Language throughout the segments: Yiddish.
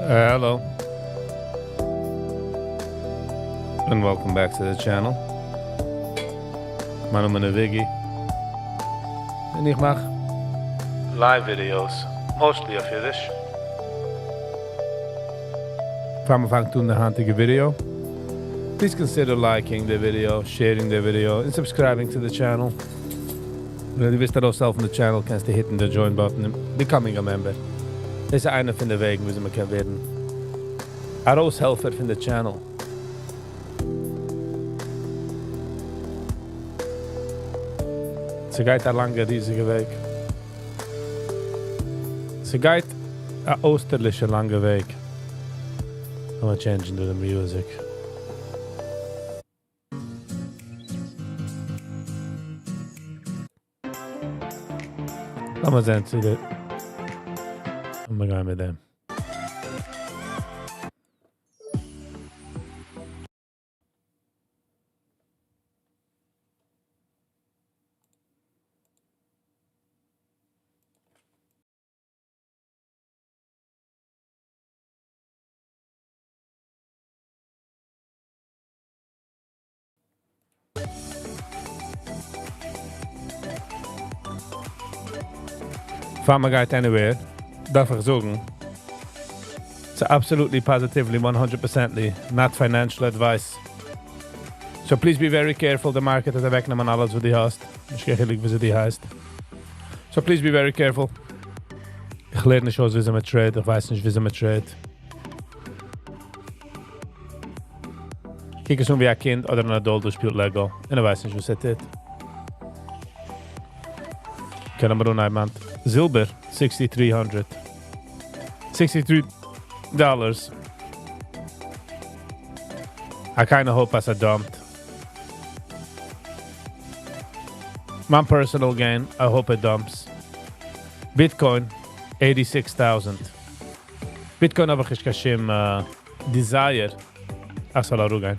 Hello. And welcome back to the channel. מיין נאמען איז Viggy. און איך מאך live videos, mostly אויף אידיש. פאר מען פאנגט אן די היינטיגע video, please consider liking the video, sharing the video, און subscribing to the channel. ווען דו ווילסט ארויסהעלפן די channel קענסטו hit ן די join button און becoming a member. דאס איז איינע פון די וועגן וויאזוי מען קען ווערן ארויסהעלפער פון די channel. ס'גייט א לאנגע ריזיגע וועג. ס'גייט א אויסטערלישע לאנגע וועג. לאמיר change ן דא די music. לאמיר זען צו די. לאמיר גיין מיט דעם. פאר מען גייט anywhere דארף איך זאגן, ס'איז absolutely positively one hundred percently not financial advice. So please be very careful, די market האט אוועקנעמען אלעס וואס דו האסט, נישט קיין חילוק וויאזוי דו הייסט. So please be very careful. איך לערן נישט אויס וויאזוי מען trade, איך ווייס נישט וויאזוי מען trade. קוק עס אן ווי א קינד אדער אן adult וואס שפילט Lego און ער ווייסט נישט וואס ער טוט. קען מיר אנהייבן היינט. זילבער, sixty three hundred sixty three dollars. I kinda hope אז ער dump ט. מיין personal gain, I hope it dumps. Bitcoin, eighty six thousand. Bitcoin האב איך נישט קיין שום desire אז ס'זאל אראפגיין.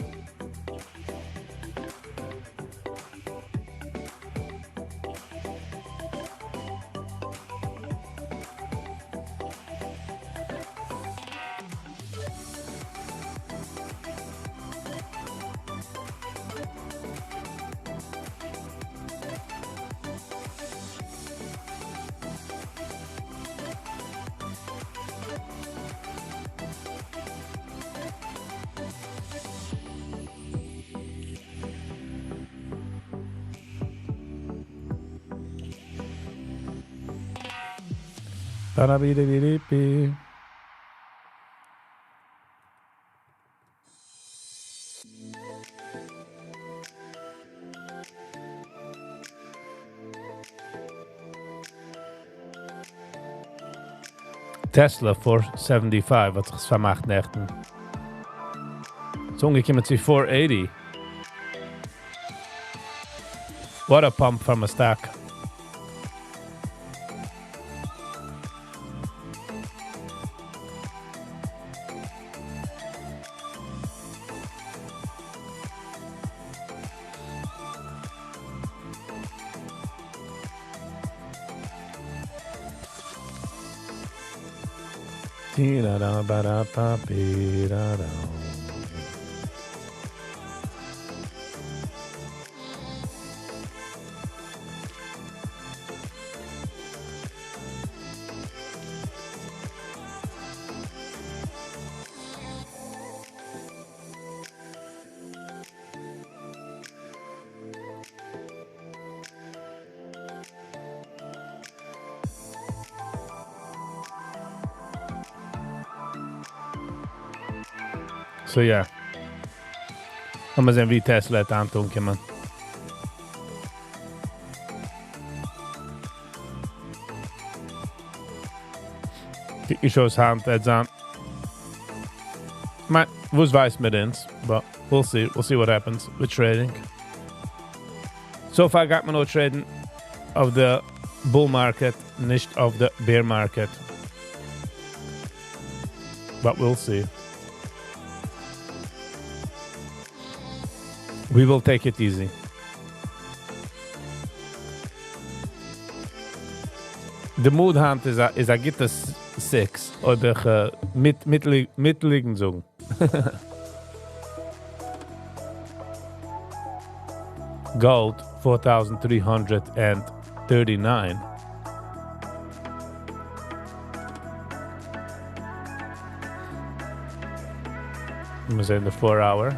Tesla four seventy five האט זיך עס פארמאכט נעכטן. ס'איז אנגעקומען צו four eighty. What a pump from a stock. So yeah. לאמיר זען ווי Tesla וועט היינט אנקומען. קוק נישט אויס היינט וועט זיין. כ'מיין, וואס ווייסט מיר אונז? But we'll see, we'll see what happens with trading. So far גייט מען נאר trade ן אויף די bull market, נישט אויף די bear market. But we'll see. We will take it easy. די mood היינט איז א גוטע. six, אויב איך מיט מיט ליגן זאגן. Gold 4339. מיר זעען די 4 hour.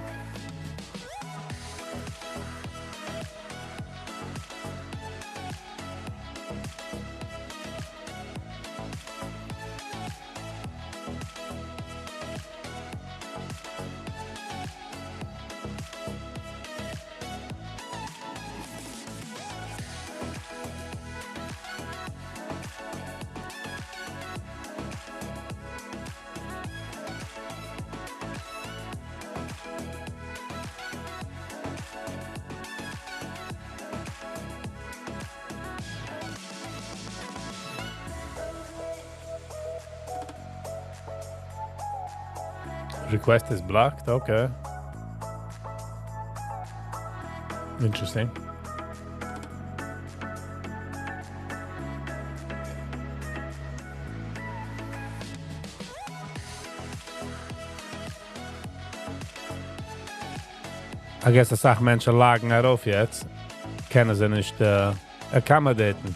Request is blocked, okay. Interesting. I guess א סאך מענטשן log ן ארויף יעצט. קענען זיי נישט accommodate ן.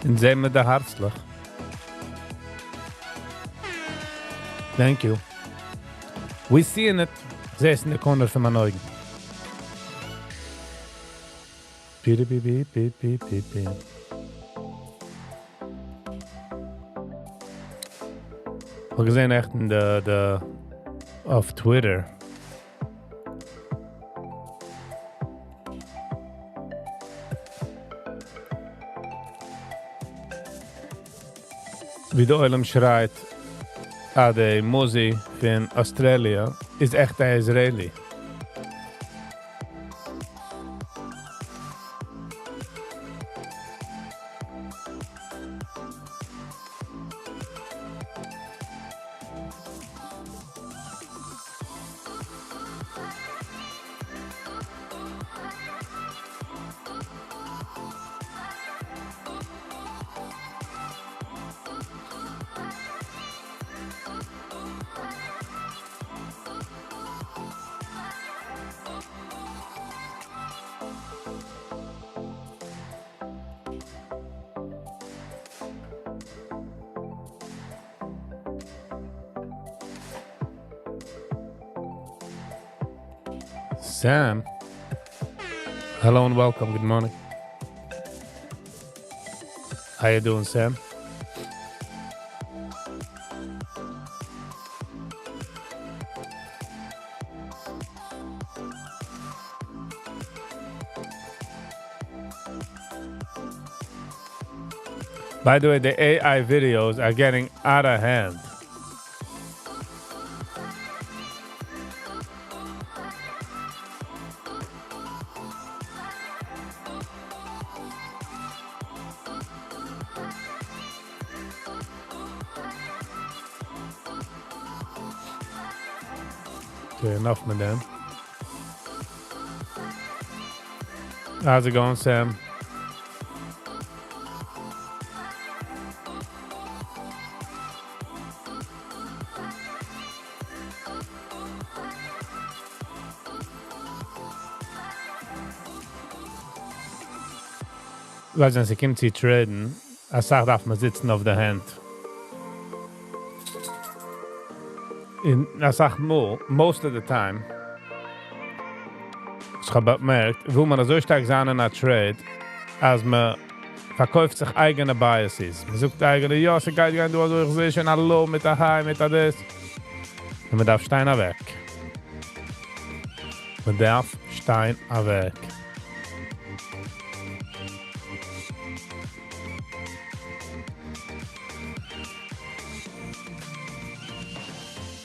און זעען מיר די הערצלעך. Thank you. We seeing it. זע עס אין די corner פון מיינע אויגן. פי פי פי פי פי פי פי. איך האב געזען נעכטן די די אויף Twitter. ווי דער עולם שרייט, אז די מוזי פון Australia איז עכט א Israeli. Sam. Hello and welcome. Good morning. How you doing, Sam? By the way, the AI videos are getting out of hand. Okay, enough with them. How's it going, Sam? ווייל ווען ס'קומט צו trade ן, א סאך דארף מען זיצן אויף די הענט. און א סאך מאל, most of the time, איך האב באמערקט, וויל מען אזוי שטארק זיין אין א trade, אז מען פארקויפט זיך אייגענע biases. מען זאגט אייגענע, יא, ס'גייט גיין דא אזוי, איך זע שוין א low מיט א high, מיט א דאס. און מען דארף שטיין אוועק. מען דארף שטיין אוועק.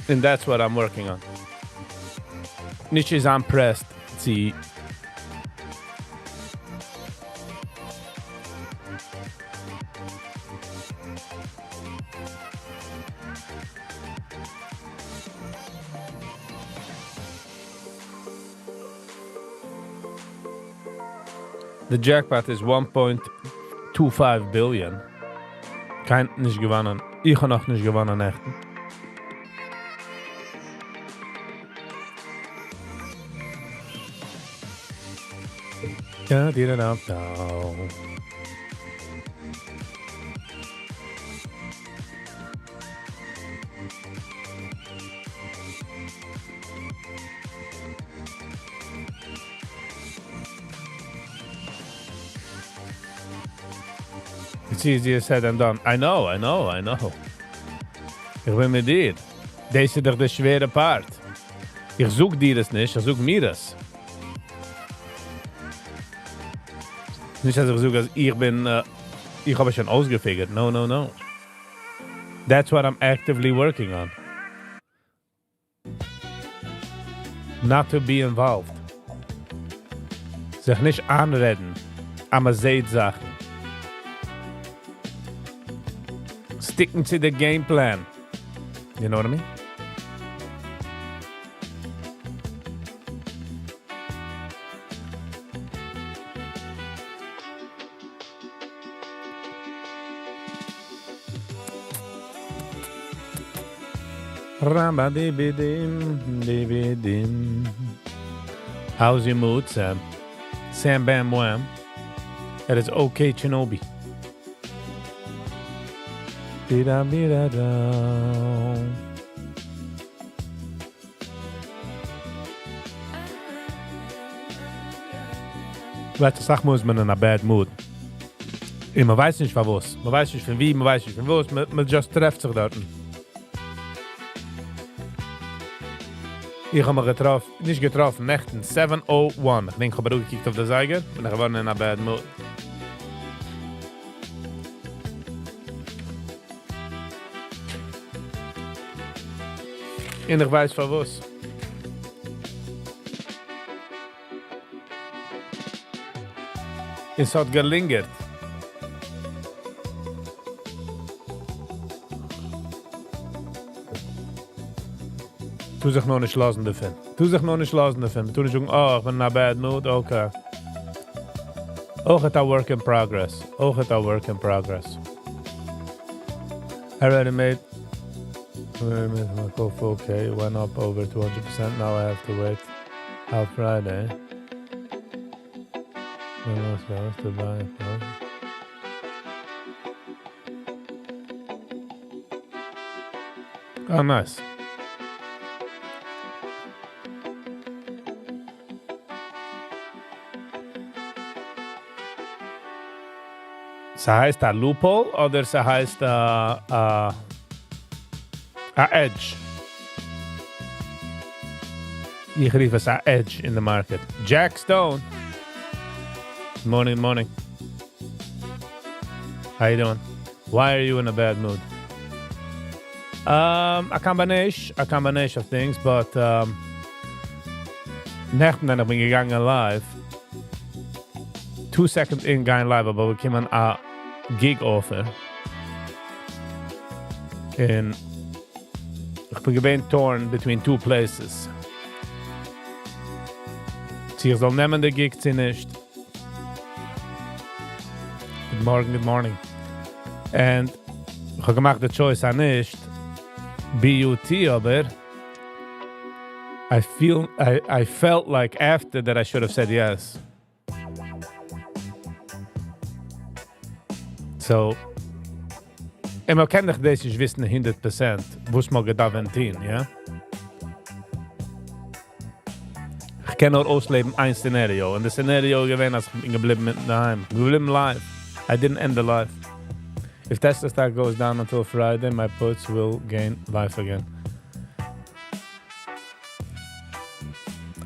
And that's what I'm working on. נישט צו זיין pressed צו The jackpot is one point two five billion. קיינער נישט געוואונען. איך האב נאכנישט געוואונען נעכטן. It's easier said than done. I know, I know, I know. איך בין מיט דיר. דאס איז דאך די שווערע part. איך זאג דיר עס נישט, איך זאג מיר עס. נישט אז איך זאג אז איך בין, איך האב עס שוין אויסגעfigured. No, no, no. That's what I'm actively working on. Not to be involved. זיך נישט איינרעדן, אז מען זעט זאכן. Sticking to the game plan. You know what I mean? Rambadibidim, dibidim. How's your mood, Sam? Sam Bam Wham. That is okay, Chinobi. Bida bida da. ווייסט, אסאך מאל איז מען אין א bad mood. און מען ווייסט נישט פארוואס. מען ווייסט נישט פון ווי, מען ווייסט נישט פון וואס. מען, מען just טרעפט זיך דארטן. איך האב מיך געטראפן, נישט געטראפן, נעכטן, 7:01. איך דענק, איך האב אראפגעקוקט אויף די זייגער, בין איך געווארן אין א bad mood. און איך ווייס פארוואס. עס האט געlingert. טו זיך נאר נישט לאזן דערפון. טו זיך נאר נישט לאזן דערפון. טו נישט זאגן, oh, איך בין אין א bad mood, okay. אויך א work in progress. אויך א work in progress. I already made my call 4K, went up over 200%. Now I have to wait out Friday. To buy it. Oh, nice. ס'הייסט א loophole אדער ס'הייסט א edge? איך רוף עס א edge in the market. Jack Stone. Morning, morning. How you doing? Why are you in a bad mood? A combination of things, but נעכטן ווען איך בין געגאנגען live, 2 seconds in גיין live, האב איך באקומען א gig offer. און איך בין געווען torn between two places. צי איך זאל נעמען די gig, צי נישט. Good morning, good morning. And איך האב געמאכט די choice אז נישט. But אבער I felt like after that I should have said yes. So, און מען קען דאך דאס נישט וויסן 100%, וואס מען געדארפט טון, יא? איך קען נאר אויסלעבן איין scenario. און די scenario געווען, אז איך בין געבליבן דאהיים. געבליבן live. I didn't end the live. If Tesla stock goes down until Friday, my puts will gain life again.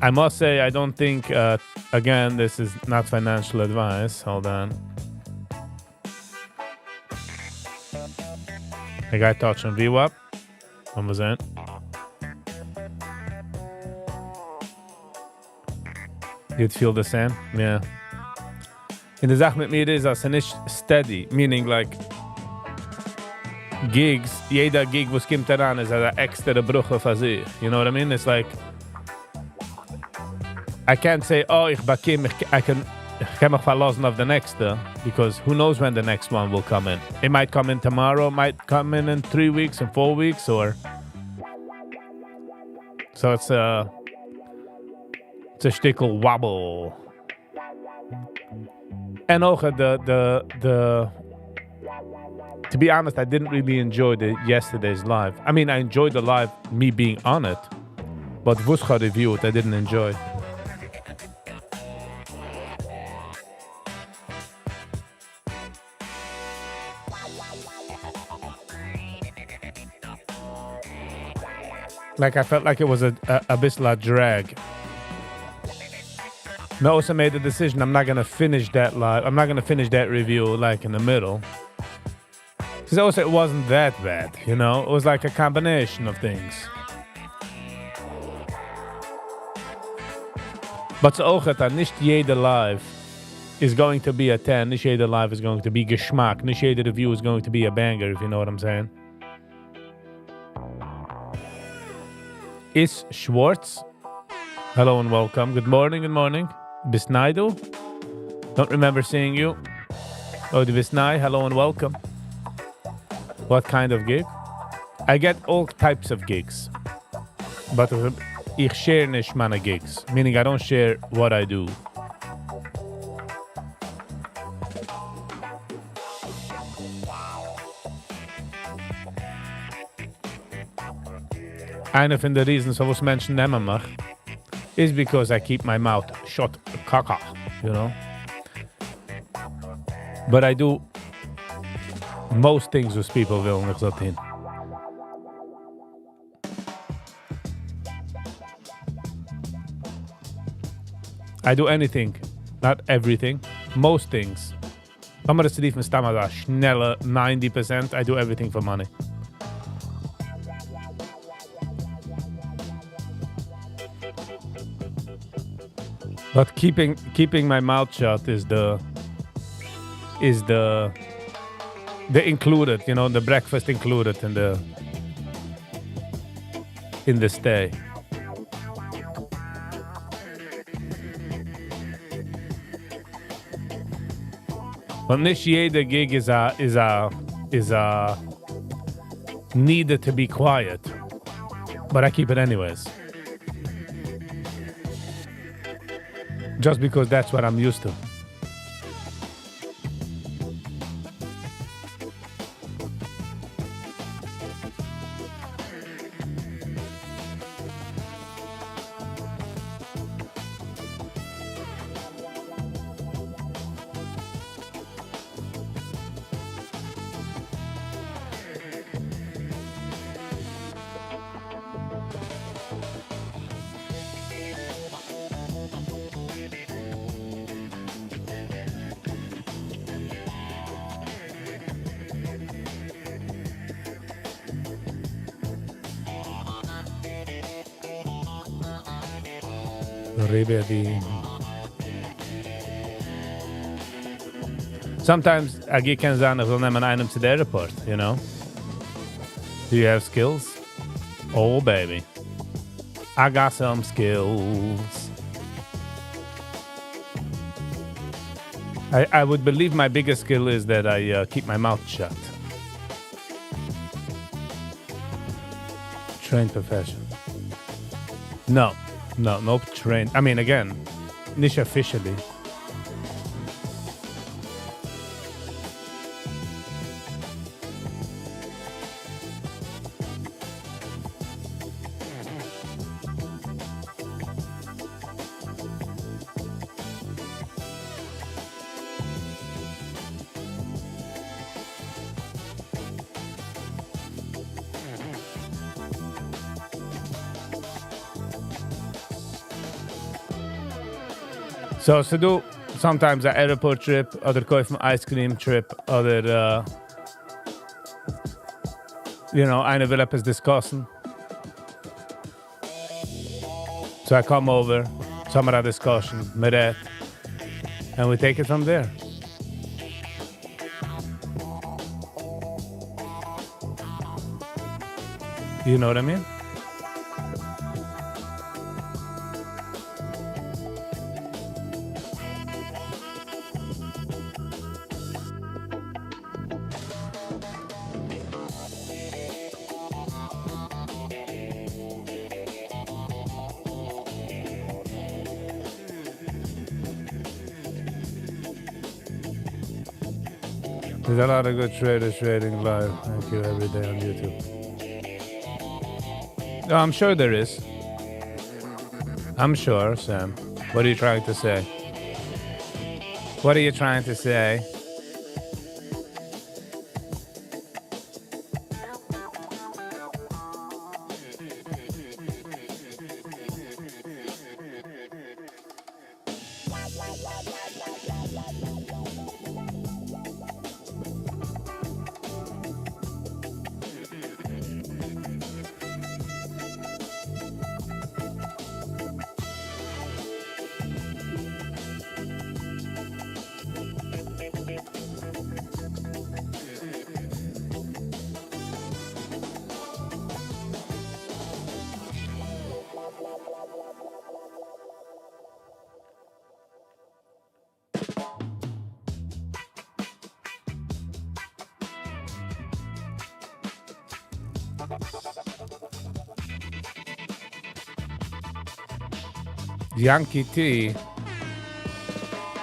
I must say, I don't think, again, this is not financial advice. Hold on. I got touch on VWAP. What was that? You'd feel the same? Yeah. און די זאך מיט מיר איז, אז ס'איז נישט steady, meaning like gigs, יעדע gig וואס קומט אריין איז א עקסטערע ברכה פאר זיך. You know what I mean? It's like I can't say, oh, איך באקום, איך, I can, איך קען מיך פארלאזן אויף די נעקסטע, because who knows when the next one will come in. It might come in tomorrow, it might come in in 3 weeks, in 4 weeks, or... So it's a, it's a שטיקל wobble. And אויך the, to be honest, I didn't really enjoy the yesterday's live. I mean, I enjoyed the live, me being on it, but וואס כ'האב reviewed, I didn't enjoy. Like I felt like it was a ביסל a drag. I also made the decision I'm not going to finish that live. I'm not going to finish that review like in the middle. Because also it wasn't that bad, you know? It was like a combination of things. But אויך אז נישט יעדע live is going to be a 10. נישט יעדע live is going to be געשמאק. נישט יעדע review is going to be a banger, if you know what I'm saying. Is Schwartz. Hello and welcome. Good morning, good morning. ביסט ניי דא? Don't remember seeing you. Oh, דו ביסט ניי. Hello and welcome. What kind of gig? I get all types of gigs. But איך share נישט מיינע gigs. Meaning I don't share what I do. איינע פון די reasons פארוואס מענטשן נעמען מיך is because I keep my mouth shut, kaka, you know? But I do most things וואס people ווילן איך זאל טון. I do anything, not everything, most things. לאמיר עס רופן סתם א שנעלע 90%, I do everything for money. But keeping my mouth shut is the included, you know, the breakfast included in the stay. But נישט יעדע gig is a needed to be quiet. But I keep it anyways. Just because that's what I'm used to. Rebedi. Sometimes א gig קען זיין, איך זאל נעמען איינעם צו the airport, you know? Do you have skills? Oh, baby. I got some skills. I would believe my biggest skill is that I keep my mouth shut. Trained profession. No, no, no trained. I mean, again, נישט officially. So, ס'דא sometimes an airport trip, אדער קויפן ice cream trip, אדער איינער וויל עפעס discussן. So I come over. So האמיר א discussion, מען רעדט, and we take it from there. You know what I mean? There's a lot of good traders trading live. Thank you every day on YouTube. No, I'm sure there is. I'm sure, Sam. What are you trying to say? What are you trying to say? Yankee T.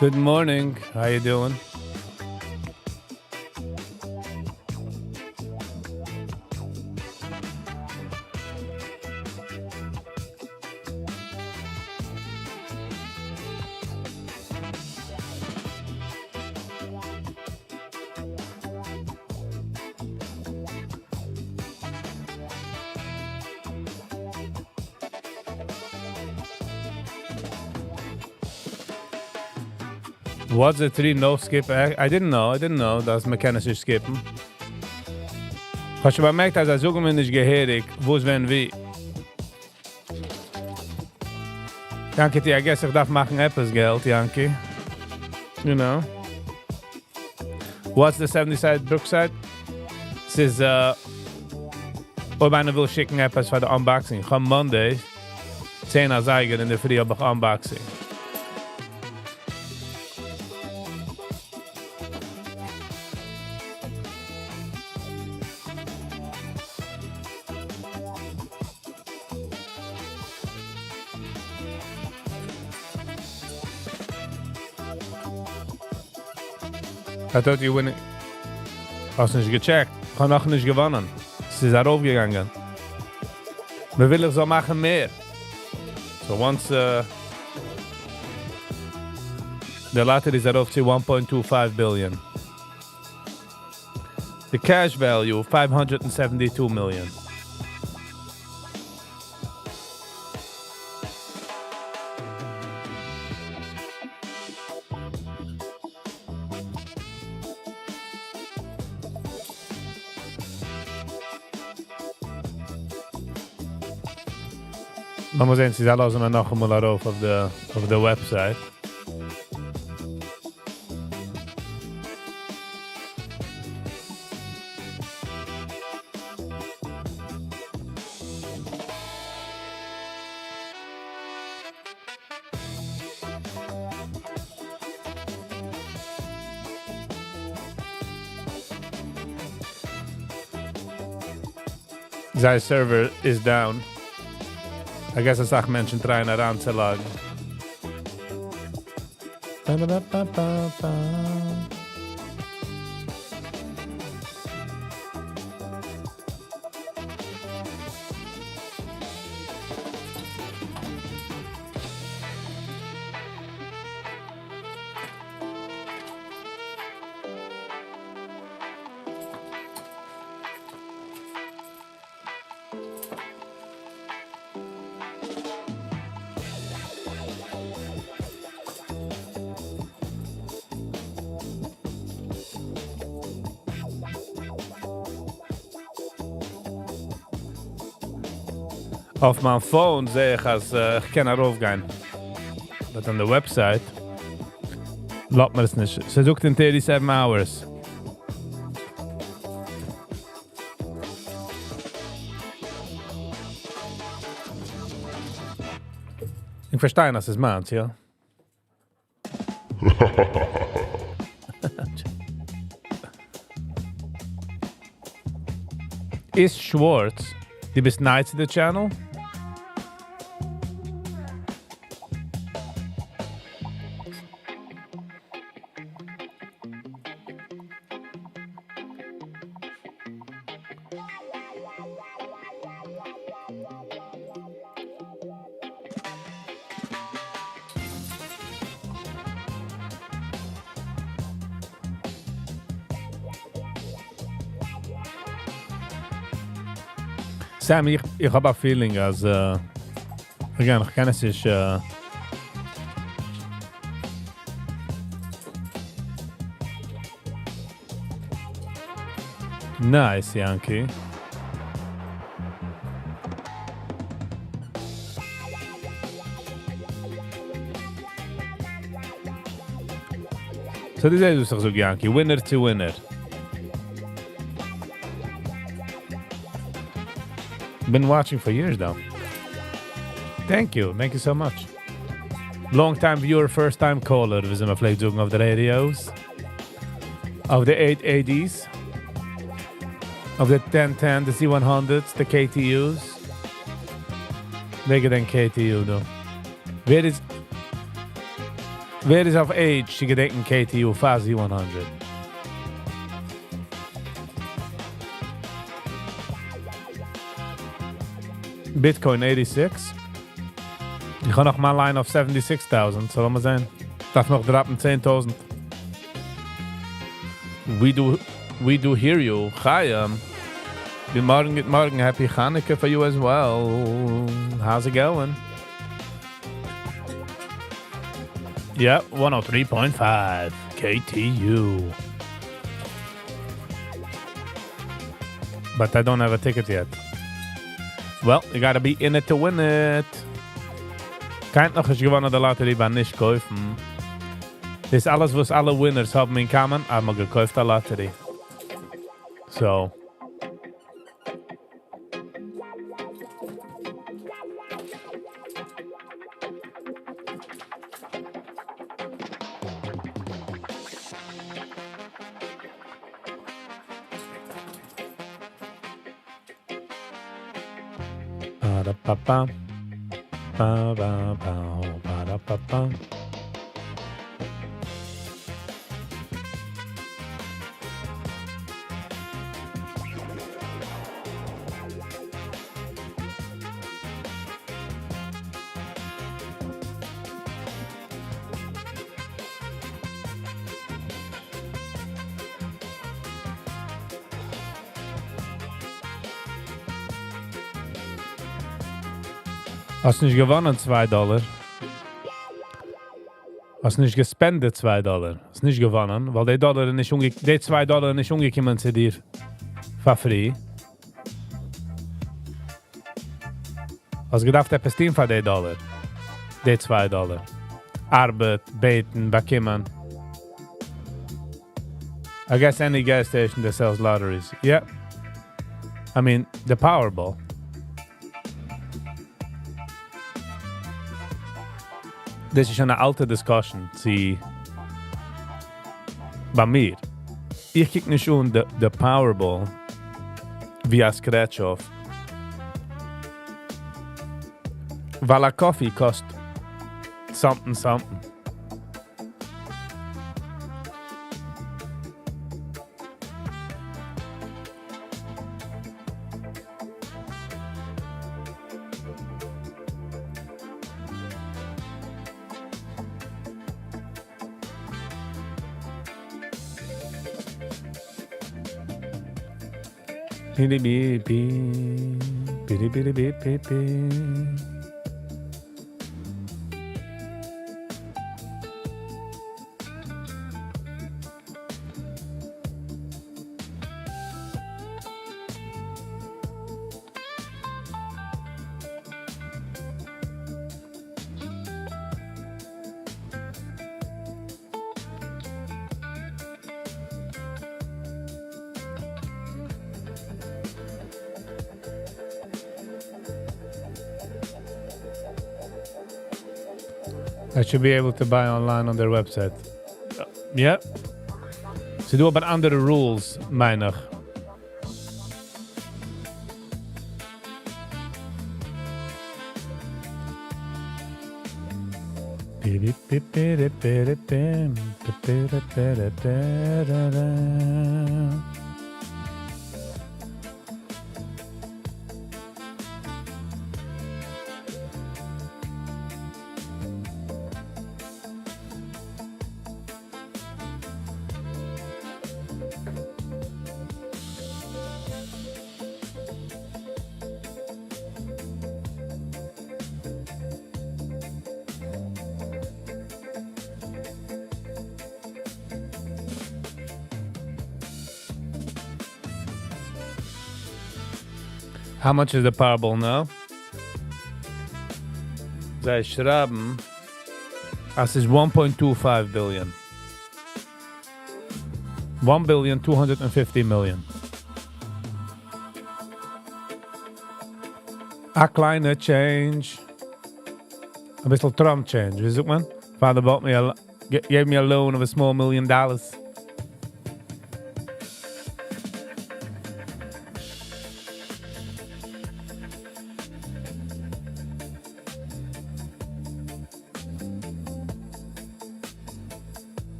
Good morning. How you doing? What's the three no skip? I didn't know, I didn't know, אז מען קען עס נישט skip ן. האב שוין באמערקט, אז זיי זאגן מיר נישט געהעריג, וואו, ווען, ווי. Yankee T, I guess איך דארף מאכן עפעס געלט, Yankee. You know. What's the 70 side Brookside? ס'איז, אויב איינער וויל שיקן עפעס פאר די unboxing. איך האב Monday, 10 אזייגער אין דער פרי האב איך unboxing. I thought you winning. האסט נישט גע check ט. איך האב נאך נישט געוואונען. עס איז ארויפגעגאנגען. מען וויל איך זאל מאכן מער. So once the lottery איז ארויף צו 1.25 billion. The cash value 572 million. לאמיר זען, צו זיי לאזן מיר נאכאמאל ארויף אויף די website. זייער server is down. I guess אסאך מענטשן try ען אריינצו log ן. Ba-ba-ba-ba-ba. אויף מיין phone זע איך, אז איך קען ארויפגיין. But on the website לאזט מיר עס נישט. ס'זאגט in 37 hours. איך פארשטיי, אז ס'איז מיינס, יא? איז Schwartz, דו ביסט ניי צו די channel? Sam, איך, איך האב א feeling אז, again, איך קען עס נישט, Nice, Yankee. So דו זעסט, וואס איך זאג, Yankee. Winner to winner. Been watching for years though. Thank you. Thank you so much. Long time viewer, first time caller. ווי מען פלעגט זאגן אויף די radios. אויף די 880s. אויף די 1010, the Z100s, the KTUs. ווער געדענקט KTU דא? ווער איז of age צו געדענקען KTU פאר Z100? Bitcoin 86. איך האב נאך מיין line אויף 76,000, so לאמיר זען. דארף נאך drop ן 10,000. We do hear you. Chaim. גוט מארגן, גוט מארגן. Happy Hanukkah for you as well. How's it going? Yeah, 103.5 KTU. But I don't have a ticket yet. Well, you gotta be in it to win it. קיינער נאך נישט געוואונען די lottery ביי נישט קויפן. דאס איז אלעס, וואס אלע winners האבן in common, האבן געקויפט א lottery. So. Ba-da-ba-ba. Ba-ba-ba. Ba-da-ba-ba. האסט נישט געוואונען 2 דאלאר. האסט נישט גע spend עט 2 דאלאר. האסט נישט געוואונען, ווייל די דאלאר נישט די 2 דאלאר נישט אנגעקומען צו דיר for free. האסט געדארפט עפעס טון פאר די דאלאר. די 2 דאלאר. ארבעט, בעטן, באקומען. I guess any gas station that sells lotteries. Yeah. I mean, the Powerball. דאס איז שוין אן אלטע discussion. צו ביי מיר. איך קוק נישט אן the Powerball ווי א scratch-off. ווייל א coffee קאסט something something. Bidi bi bi, bidi bidi bi bi bi. I should be able to buy online on their website. Yeah. ס'דא אבער אנדערע rules, מיין איך. How much is the Powerball now? זיי שרייבן אז ס'איז 1.25 billion. 1 billion 250 million. א קליינע change. אביסל Trump change, ווי זאגט מען? Father bought me a, gave me a loan of a small million dollars.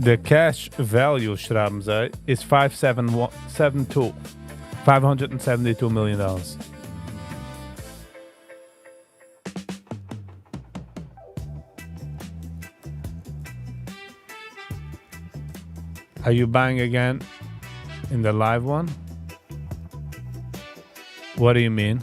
The cash value, שרייבן זיי, is 572. 572 million dollars. Are you buying again in the live one? What do you mean?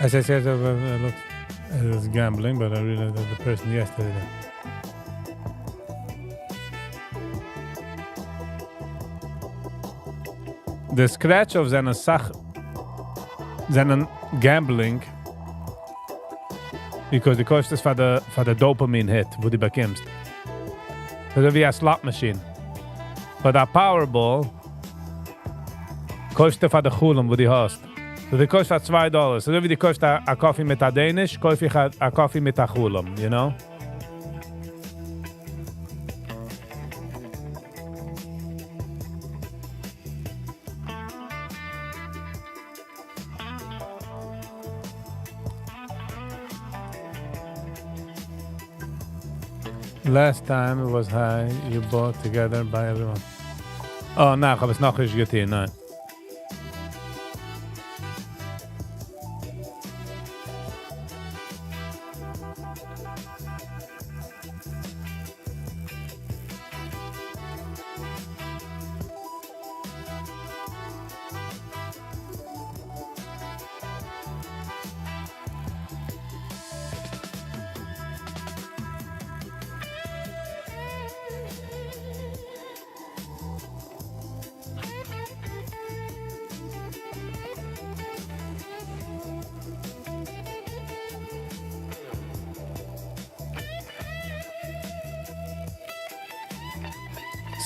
As I said, look, it was gambling, but I realized that the person yesterday. The scratch-off זענען זאך זענען gambling because דו קויפסט עס פאר די dopamine hit, וואס דו באקומסט. אזוי ווי א slot machine. But א Powerball קויפסטו פאר די חלום וואס דו האסט. So דו קויפסט פאר 2 דאלער. אזוי ווי דו קויפסט א coffee מיט א Danish, קויף איך א coffee מיט א חלום, you know? Last time it was high, you bought together by everyone. Oh, ניין, איך האב עס נאכנישט געטון, ניין.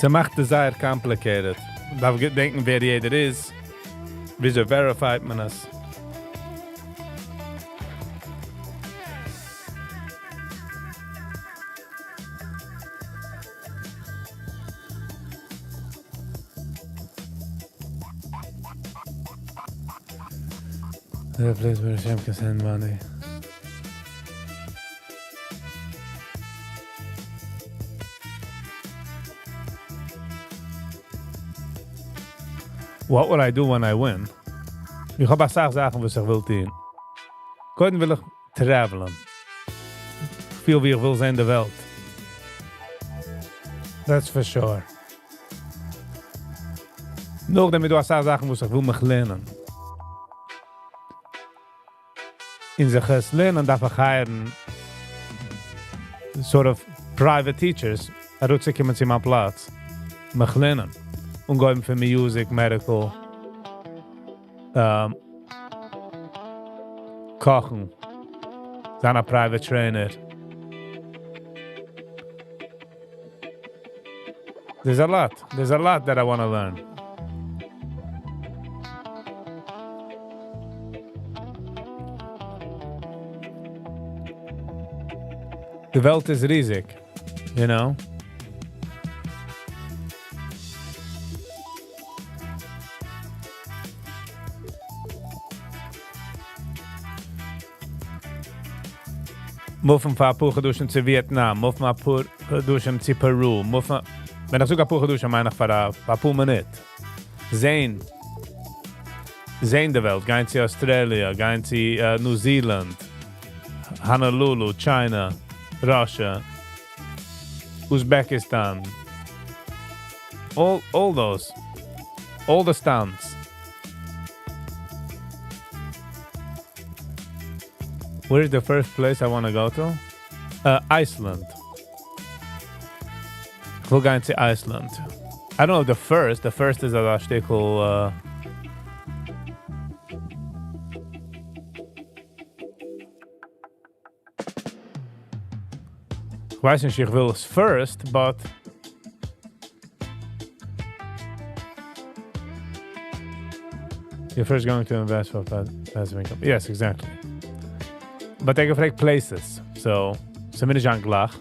ס'מאכט עס זייער complicated. דארף געדענקען ווער יעדער איז. וויאזוי verify ט מען עס? The place where Hashem can send money. What would I do when I win? איך האב אסאך זאכן וואס איך וויל טון. קודם וויל איך travel ען. איך פיל ווי איך וויל זען די וועלט. That's for sure. נאכדעם איז דא אסאך זאכן וואס איך וויל מיך לערנען. און זיך עס לערנען דארף איך hire ן sort of private teachers. אראפצוקומען צו מיין פלאץ, מיך לערנען. אנגעהויבן פון music, medical, קאכן, זיין א private trainer. There's a lot. There's a lot that I want to learn. די וועלט איז ריזיג, you know? מופן פאר אפאר חדשים צו וויעטנאם, מופן אפאר חדשים צו פערו, מופן, ווען איך זאג אפאר חדשים מיין איך פאר אפאר מינוט. זען, זען די וועלט, גיין צו אויסטראליע, גיין צו New Zealand, Honolulu, China, Russia, Uzbekistan. All those. All the stans. Where's the first place I want to go to? Iceland. איך וויל גיין צו Iceland. I don't know the first. The first איז א שטיקל. איך ווייס נישט, איך וויל עס first, but you're first going to invest for passive income. Yes, exactly. But איך פרעג places. So, ס'מיר נישט גלייך.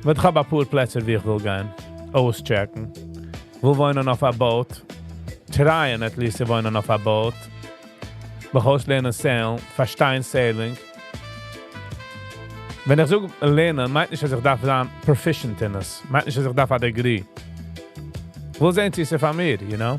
But איך האב א פאר פלעצער וואו איך וויל גיין. אויסטשעקן. וויל וואוינען אויף א boat. Try'ען at least צו וואוינען אויף א boat. מיך אויסלערנען sail, פארשטיין sailing. ווען איך זאג לערנען, מיינט נישט, אז איך דארף זיין proficient אין עס. מיינט נישט, אז איך דארף א degree. וויל זען, צו ס'איז פאר מיר, you know?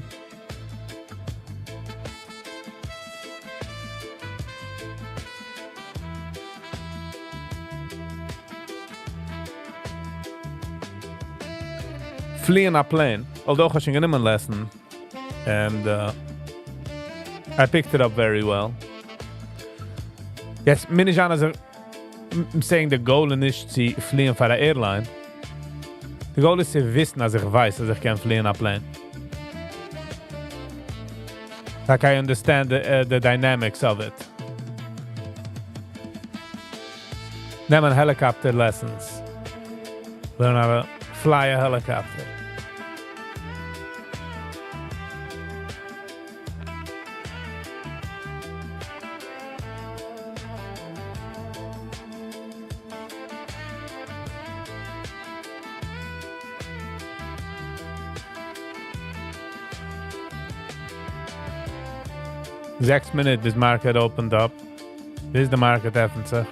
Fliען א plane, although איך האב שוין גענומען lesson, and I picked it up very well. יעצט, מיר נישט אז I'm saying the goal איז נישט צו פליען פאר א airline. The goal איז צו וויסן, אז איך ווייס, אז איך קען פליען א plane. Like I understand the dynamics of it. נעמען helicopter lessons. Learn how to fly a helicopter. 6 מינוט ביז market opened up. ביז the market עפנט זיך.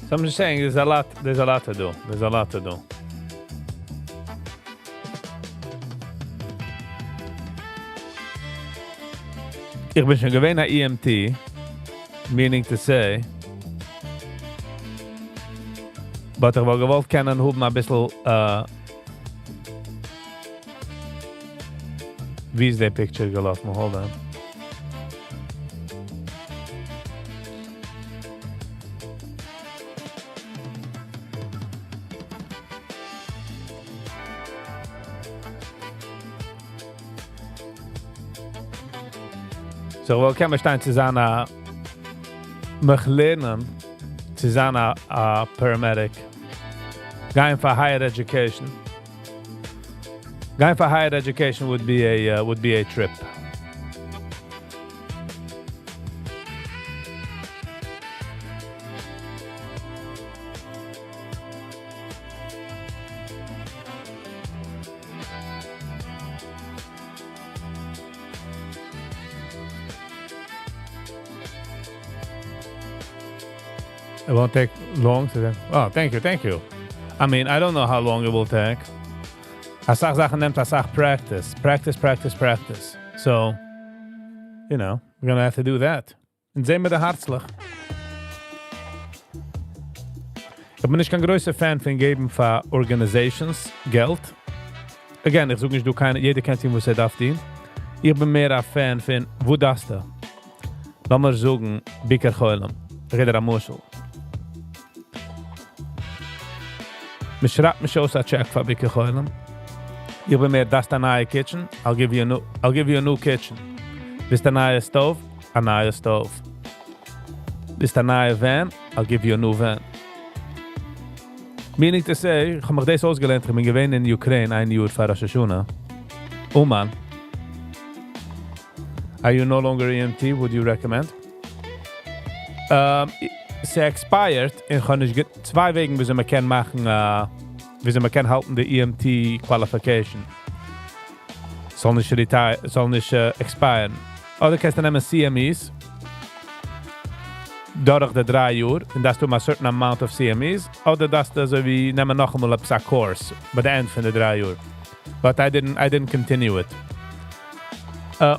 So I'm just saying there's a lot to do. There's a lot to do. איך בין שוין געווען א EMT, meaning to say, but איך וואלט געוואלט קענען האבן א ביסל, ווי איז די picture געלאפן? Hold on. So, איך וויל קענען שטיין צו זיין א מיך לערנען צו זיין א paramedic. גיין for higher education. Going for higher education would be a trip. It won't take long to Oh, thank you, thank you. I mean, I don't know how long it will take. אסאך זאכן נעמט אסאך practice. Practice, practice, practice. So, we're gonna have to do that. און זען מיר די הארצלעך. איך בין נישט קיין גרויסער fan פון געבן פאר organizations געלט. Again, איך זאג נישט דא קיינער, יעדער קען טון וואס ער דארף טון. איך בין מער א fan פון, וואו דארפסטו? לאמיר זאגן, ביקור חולים. איך געב דיר א משל. מען שרייבט נישט אויס א check פאר ביקור חולים. איך בין מער, דארפסט א נייע kitchen? I'll give you a new, I'll give you a new kitchen. ווילסט א נייע stove? א נייע stove. ווילסט א נייע van? I'll give you a new van. Meaning to say, איך האב מיך דאס אויסגעלערנט, איך בין געווען אין Ukraine איין יאר פאר ראש השנה. אומאן. Are you no longer EMT? Would you recommend? ס'expired און איך האב נישט צוויי וועגן וויאזוי מען קען מאכן, וויאזוי מען קען האלטן די EMT qualification. זאל נישט retire, זאל נישט expire'ן. אדער קענסטו נעמען CMEs דורך די דריי יאר, און דארפסטו האבן a certain amount of CMEs, אדער דארפסטו אזוי ווי נעמען נאכאמאל עפעס א course ביי די end פון די דריי יאר. But I didn't continue it.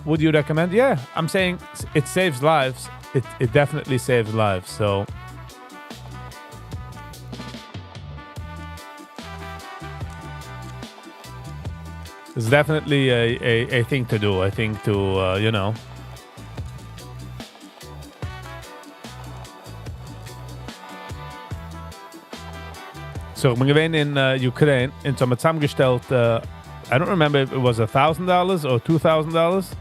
Would you recommend? Yeah, I'm saying it saves lives. It definitely saves lives. So it's definitely a thing to do. I think to, you know. So, איך בין געווען אין Ukraine און האבן צוזאמגעשטעלט, I don't remember if it was $1,000 or $2,000.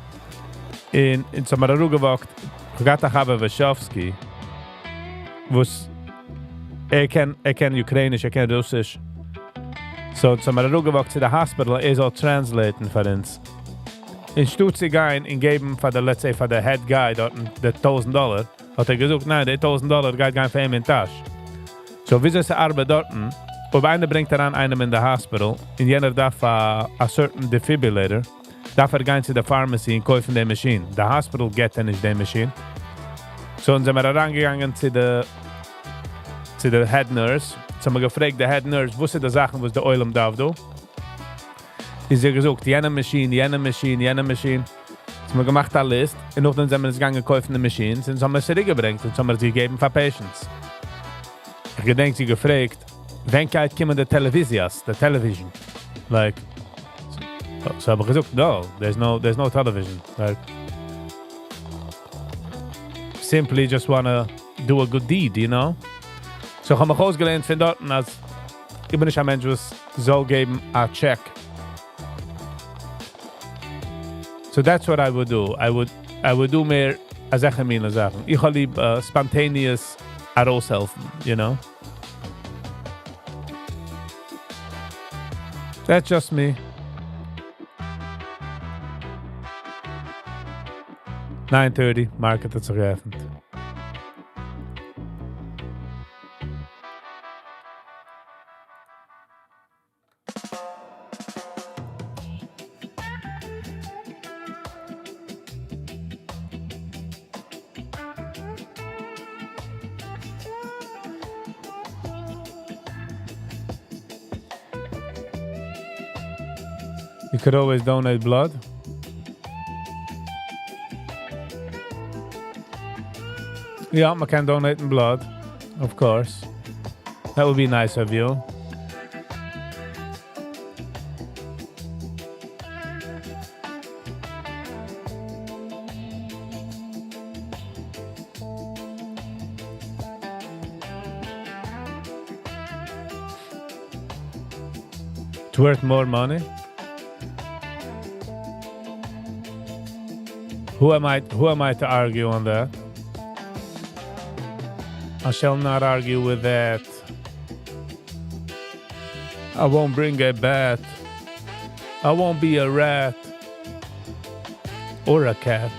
און האבן מיר אראפגעוואקט, איך האב געהאט א חבר וואשאווסקי, וואס ער קען אוקראיניש, ער קען רוסיש. So, האבן מיר אראפגעוואקט צו די hospital, ער זאל translate'ן פאר אונז. אנשטאט צו גיין און געבן פאר די, let's say, פאר די head guy דארט, די 1000 דאלער, האט ער געזאגט, ניין, די 1000 דאלער גייט גיין פאר אים אין טאש. So, וויאזוי ס'ארבעט דארט, אויב איינער ברענגט אריין איינעם אין די hospital, און יענער דארף a certain defibrillator, דארף ער גיין צו די pharmacy און קויפן די machine. די hospital געט אים נישט די machine. So, אונז זענען מיר אריינגעגאנגען צו די head nurse. So, האבן מיר געפרעגט, די head nurse, וואס זענען די זאכן, וואס דער עולם דארף דא? איז זי געזאגט, יענע machine, יענע machine, יענע machine. So האבן מיר געמאכט א list, און נאכדעם זענען מיר געגאנגען קויפן די machines, און האבן מיר צוריקגעברענגט, און האבן מיר זיי געגעבן פאר patients. איך געדענק, זי געפרעגט, ווען גייט קומען די טעלעוויזיעס, די television? Like, so האב איך געזאגט, no, there's no television. Like, simply just wanna do a good deed, you know? So איך האב מיך אויסגעלערנט פון דארט, אז איך בין נישט א מענטש, וואס זאל געבן א check. So that's what I would do. I would do מער אזעלכע מינע זאכן. איך האב ליב spontaneous ארויסהעלפן, you know? That's just me. 9:30, market האט זיך געעפנט. You could always donate blood. יא, מען קען donate'ן blood, of course. That would be nice of you. It's worth more money. Who am I who am I to argue on that? I shall not argue with that. I won't bring a bat. I won't be a rat or a cat.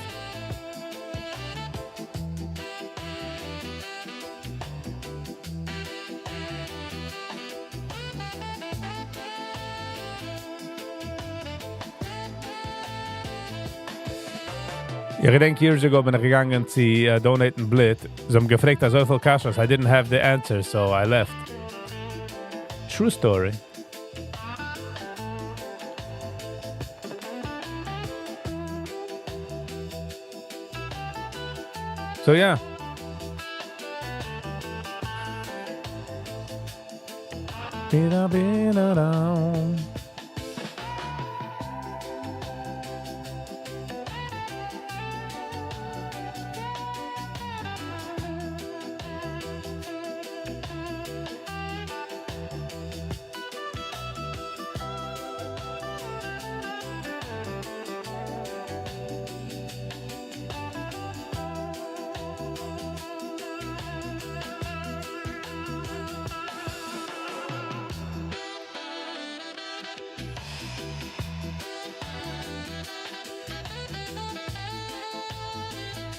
איך געדענק years ago בין איך געגאנגען צו donate ן בלוט, זיי האבן געפרעגט אזויפיל קשיות, I didn't have the answer so I left. True story. So yeah.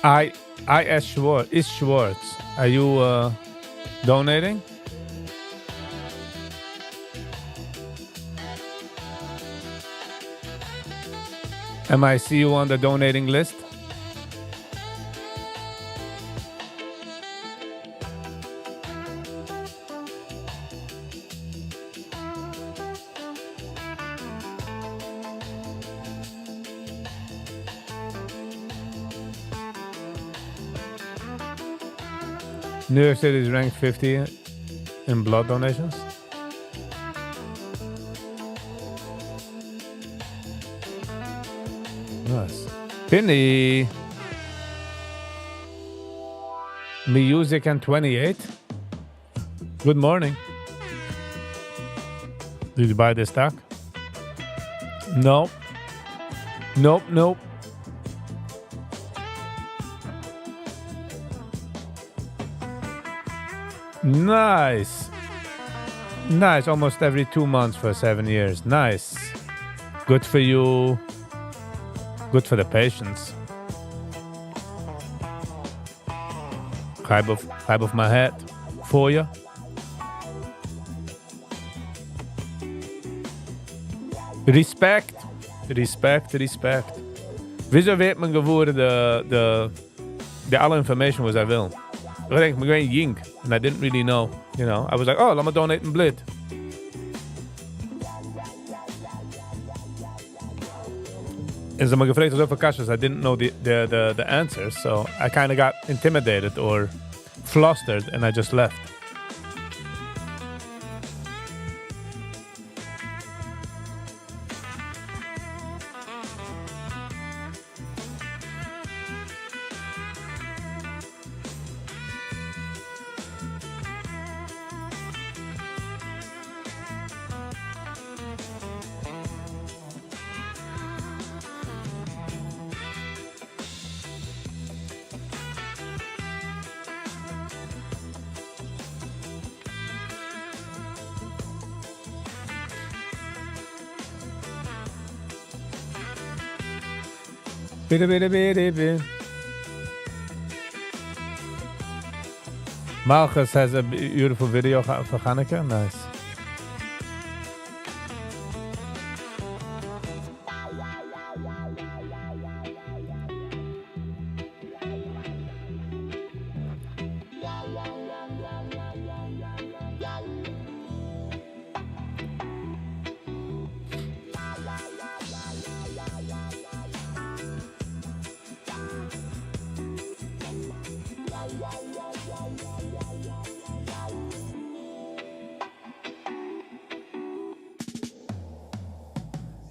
I I S Schwartz is Schwartz. Are you uh, donating? Am I see you on the donating list? New York City is ranked 50 in blood donations. Nice. Finny. Music and 28. Good morning. Did you buy the stock? No. Nope, nope. Nice. Nice. Almost every 2 months for 7 years. Nice. Good for you. Good for the patients. Hype of my hat for you. Respect. Respect, respect. וויאזוי ווערט מען געוואר די, די, די אלע information וואס ער וויל? איך דענק, מיר געווען יונג and I didn't really know. I was like, oh, לאמיר donate ן בלוט. און זיי האבן געפרעגט אזויפיל קשיות, I didn't know the answers, so I kind of got intimidated or flustered and I just left. ביטע, ביטע, ביטע, ביטע. Malchus has a beautiful video for Hanukkah. Nice.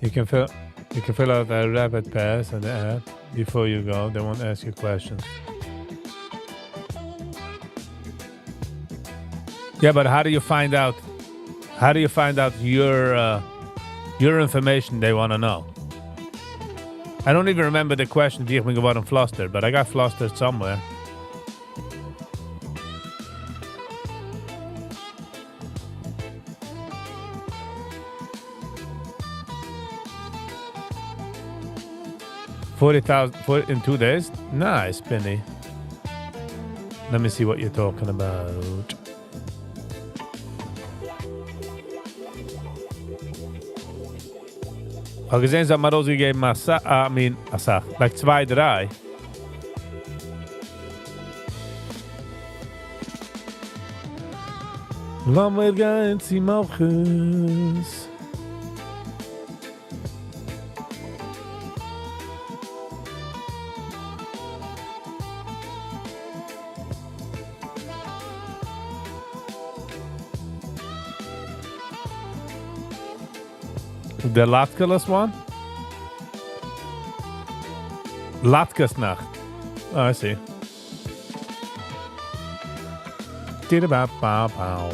You can fill out a rapid pass on the app before you go. They won't ask you questions. Yeah, but how do you find out? How do you find out your information they want to know? I don't even remember the question ווי איך בין געווארן flustered, but I got flustered somewhere. 40,000 in 2 days? Nice, Penny. Let me see what you're talking about. כ'האב געזען, זיי האבן ארויסגעגעבן, I mean, א סאך, like צוויי, דריי. לאמיר גיין צו מלכות. The Latkeless one? Latkes Nacht. Oh, I see. Di-da-ba-ba-bow.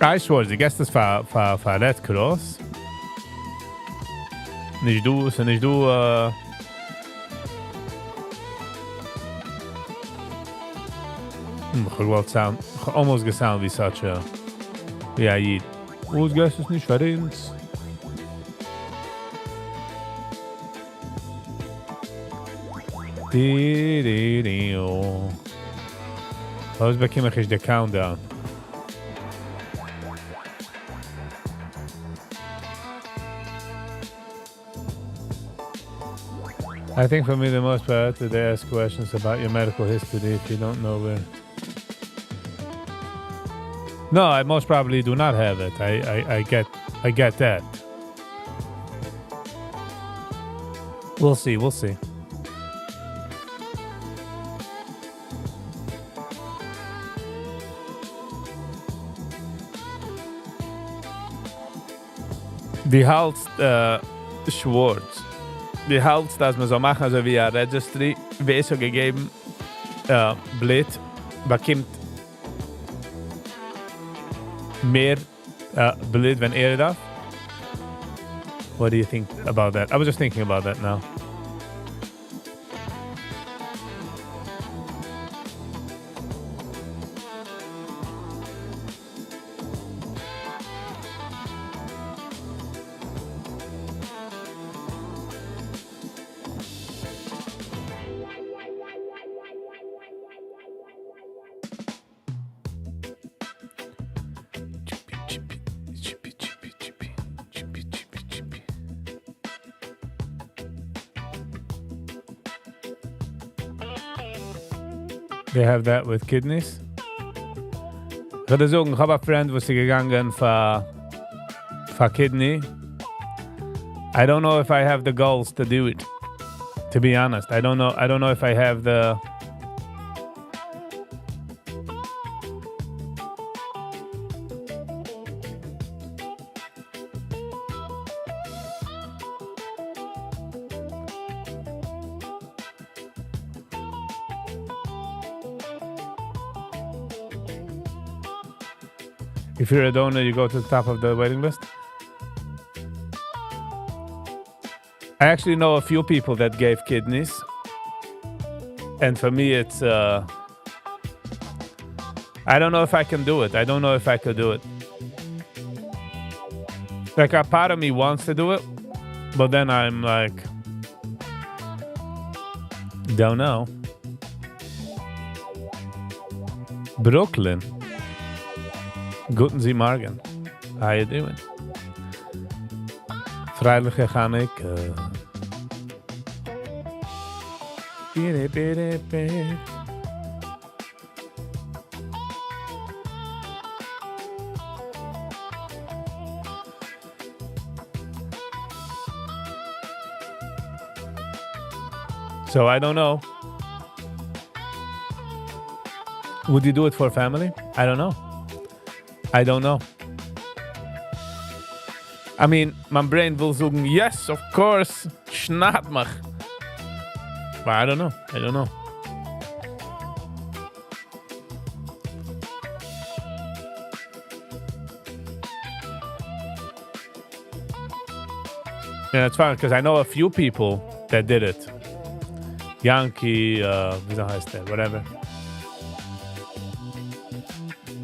I swear, דו געבסט עס פאר, פאר, פאר Red Cross. נישט דא, ס'איז נישט דא, אה... איך האב געוואלט sound, איך האב almost גע sound ווי such a, ווי א איד. וואס געבסט עס נישט פאר אונז? די די די או. וואס באקום איך די countdown? I think for me the most part they ask questions about your medical history if you don't know where. No, I most probably do not have it. I, I, I get I get that. We'll see, we'll see. דו האלטסט, Schwartz. דו האלטסט, אז מען זאל מאכן אזוי ווי א registry, ווער עס האט געגעבן בלוט, באקומט מער בלוט, ווען ער דארף? What do you think about that? I was just thinking about that now. Chippy, chippy, chippy, chippy, chippy, chippy, chippy, chippy. They have that with kidneys. איך וועל דיר זאגן, איך האב א friend, וואס איז געגאנגען פאר, פאר kidney. I don't know if I have the goals to do it. To be honest, I don't know. I don't know if I have the. If you're a donor, you go to the top of the waiting list. I actually know a few people that gave kidneys. And for me, it's. I don't know if I can do it. I don't know if I could do it. Like, a part of me wants to do it, but then I'm like, don't know. Brooklyn. גוטן זי מארגן. How you doing? פריילעכע חנוכה. בירי, בירי, בירי. So I don't know. Would you do it for family? I don't know. I don't know. I mean, מיין brain וויל זאגן, yes, of course, שנייד מיך. But I don't know. I don't know. Yeah, it's fine because I know a few people that did it. Yankee, ווי הייסט דער, whatever.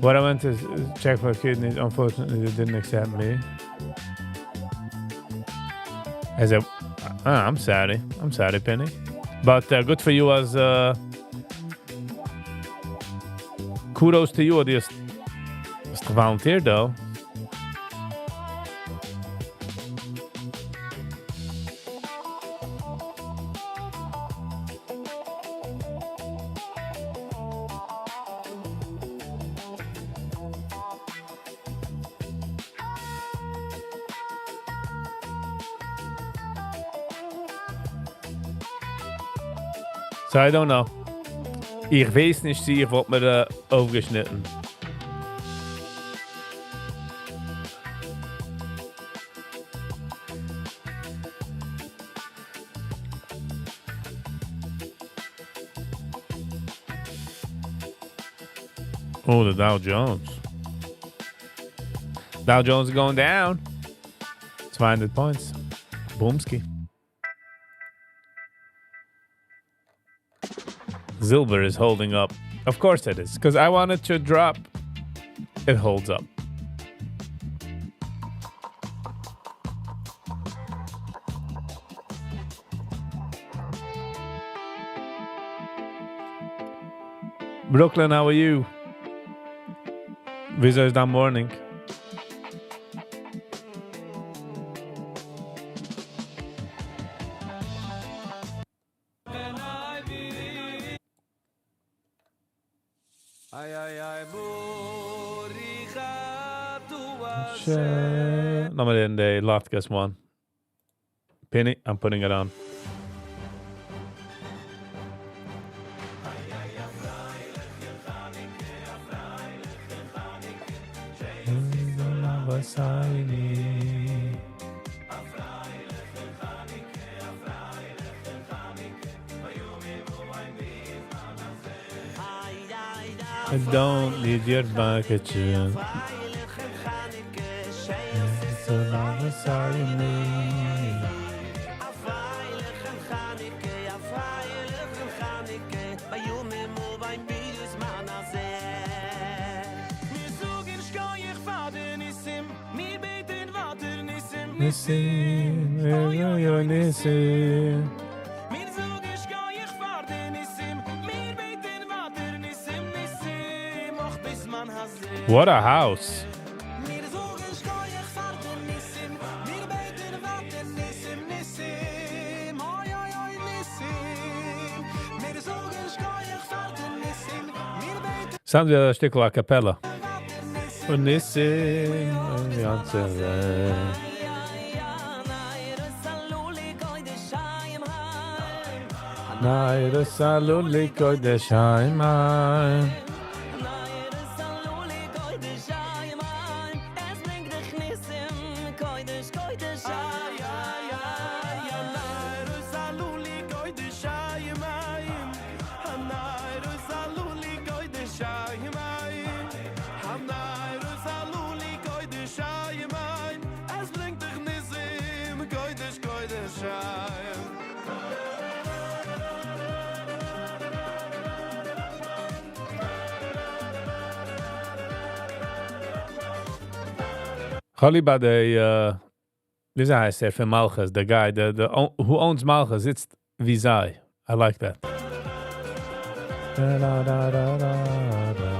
What I went to check for kidneys, unfortunately, they didn't accept me. As a, I'm sorry, I'm sorry, Penny, but good for you as kudos to you. Just, just volunteer though. So I don't know. איך ווייס נישט צו איך וואלט מיר אויפגעשניטן. Oh, the Dow Jones. Dow Jones is going down. 200 points. Boomski. Zilber is holding up. Of course it is, because I want it to drop. It holds up. Brooklyn, how are you? וויאזוי איז דיין morning? לאמיר הערן די לאטקעס one. Penny, I'm putting it on. I don't need your bucket. ניסים, אוי אוי אוי ניסים. What a house. Sounds ווי א שטיקל a cappella. און ניסים, און גאנצע וועלט. נרות עלו לקודש היים. כ'האב ביי די, וויאזוי הייסט ער פון מלכות, the guy, the, the, who owns מלכות, זיצט ווי זיי. I like that. Da, da, da, da, da, da.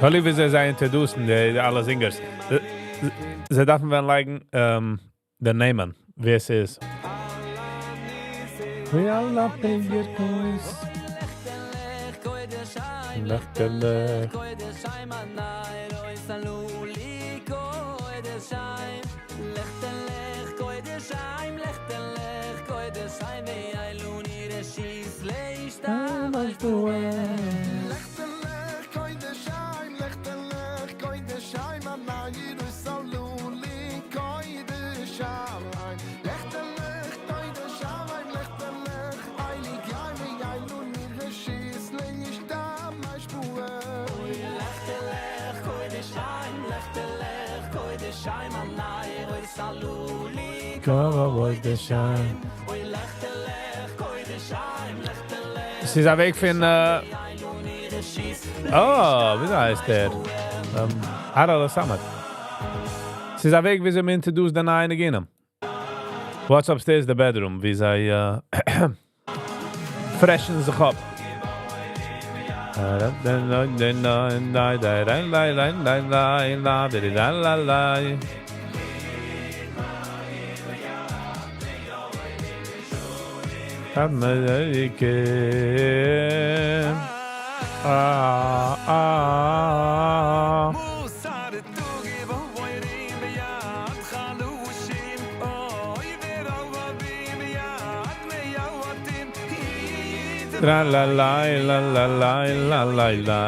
כ'האב ליב ווי זיי introduce ן די אלע singers. זיי דארפן ווען לייגן די נעמען, ווער עס איז. We all up in your toys. לעכטעלעך. ס'איז א וועג פון... אה, וויאזוי הייסט ער? אהרעלע סאמעט. ס'איז א וועג וויאזוי מען introduce ט די נייע ניגונים. What's upstairs the bedroom, ווי זיי fresh ן זיך אפ. Ah, ah. La la la la la la la la la.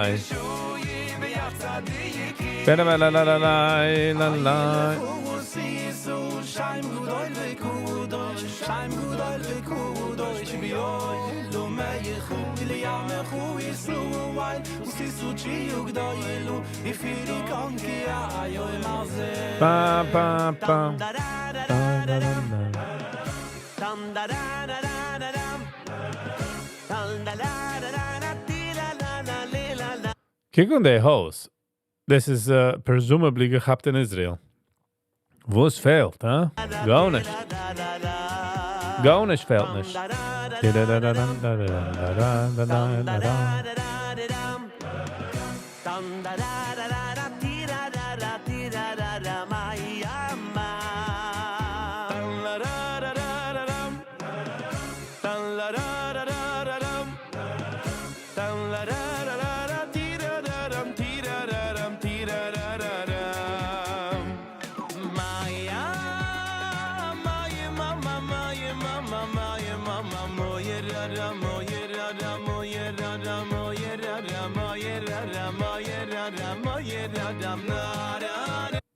La la la la la la. Pa pa pa. קוק אן די הויז. דאס איז presumably געכאפט אין Israel. וואס פעלט, הא? גארנישט. גארנישט פעלט נישט.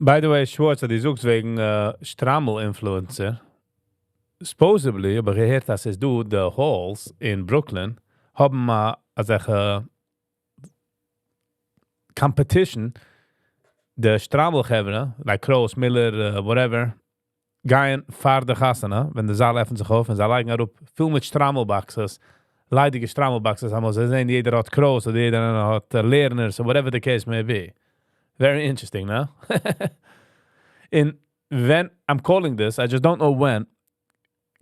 By the way, Schwartz, דו זאגסט וועגן שטריימל influencer. Supposedly, האב איך געהערט, אז ס'איז דא די halls אין Brooklyn האבן אזעלכע competition, די שטריימל חברה, like Cross, Miller, whatever, גייען פאר די חתונה, ווען די זאל עפנט זיך אויף, און זיי לייגן אראפ פיל מיט שטריימל boxes, ליידיגע שטריימל boxes, אז מ'זאל זען, יעדער האט Cross, אדער יעדער האט Lerner, so whatever the case may be. Very interesting, no? In when I'm calling this, I just don't know when,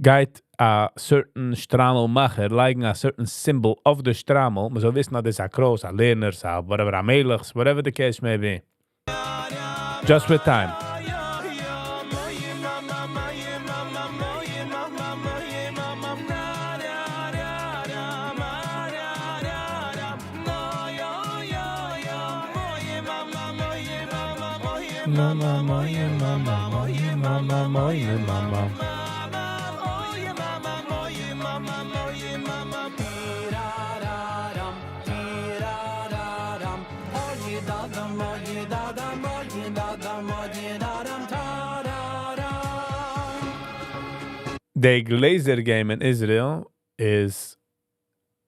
גייט א certain שטריימל מאכער לייגן א certain symbol אויף די שטריימל, מ'זאל וויסן, אז דאס איז א Cross, א Lerner, א whatever, א Melechs, whatever the case may be. Just with time. Mama, mama, mama, mama, mama. The גלעזער game in Israel is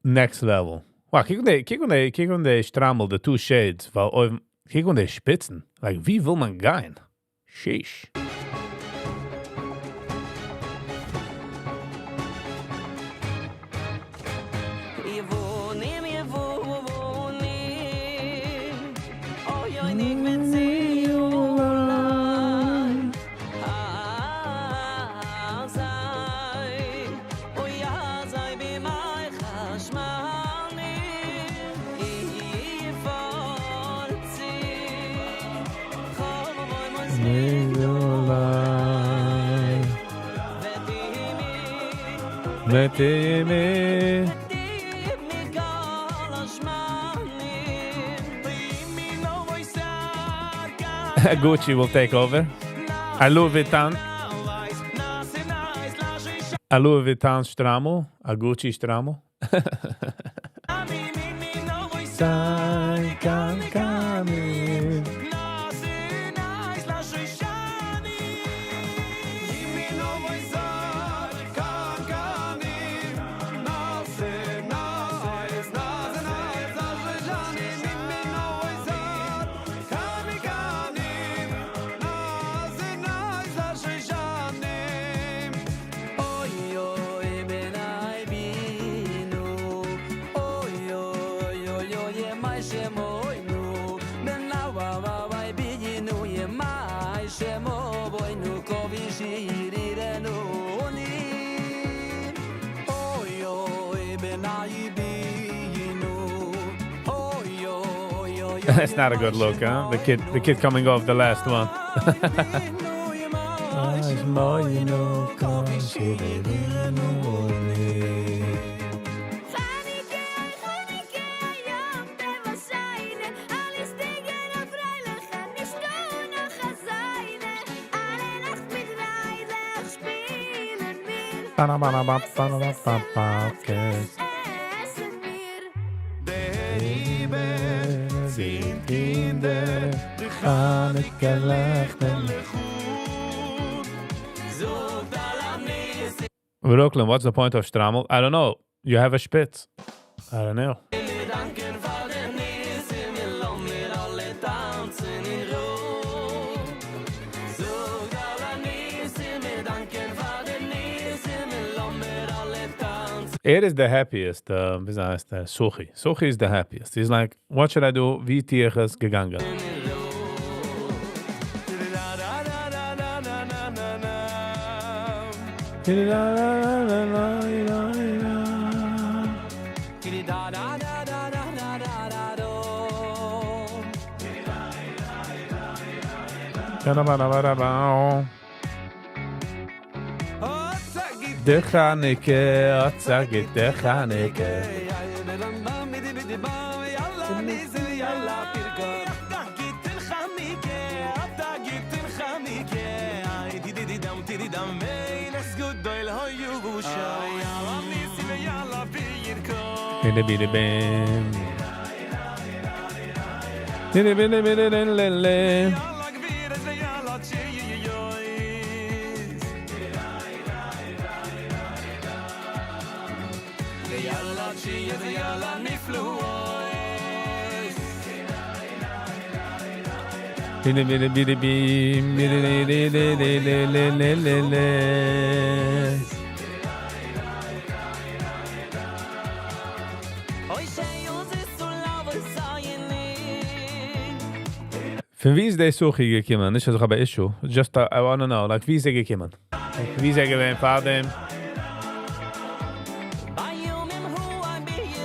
next level. Wow, קוק אן די שטריימל, the two shades, ווייל אויבן, קוק אן די שפיצן. Like, ווי וויל מען גיין? Sheesh. Gucci will take over. A Louis Vuitton. A Louis Vuitton שטריימל. A Gucci שטריימל. It's not a good look, huh? The kid coming off the last one. Brooklyn, what's the point of שטריימל? I don't know. You have a שפיץ. I don't know. ער איז the happiest, ווי הייסט ער? Suchi. Suchi is the happiest. He's like, what should I do? ווי טו איך עס? געגאנגען. די חנוכה, די חנוכה. פון ווי איז דער Suchi געקומען? נישט אז איך האב א issue. Just I wanna know, like, ווי איז ער געקומען? Like, ווי איז ער געווען פאר דעם?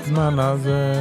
זמן הזה.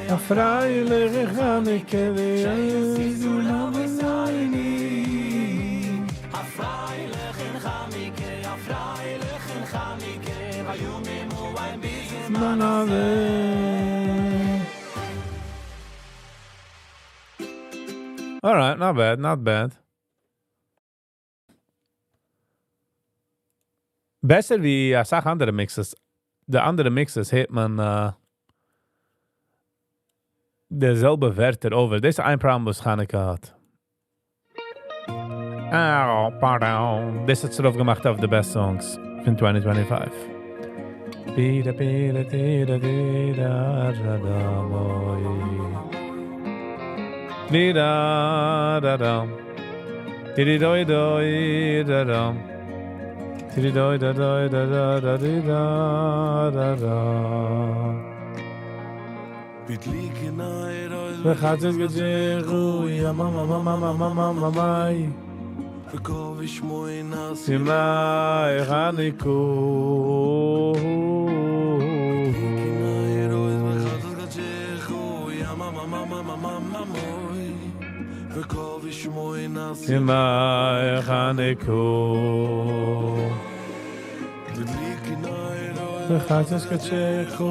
א פריילעכע חנוכה א פריילעכן חנוכה א פריילעכן חנוכה זמן הזה. Alright, not bad, not bad. בעסער ווי אסאך אנדערע mixes. די אנדערע mixes הערט מען די זעלבע ווערטער over. דאס איז איין פראבלעם וואס חנוכה האט. דאס האט זיך געמאכט אויף the best songs פון 2025. בידע בידע דידע דידע דא דא מוי. דידע דא דא. דידי דוי דוי דא דא. דידי דוי דא דוי דא דא דא די דא דא דא. וחצץ גדז'רו יא מאמא מאמא מאמא מאמא מאי. סימאי חניקו. ימי חנוכה. בחצות קדשך.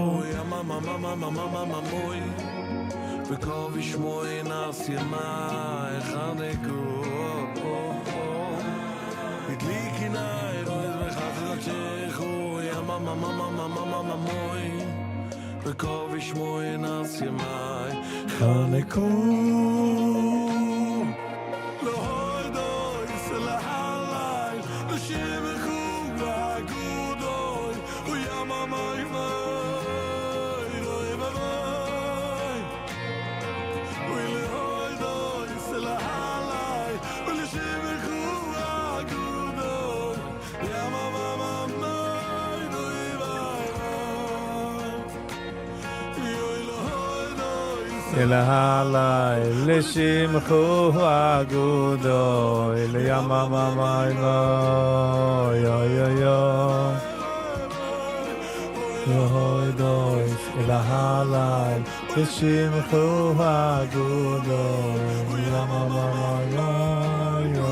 ולהלל לשמך הגדול ליממממ יא יא יא להודות ולהלל לשמך הגדול ליממממ יא יא.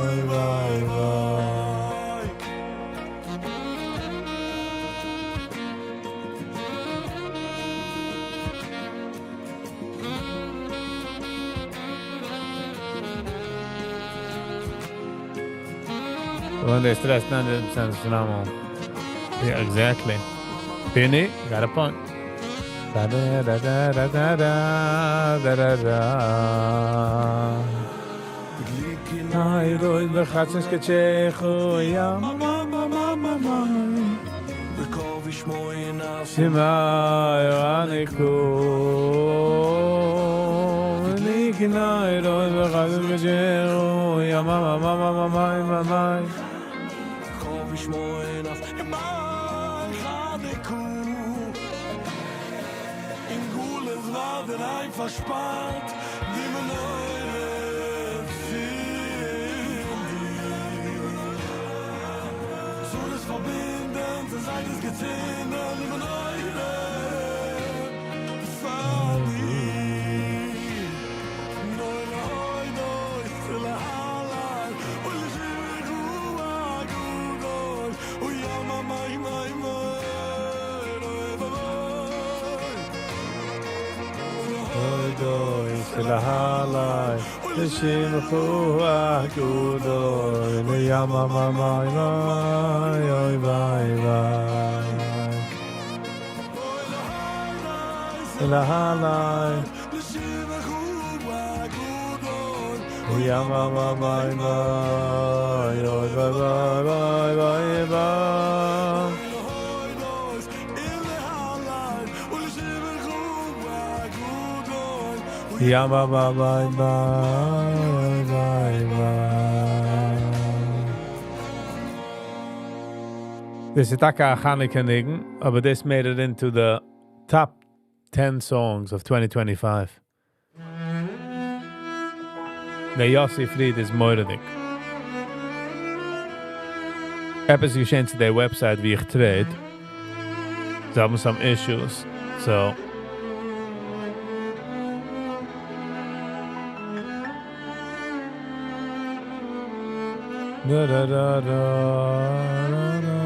When they stress 90% is phenomenal. Yeah, exactly. Penny, got a point. Da da da da da da da da da. Ay, roy בחצות קדשך, יא ימי חנוכה. ליגנאי רוי בחצות קדשך, יא מה מה מה מה מה מה מה. Verspart, die Menorah Zu das verbinden, zu sein es gezinnen, die Menorah להלל לשמך הגדול ליממממ אוי ביי ביי. להלל יממממ אוי ביי ביי ביי ביי. Ja, bye, bye, bye, bye, bye, bye. דאס איז טאקע א חנוכה ניגון, אבער this made it into the top 10 songs of 2025. דער יוסי פריד איז מורא'דיג. עפעס געשען צו דער website וואו איך trade. זיי האבן some issues, so Da da da da da da.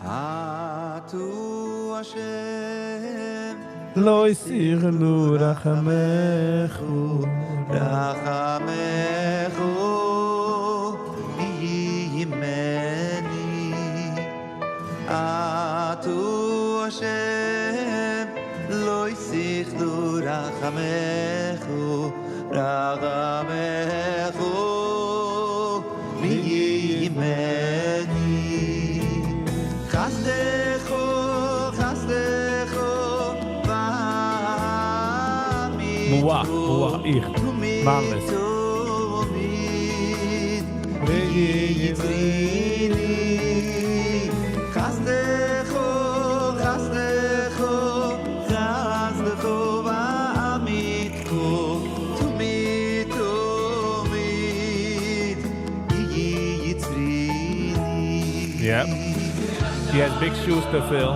אתה השם לא יסירנו רחמך. רחמך ימני אתה השם לא יסירנו רחמך רחמך ימני חסדך חסדך מואה, מואה, איך, מאמעס. תמיד ויצריני חסדך חסדך חסדך ואמיתך תמיד תמיד. Yep. He has big shoes to fill.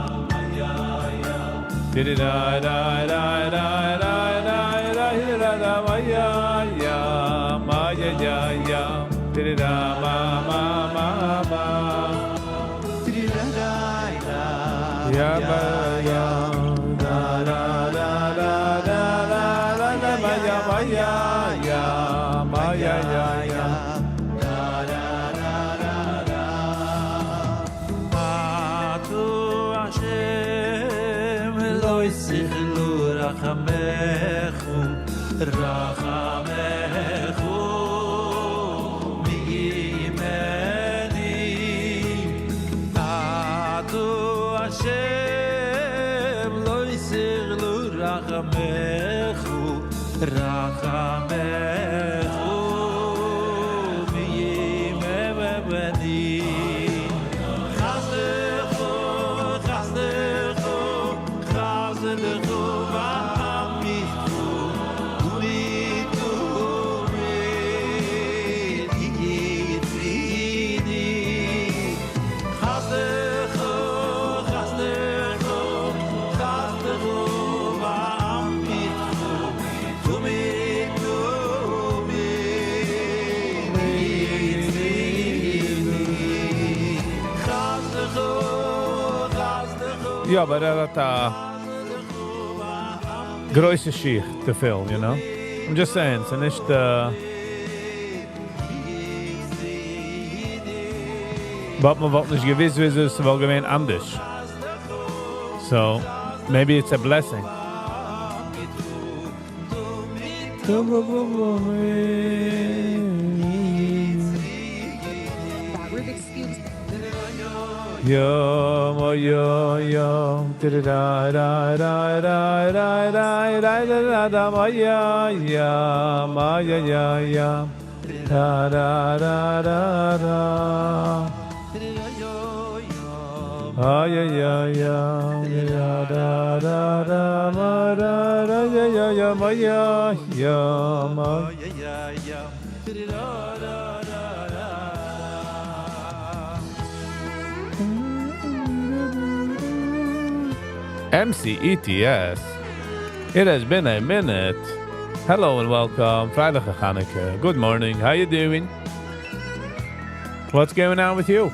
יא, אבער ער האט א גרויסע שיך to fill, you know? I'm just saying, ס'איז נישט... But מען וואלט נישט געוויסט וויאזוי ס'וואלט געווען אנדערש. So, maybe it's a blessing. MCETS, it has been a minute. Hello and welcome. פרייליכע חנוכה. Good morning. How you doing? What's going on with you?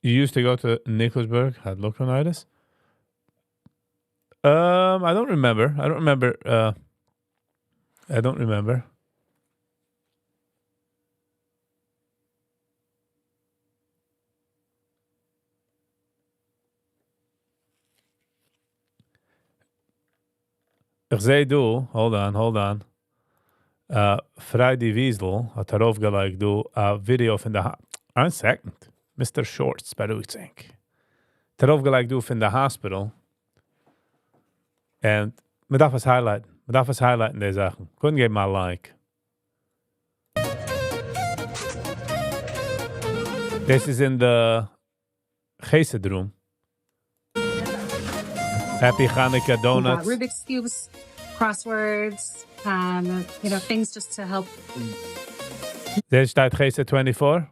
You used to go to Nikolsburg, had Lokronitis? I don't remember. I don't remember. I don't remember. איך זעה דא, hold on, hold on. Friday Wiesel האט ארויפגעלייגט דא א ווידעא פון די One second. Mister Shorts, בארואיגט זיך. האט ארויפגעלייגט דא פון די hospital. And מען דארף עס highlight ן. מען דארף עס highlight ן, די זאכן. קודם געבן א like. דאס איז אין די חסד room. Happy Hanukkah donuts. Rubik's Cubes, crosswords, things just to help. דער שטייט חסד 24.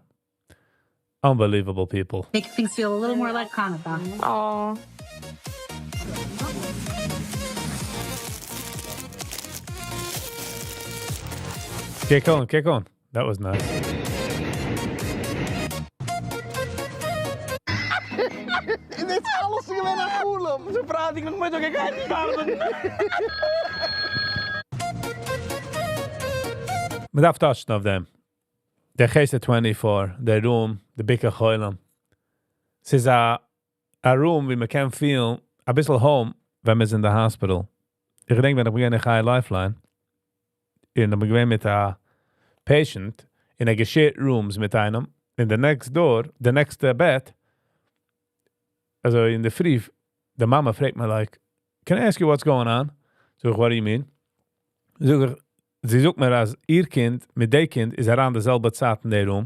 Unbelievable people. Make things feel a little more like Hanukkah. Aw. Kick on, kick on. That was nice. דאס אלעס איז געווען א חלום. אזוי פרייטאג נאכמיטאג איך גיי נישט ארבעטן. מען דארף touch ן אויף דעם. דער חסד 24, דער room, די ביקור חולים. ס'איז א room ווי מען קען feel א ביסל home, ווען מען איז אין די hospital. איך געדענק, ווען איך בין געווען אין חי Lifeline, און איך בין געווען מיט א patient, אין א גע share ט rooms מיט איינעם, אין the next door, די נעקסטע בעט, אזוי אין די פרי, די מאמע פרעגט מיר like, can I ask you what's going on? זאג איך, what do you mean? זאג איך, זי זאגט מיר אז איר קינד מיט די קינד איז אריין די זעלבע צייט אין די room,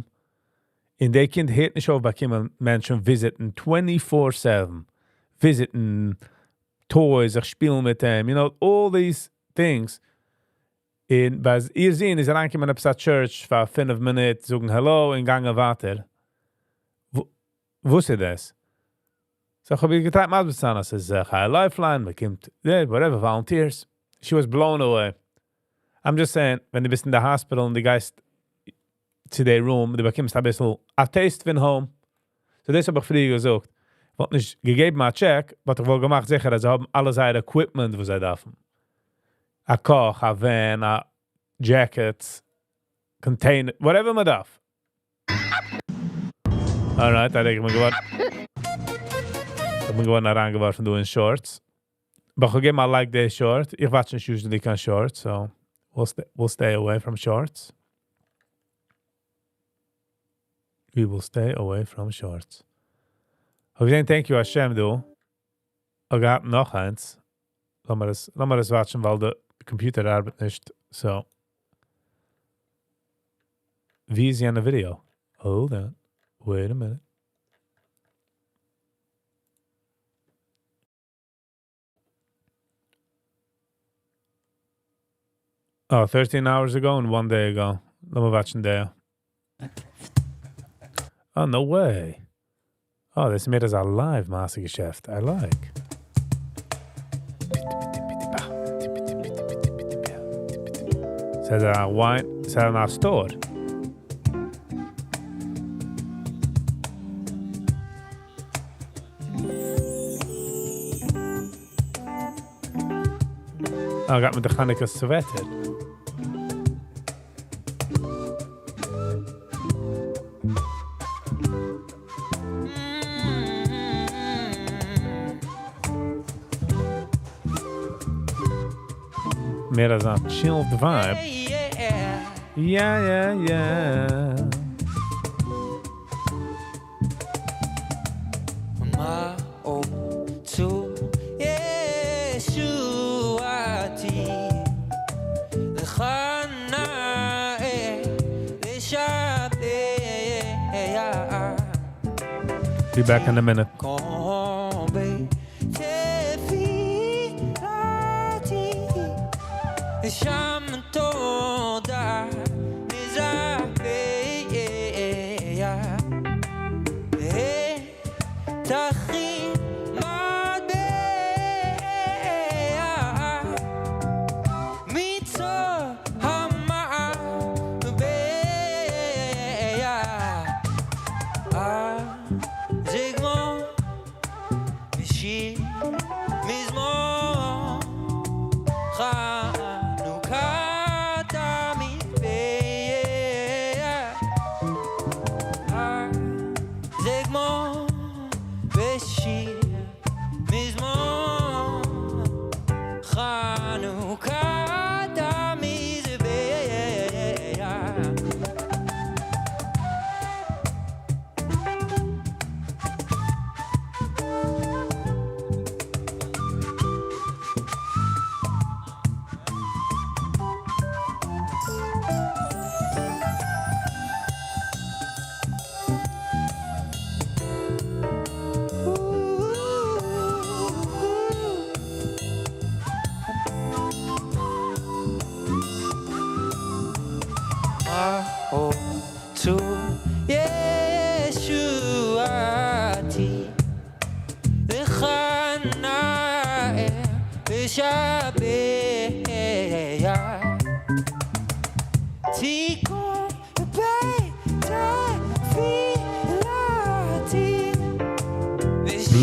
און די קינד הערט נישט אויף באקומען מענטשן וויזיטן twenty four seven, וויזיטן, toys, זיך שפילן מיט אים, you know, all these things. און ביי איר זון איז אריינגעקומען עפעס א church פאר פינף מינוט זאגן העלא און גאנגען ווייטער. וואס איז דאס? So איך האב איר געטרייט מסביר צו זיין אז ס'איז Chai Lifeline, מען קומט, whatever, volunteers. She was blown away. I'm just saying, ווען דו ביסט אין די hospital און דו גייסט צו די room, דו באקומסט אביסל א taste פון home. So דאס האב איך פריער געזאגט. איך וואלט נישט געגעבן א check, but איך וואלט געמאכט זיכער אז זיי האבן אלע זייערע equipment וואס זיי דארפן. א קאך, א van, א jackets, container, whatever מען דארף. Alright, איך בין געווארן. איך בין געווארן אריינגעווארפן דא אין shorts. But איך געב א like די short. איך watch נישט usually קיין shorts, so we'll stay away from shorts. We will stay away from shorts. האב געזען thank you השם דא. איך געהאט נאך איינס. לאמיר עס watch ן ווייל די computer ארבעט נישט. So. ווי איז יענע video? Hold on. Wait a minute. Oh, 13 hours ago and 1 day ago. לאמיר watch ן דער. Oh, no way. Oh, דאס איז מער אזא live מעשה געשעפט. I like. ס'איז א wine, ס'איז א store. Oh, גייט מיט די חנוכה sweater. מער אזא chilled vibe. Yeah, yeah, yeah. Be back in a minute.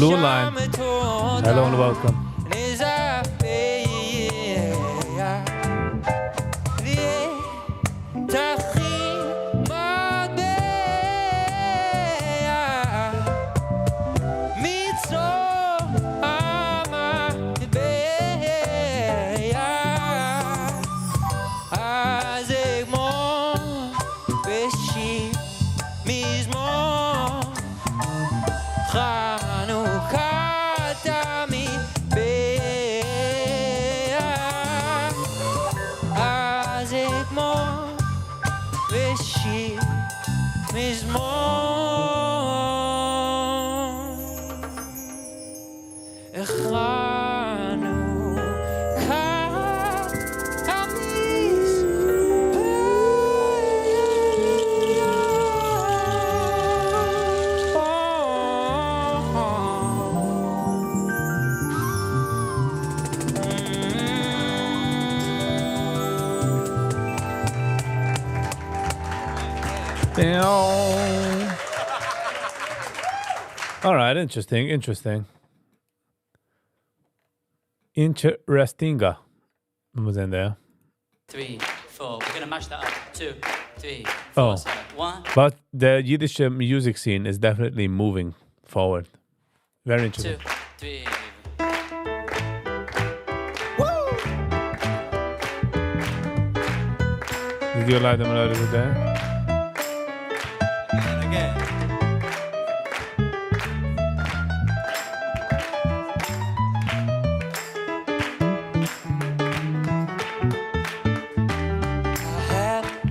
Blue Line. Hello and welcome. All right, interesting, interesting. Interestinga. מיר זענען דא. Three, four. We're gonna mash that up. Two, three, four, Oh. seven, one. But the Yiddish music scene is definitely moving forward. Very Two, interesting. three. Did you like them a lot today? Again.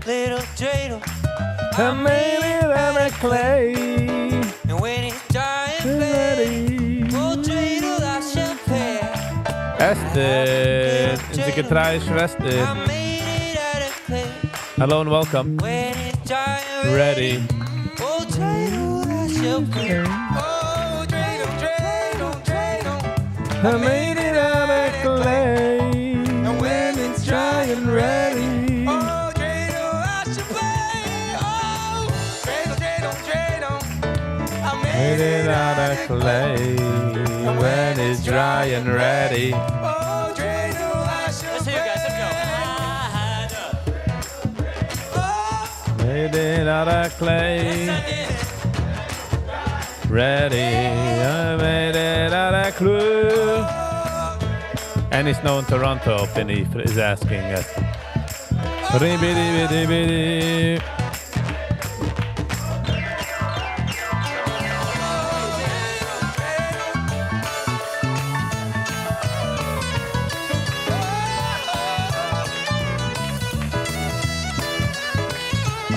Little dreidel, I made it out of clay. and when it's dry and ready, oh dreidel, I shall play. Esther, אונזער געטרייע שוועסטער. I made it out of clay. Hello and welcome. When it's dry and Ready. oh dreidel, I shall play. Oh dreidel, dreidel, dreidel, I made it out of clay. And when it's dry and ready. oh dreidel, I shall play. Oh dreidel, dreidel, dreidel, I Made it out of clay. When it's dry and ready. Oh dreidel, I shall Let's hear it, guys. Let's go. Oh, Made it out of clay. Ready. I made it out of clay. Any snow in Toronto, Benny is asking us. Ribidi-bidi-bidi.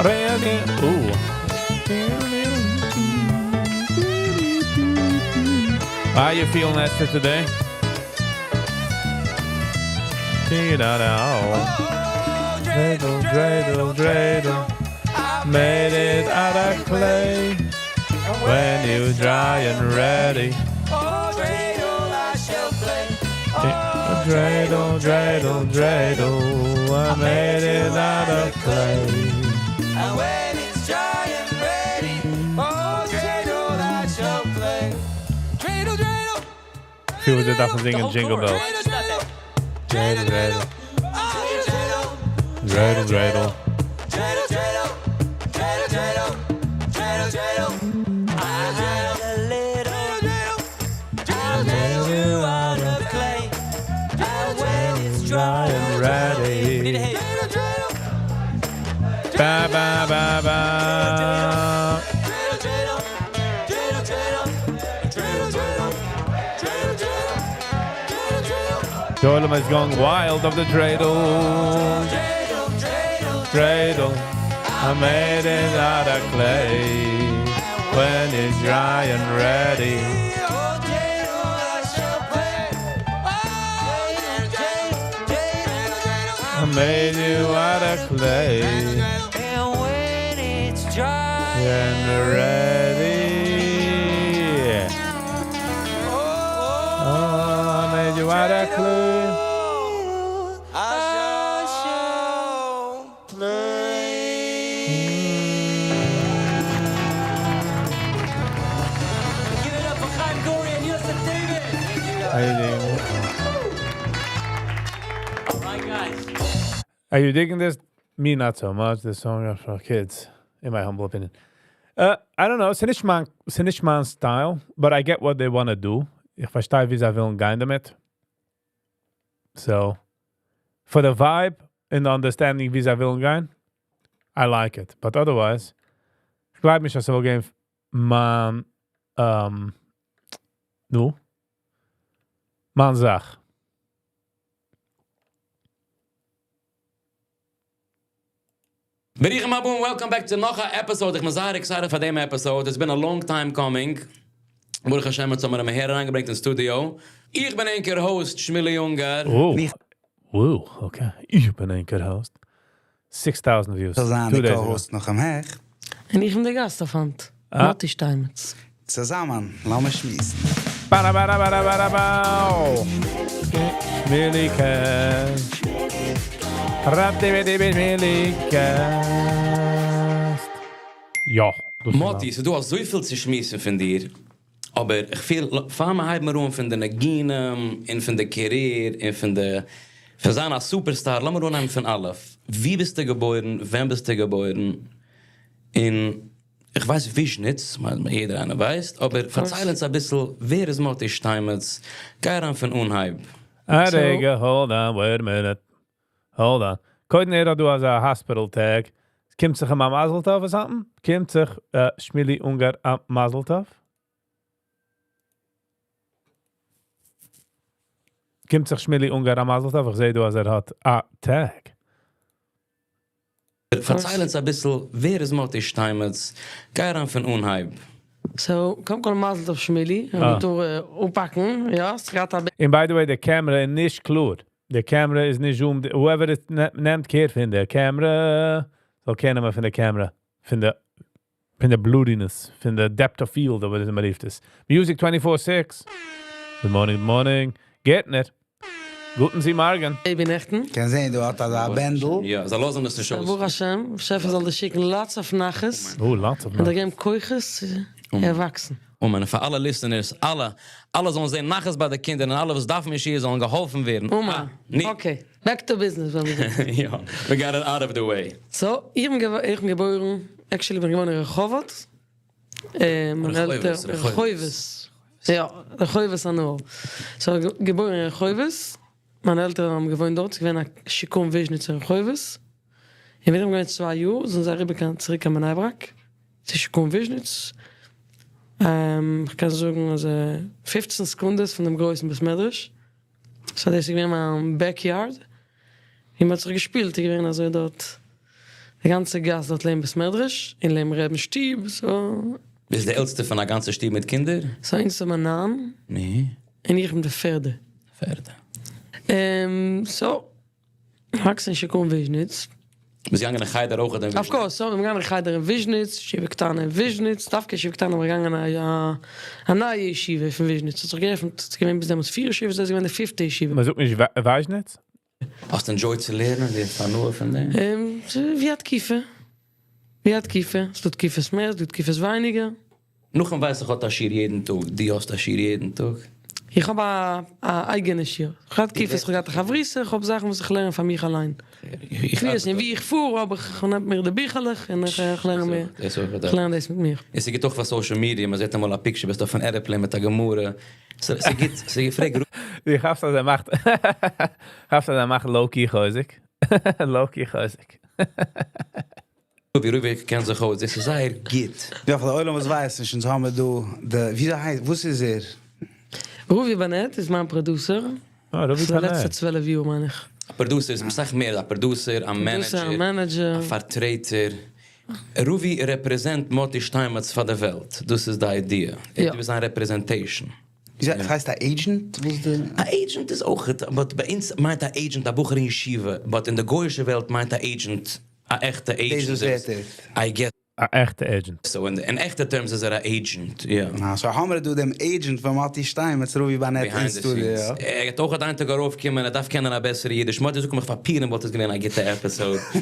Ready. Ooh. How you feeling, Esther, today? Oh, Dreidel, dreidel, dreidel. Made it out of clay. When you dry and ready. Oh, dreidel, I shall play. Oh, dreidel, dreidel, dreidel. I made it out of clay. And when it's dry and ready, oh, dreidel, I shall play. Dreidel, dreidel, פיל ווי זיי דארפן The זינגען whole Jingle chorus. Bells. Stop it. Dreidel, dreidel, oh, dreidel, dreidel, dreidel. dreidel, dreidel, dreidel, dreidel, dreidel, dreidel. I had a little dreidel, dreidel out of clay. And when it's dry Dry and We need a ready. hit. dreidel, dreidel, Ba, ba, ba, ba. dreidel, dreidel, dreidel, dreidel, dreidel, dreidel, dreidel, dreidel, dreidel, dreidel. The עולם is going wild of the dreidel. Dreidel, dreidel, Dreidel, I made it out of clay. When it's dry and ready. Oh, dreidel, I shall play. Oh, dreidel, dreidel, dreidel, I made you out of clay. And when it's dry And ready. Oh, I made you out of clay. I shall play. Give it up for Chaim Gori and Yosef David. Are you digging, All right, guys. are you digging this? Me, not so much. This song is for kids, in my humble opinion. I don't know. ס'נישט מיין, ס'נישט מיין style, but I get what they want to do. איך פארשטיי, ווי זיי ווילן גיין דערמיט. So, for the vibe and the understanding ווי זיי ווילן גיין, I like it. But otherwise, איך גלייב נישט, אז ס'זאל גיין מיין, נו, מיין זאך. ברוכים הבאים, welcome back צו נאך אן episode. איך בין זייער excited פאר דעם episode. It's been a long time coming. ברוך השם אונז האמיר אים אהער אריינגעברענגט אין סטודיאו. איך בין ענקער host שמילי אונגאר. Wow, okay. איך בין ענקער host. 6000 views. זאל זיין Two די days ago. co-host נאך אים העכט. און איך בין דער גאסט אויף היינט, אה. מאטי שטיינמעץ. צוזאמען, לאמיר שמועסן. באַראַ באַראַ באַראַ באַראַ באַו. שמילי cast. ראַ-די-בי-די-בי שמילי cast. יא. דאס איז מאטי, ס'איז דא אזויפיל צו שמועסן פון דיר, אבער איך פיל, פאר מיר הייבן מיר אן פון די ניגונים, און פון די career, און פון די, פון זיין א superstar, לאמיר אנהייבן פון אלף. וואו ביסטו געבוירן? ווען ביסטו געבוירן? און איך ווייס וויזשניץ, כ'מיין יעדער איינער ווייסט, אבער פארצייל אונז אביסל, ווער איז מאטי שטיינמעץ? גיי אריין פון אנהייב. א רגע, hold on, wait a minute. Hold on. קודם ער האט דא אזא hospital tag. קומט זיך אים א מזל טוב or something? קומט זיך שמילי אונגאר א מזל טוב? קומט זיך שמילי אונגאר א מזל טוב? איך זע דא אז ער האט א tag. פארצייל אונז אביסל, ווער איז מאטי שטיינמעץ? גיי אריין פון אנהייב. So, קודם כל מזל טוב שמילי, אה. מ'טאר אפפאקן, יא, ס'גייט א און by the way, די camera איז נישט קלאר. די camera איז נישט zoomed. Whoever איז נעמט care פון די camera, זאל care נעמען פון די camera. פון די, פון די blurriness, פון די depth of field, אדער ווי מען רופט עס. Music 24-6. Good morning, good morning. גערטנער. גוטן זי מארגן. Baby נעכטן. קען זען, דו האסט אזא בענדל. יא, זיי לאזן עס נישט אויס. ברוך השם, באשעפער זאל דיר שיקן lots of נחת. Oh, lots of און דיר נחת. געבן כוחות צו ערוואקסן. אמן. פאר אלע listeners, אלע, אלע זאלן זען נחת ביי די קינדער און אלע וואס דארפן ישועות זאלן געהאלפן ווערן. אמן. אה, ני. Okay, back to business, ווען מיר זענען. יא, we got it out of the way. So, איך בין איך בין געבוירן, actually בין געבוירן אין רחובות. מיין רחובות, עלטער- רחובות. רחובות. יא, רחובות הנהר. So, געבוירן אין רחובות. מיינע עלטערן האבן געוואוינט דארט, ס'איז געווען א שיכון וויזשניץ אין רחובות. און ווען איך בין געווען צוויי יאר, זענען זיי אריבער קיין, צוריק קיין בני ברק, צו שיכון וויזשניץ. איך קען זאגן אז פופצן סעקונדעס פון דעם גרויסן בית מדרש. So דאס איז געווען מיין backyard. ווי מ'האט זיך געשפילט, איז געווען אזוי דארט די גאנצע גאס דארט לעבן בית מדרש, און לעבן רבי'נס שטוב, so. ביסט די עלטסטע פון א גאנצע שטוב מיט קינדער? So אונז זענען ניין. ני. און איך בין די פערדע. פערדע. So, געוואקסן אין שיכון וויזשניץ. ביסט געגאנגען אין חדר אויך אין וויזשניץ? Of course, so, איך בין געגאנגען אין חדר אין וויזשניץ, ישיבה קטנה אין וויזשניץ, דווקא ישיבה קטנה בין איך געגאנגען א א נייע ישיבה פון וויזשניץ, ס'האט זיך געעפנט, ס'איז געווען ביז דעמאלטס פיר ישיבות, דאס איז געווען די פיפטע ישיבה. מען זאגט נישט ווייזשניץ? האסט enjoyed צו לערנען? דו האסט הנאה פון דעם? ווי א תקופה. ווי א תקופה. ס'דא תקופות מער, ס'דא תקופות ווייניגער. נאכן ווייס איך האט א שיעור יעדן טאג, דו האסט א שיעור יעדן טאג? איך האב א א אייגענע שיעור. איך האב תקופות, איך האב געהאט א חברותא, איך האב זאכן וואס איך לערן פאר מיך אליין. איך ווייס נישט ווי איך פאר, אבער איך נעם מיר די ביכלעך און איך לערן מיר, איך לערן דאס מיט מיר. און ס'גוט אויך פאר social media, מ'זעט אמאל א picture ביסט אויף אן airplane מיט א גמרא, ס'גוט, ס'געפרעגט. דו כאפסט אז ער מאכט, כאפסט אז ער מאכט low-key חוזק, low-key חוזק. ווי רואיג קען זיך אויס, דאס איז זייער גוט. יא, פאר די עולם וואס ווייסט נישט, אונז האמיר דא די, וויאזוי הייסט, וואס איז ער? רובי באנעט איז מיין producer. אה, רובי פון די באנעט. לעצטע צוועלף יאר מיין איך. א producer איז אסאך מער, א producer, א manager, א פארטרעטער. רובי represent מאטי שטיינמעץ פאר די וועלט, דאס איז די idea. דו ביסט זיין representation. וויאזוי הייסט א agent? וואס די? א agent איז אויך, but ביי אונז מיינט א agent א בחור אין ישיבה, but אין די גוי'אישע וועלט מיינט א agent א עכטע agent. דאס וואס ער טוט. I guess. א עכטע agent. So אין עכטע terms איז ער א agent, יא. אה, so האמיר דא דעם agent פון מאטי שטיינמעץ, רובי באנעט אין סטודיאו. ער גייט אויך איין טאג ארויפקומען, ער דארף קענען א בעסערע אידיש. מאטי זאגט מיך פאר פורים וואלט עס געווען א גוטע episode.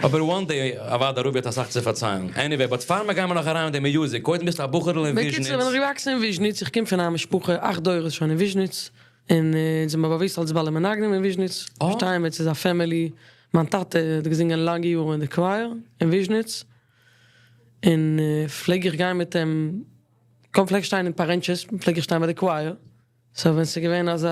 אבער one day, אוודאי רובי האט אסאך צו פארציילן. Anyway, but פאר מיר גיימער נאך אריין מיט די music, קודם ביסטו א בחור'ל אין וויזשניץ. בקיצור, בין איך געוואקסן אין וויזשניץ, איך קום פון א משפחה אכט דורות שוין אין וויזשניץ, און אונז זעמיר באוואוסט אלס בעלי מנגנים אין וויזשניץ, שטיינמעץ איז א family, מיין טאטע האט געזינגען לאנגע יארן אין די choir אין וויזשניץ, און פלעג איך גיין מיט אים, קוים פלעג שטיין אין פארענטשעס, פלעג איך שטיין ביי די choir, so ווען ס'איז געווען אזא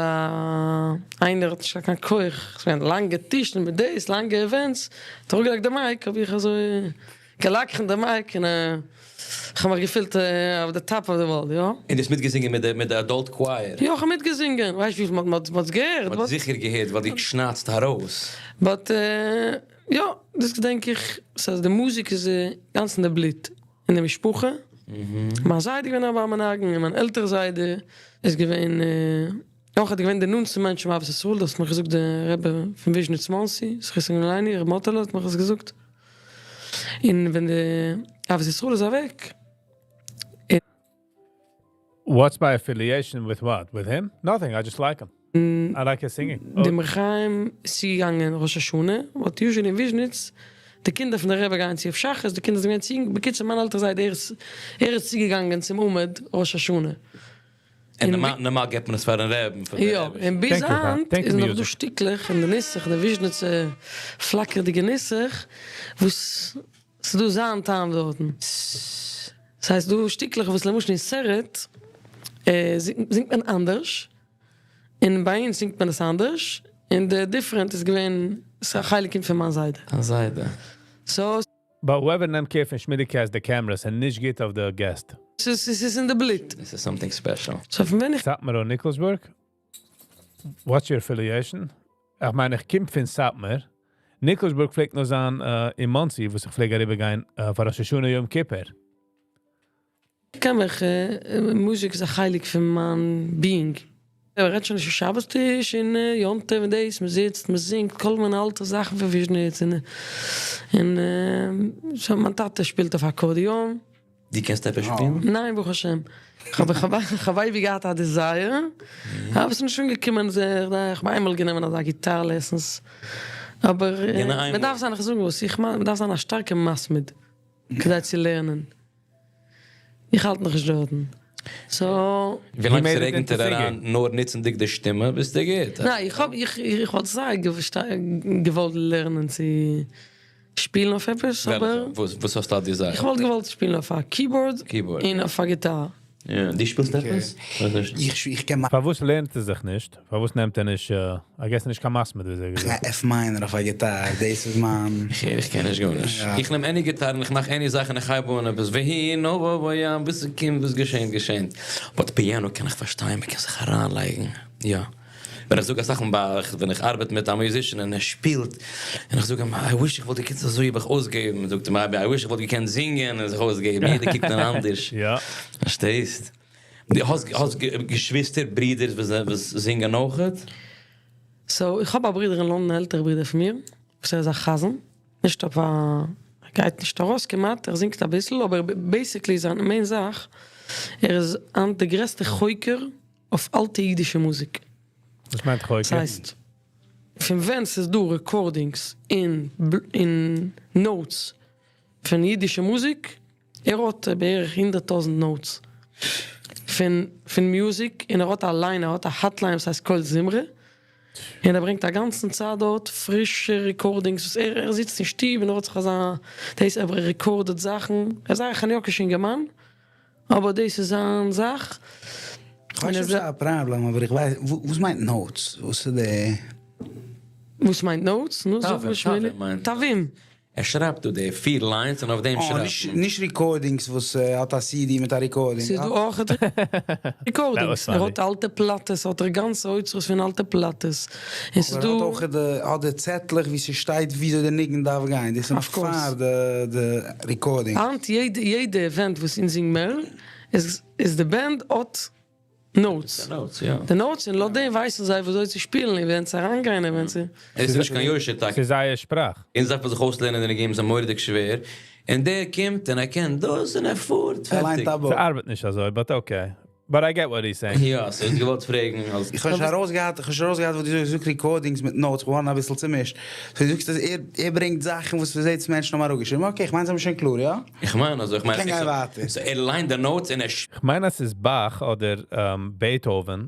איינער האט נישט געהאט קיין כח, ס'איז געווען לאנגע טישן מיט דאס, לאנגע events, האט ער אראפגעלייגט די mic, האב איך אזוי געלאקערט די mic און כ'האב מיך געפילט אויף די top of the world, יא. און דו האסט מיטגעזינגען מיט די מיט די adult choir? יא, כ'האב מיטגעזינגען, ווייסט וויפיל מ'האט מ'האט עס געהערט? מ'האט זיכער געהערט ווייל דו שניידסט ארויס. But יא, דאס געדענק איך, ס'איז די מוזיק איז גאנץ אין די בלוט, אין די משפחה. מיין זיידע איז געווען א בעל מנגן און מיין עלטערע זיידע איז געווען אויך האט געווען די נאנטסטע מענטש צום אהבת ישראל, דאס האט מיך געזאגט דער רבי פון וויזשניץ מאנסי, זכותו יגן עלינו, ר' מאטעלע האט מיך עס געזאגט, און ווען די אהבת ישראל איז אוועק און. What's my affiliation with what? With him? Nothing, I just like him. I like his singing. דער אמרי חיים איז צוגעגאנגען ראש השנה, וואט usually אין וויזשניץ, די קינדער פון די רבי גייען צו אויף שחרית, די קינדער זענען געווען צו יונג, בקיצור מיין עלטערע זיידע ער איז ער איז צוגעגאנגען צום עמוד ראש השנה. און נארמאל געבט מען עס פארן רעבן פאר די יא, רעבישע. און ביז היינט איז נאך דא שטיקלעך אין די נוסח, די וויזשניצע פלאקערדיגע נוסח, וואס ס'איז דא זיין טעם דארטן. ס'הייסט דא שטיקלעך וואס למשל אין סערעט זינגט מען אנדערש, און ביי אונז זינגט מען עס אנדערש, און די different איז געווען ס'איז א חלק פון מיין זיידע. דיין זיידע. סאו. But whoever נעמט care פון שמידיגע אז די cameras און נישט גוט אויף די guest. ס'איז אין די בלוט. This is something special. So פון ווען איך. סאטמאר און ניקלשבורג? What's your affiliation? איך מיין איך קום פון סאטמאר. ניקלשבורג פלעגט נאר זיין אין מאנסי וואס איך פלעג אריבערגיין פאר ראש השנה יום כיפור. קען מיך, מוזיק איז א חלק פון מיין being. מען רעדט שוין נישט פון שבת טיש און יום טוב און דאס, מען זיצט מען זינגט כל מיני אלטע זאכן פון וויזשניץ און און מיין טאטע שפילט אויף אקארדיאן. דו קענסט עפעס שפילן? ניין ברוך השם, כ'האב אייביג געהאט א desire, אבער ס'איז נישט אנגעקומען, כ'האב איינמאל גענומען אזא גיטאר lessons, אבער מען דארף זיין, כ'זאג וואס איך מיין, מען דארף זיין א שטארקע מתמיד כדי צו לערנען. איך האלט נאכנישט דארטן. So. ווילאנג ס'רעגנט דיר אריין נאר נוצנדיג די שטימע ביסטו גוט. ניין איך האב איך איך וואלט זייער געוואלט לערנען צו שפילן אויף עפעס אבער. וואס וואס האסטו א desire? איך וואלט געוואלט שפילן אויף א keyboard און אויף א גיטאר. יא, דו שפילסט עפעס? איך קען. פארוואס לערנט ער זיך נישט? פארוואס נעמט ער נישט, I guess נישט קיין מתמיד ווי אזוי געזאגט. א F minor אויף א גיטאר, דאס איז מיין. איך הער איך קען נישט גארנישט. איך נעם any גיטאר און איך מאך any זאך און איך הייב אן עפעס והנה בים ביז ס'קומט וואס געשענט געשענט. But פיאנא קען איך פארשטיין מ'קען זיך אריינלייגן. יא. ווען איך זאג אסאך מאל ביי ווען איך ארבעט מיט א musician און ער שפילט און איך זאג אים I wish איך וואלט געקענט אזוי האב איך אויסגעבן זאגט ער מיר I wish איך וואלט געקענט זינגען און זיך אויסגעבן יעדער קוקט אן אנדערש. פארשטייסט? דו האסט האסט געשוויסטער ברידערס וואס וואס זינגען אויכעט? So איך האב א ברודער אין לאנדאן א עלטערע ברודער פון מיר וואס ער איז א חזן, נישט אויף א ער גייט נישט ארויס כמעט ער זינגט אביסל אבער basically זיין main זאך ער איז היינט די גרעסטע חוקר אויף אלטע אידישע מוזיק. וואס מיינט חוקר? ס'הייסט פון ווען ס'איז דא recordings און און notes פון אידישע מוזיק, ער האט בערך 100,000 notes פון פון מוזיק, און ער האט א line, ער האט א hotline וואס הייסט קול זמרה, און ער ברענגט א גאנצן צייט דארט פרישע recordings וואס ער ער זיצט אין שטוב און ער האט זיך אזא דאס ער רעקארדעט זאכן, ער איז זייער א חניאקישע אינגערמאן, אבער דאס איז זיין זאך. כ'ווייס נישט אויב ס'איז א פראבלעם אבער איך ווייס, וואס מיינט notes? וואס איז די. וואס מיינט notes? נו זאג מיר שמילי. תווים. ער שרייבט דא די פיר lines און אויף דעם שרייבט מען. נישט recordings וואס האט א CD מיט א recording. ס'איז דא אויך recordings, ער האט אלטע פלאטעס, האט ער גאנצע אוצרות פון אלטע פלאטעס, און ס'איז דא. ער האט אויך די האט די צעטלעך ווי ס'שטייט וויאזוי די ניגון דארף גיין, דאס איז נאך פאר די recording. היינט יעדע יעדע event וואס אונז זינג מיר איז איז די band האט notes, די notes און לויט דעם ווייסן זיי וויאזוי צו שפילן און ווען צו אריינגיין און ווען צו. עס איז נישט קיין יושר טאקע. ס'איז זייער שפראך. אונז דארף מען זיך אויסלערנען די ניגונים זענען מורא'דיג שווער, און דער קומט און ער קען דאס און ער פארט, פערטיג. ס'ארבעט נישט אזוי but okay. But I get what he's saying. יא, so האסט געוואלט פרעגן אז. איך האב נישט ארויסגעהאט, איך האב נישט ארויסגעהאט וואס דו זאגסט, זאגסט recordings מיט notes, כ'בין געווארן אביסל צומישט. So דו זאגסט אז ער ער ברענגט זאכן וואס מ'זעט מענטשן האבן אראפגעשריבן, okay, כ'מיין זיי האבן שוין קלאר, יא? איך מיין אזוי, איך מיין. קען גיין ווייטער. So ער ליינט די notes און ער. כ'מיין אז ס'איז באך אדער בעטהאווען,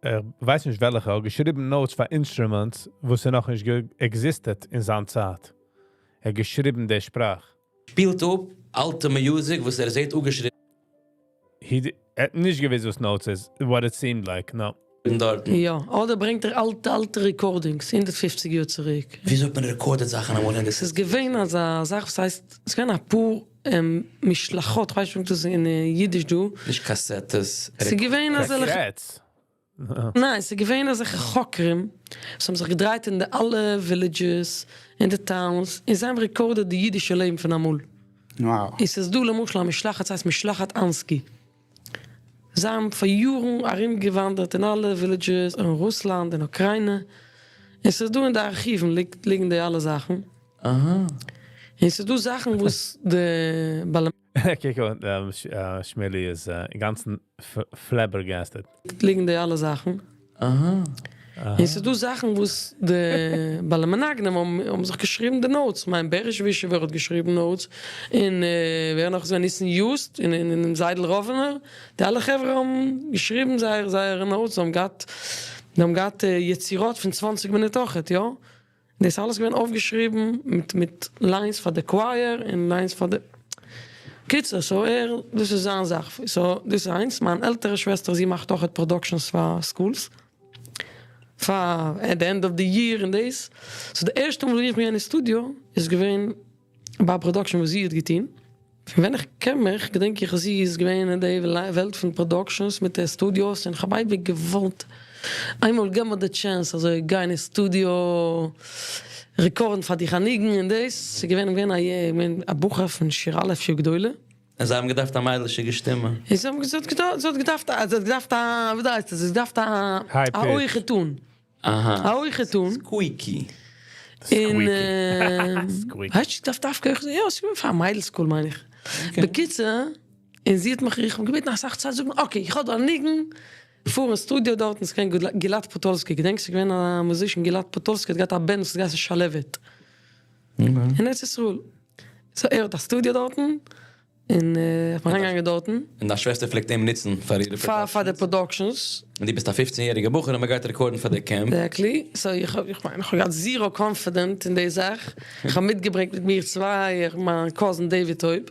איך ווייס נישט וועלכע, האט געשריבן notes פאר instruments וואס איז נאכנישט געעקזיסטעט אין זיין צייט. ער האט געשריבן די שפראך. שפילט אפ אלטע מוזיק וואס ער זעט אפגעשריבן. ער האט נישט געוואוסט וואס notes איז, what it seemed like, no. דארטן. יא, אדער ברענגט ער אלטע אלטע recordings, 150 יאר צוריק. וויאזוי האט מען רעקארדעד זאכן אמאל אין די. ס'איז געווען אזא זאך וואס הייסט, ס'איז געווען אפאר משלחות, כ'ווייס נישט ווי מ'זאגט דאס אין אידיש דא. נישט קאסעטעס. ס'איז געווען אזעלכע. Cassettes? ניין, ס'איז געווען אזעלכע חוקרים וואס האבן זיך געדרייט אין די אלע villages, אין די towns, און זיי האבן רעקארדעד די אידישע לעבן פון אמאל. און ס'איז דא למשל א משלחת ס'הייסט משלחת אנסקי. זיי האבן פאר יארן ארום געוואנדערט אין אלע villages אין רוסלאנד און אוקריינע, און ס'איז דא אין די ארכיוון ליגן די אלע זאכן, און ס'איז דא זאכן וואס די בעלי. קוק אן שמילי איז אינגאנצן flabbergasted. ליגן די אלע זאכן. און ס'איז דא זאכן וואס די בעלי מנגנים האבן זיך געשריבן די notes, כ'מיין בעריש ווישעווער האט געשריבן notes, און ווער נאך איז געווען ניסן יוסט, און זיידל ראווענער, די אלע חברה האבן געשריבן זייער זייערע notes, זיי האבן געהאט זיי האבן געהאט יצירות פון צוואנציג מינוט אויכעט, יא? דאס איז אלעס געווען אויפגעשריבן מיט מיט lines פאר די choir און lines פאר די. קיצור so ער דאס איז זיין זאך so דאס איז איינס, מיין עלטערע שוועסטער זי מאכט אויכעט productions פאר schools פאר at the end of the year און דאס, so די ערשטע מאל וואס איך בין געווען אין סטודיאו איז געווען ביי א production וואס זי האט געטון, פון ווען איך קען מיך געדענק איך אז זי איז געווען אין די וועלט פון productions מיט די סטודיאוס און כ'האב אייביג געוואלט איינמאל געב מיר די chance אזוי גיין אין סטודיאו רעקארדן פאר דיך א ניגון און דאס, ס'איז געווען געווען א בחור פון שיעור א' ישיבה גדולה. און זיי האבן געדארפט א מיידלישע געשטימע. און זיי האבן געזאגט זי האט געדארפט א זי האט געדארפט א ווי הייסט עס זי האט געדארפט א הויכע טאן. אהא. א הויכע טאן. squeaky. און הייסט נישט דארף דווקא הויך יא ס'איז געווען פאר א מיידל school מיין איך. בקיצור, און זי האט מיך איך האב געבעטן אסאך צייט זאגט מיר okay איך האב דא א ניגון, פאר אין סטודיאו דארטן ס'איז געווען גלעד פאטאלסקי געדענקסט ס'איז געווען א musician גלעד פאטאלסקי האט געהאט א band וואס האט געהייסן שלהבת אין ארץ ישראל. so ער האט א סטודיאו דארטן. און איך בין אריינגעגאנגען דארטן. און דיין שוועסטער פלעגט אים נוצן פאר אירע productions? פאר די productions. און דו ביסט א פופצן יעריגע בחור און מ'גייט רעקארדן פאר די camp. Exactly. So איך האב, איך מיין איך האב געהאט zero confident אין די זאך. איך האב מיטגעברענגט מיט מיר צוויי, מיין cousin דעיוויד טויב.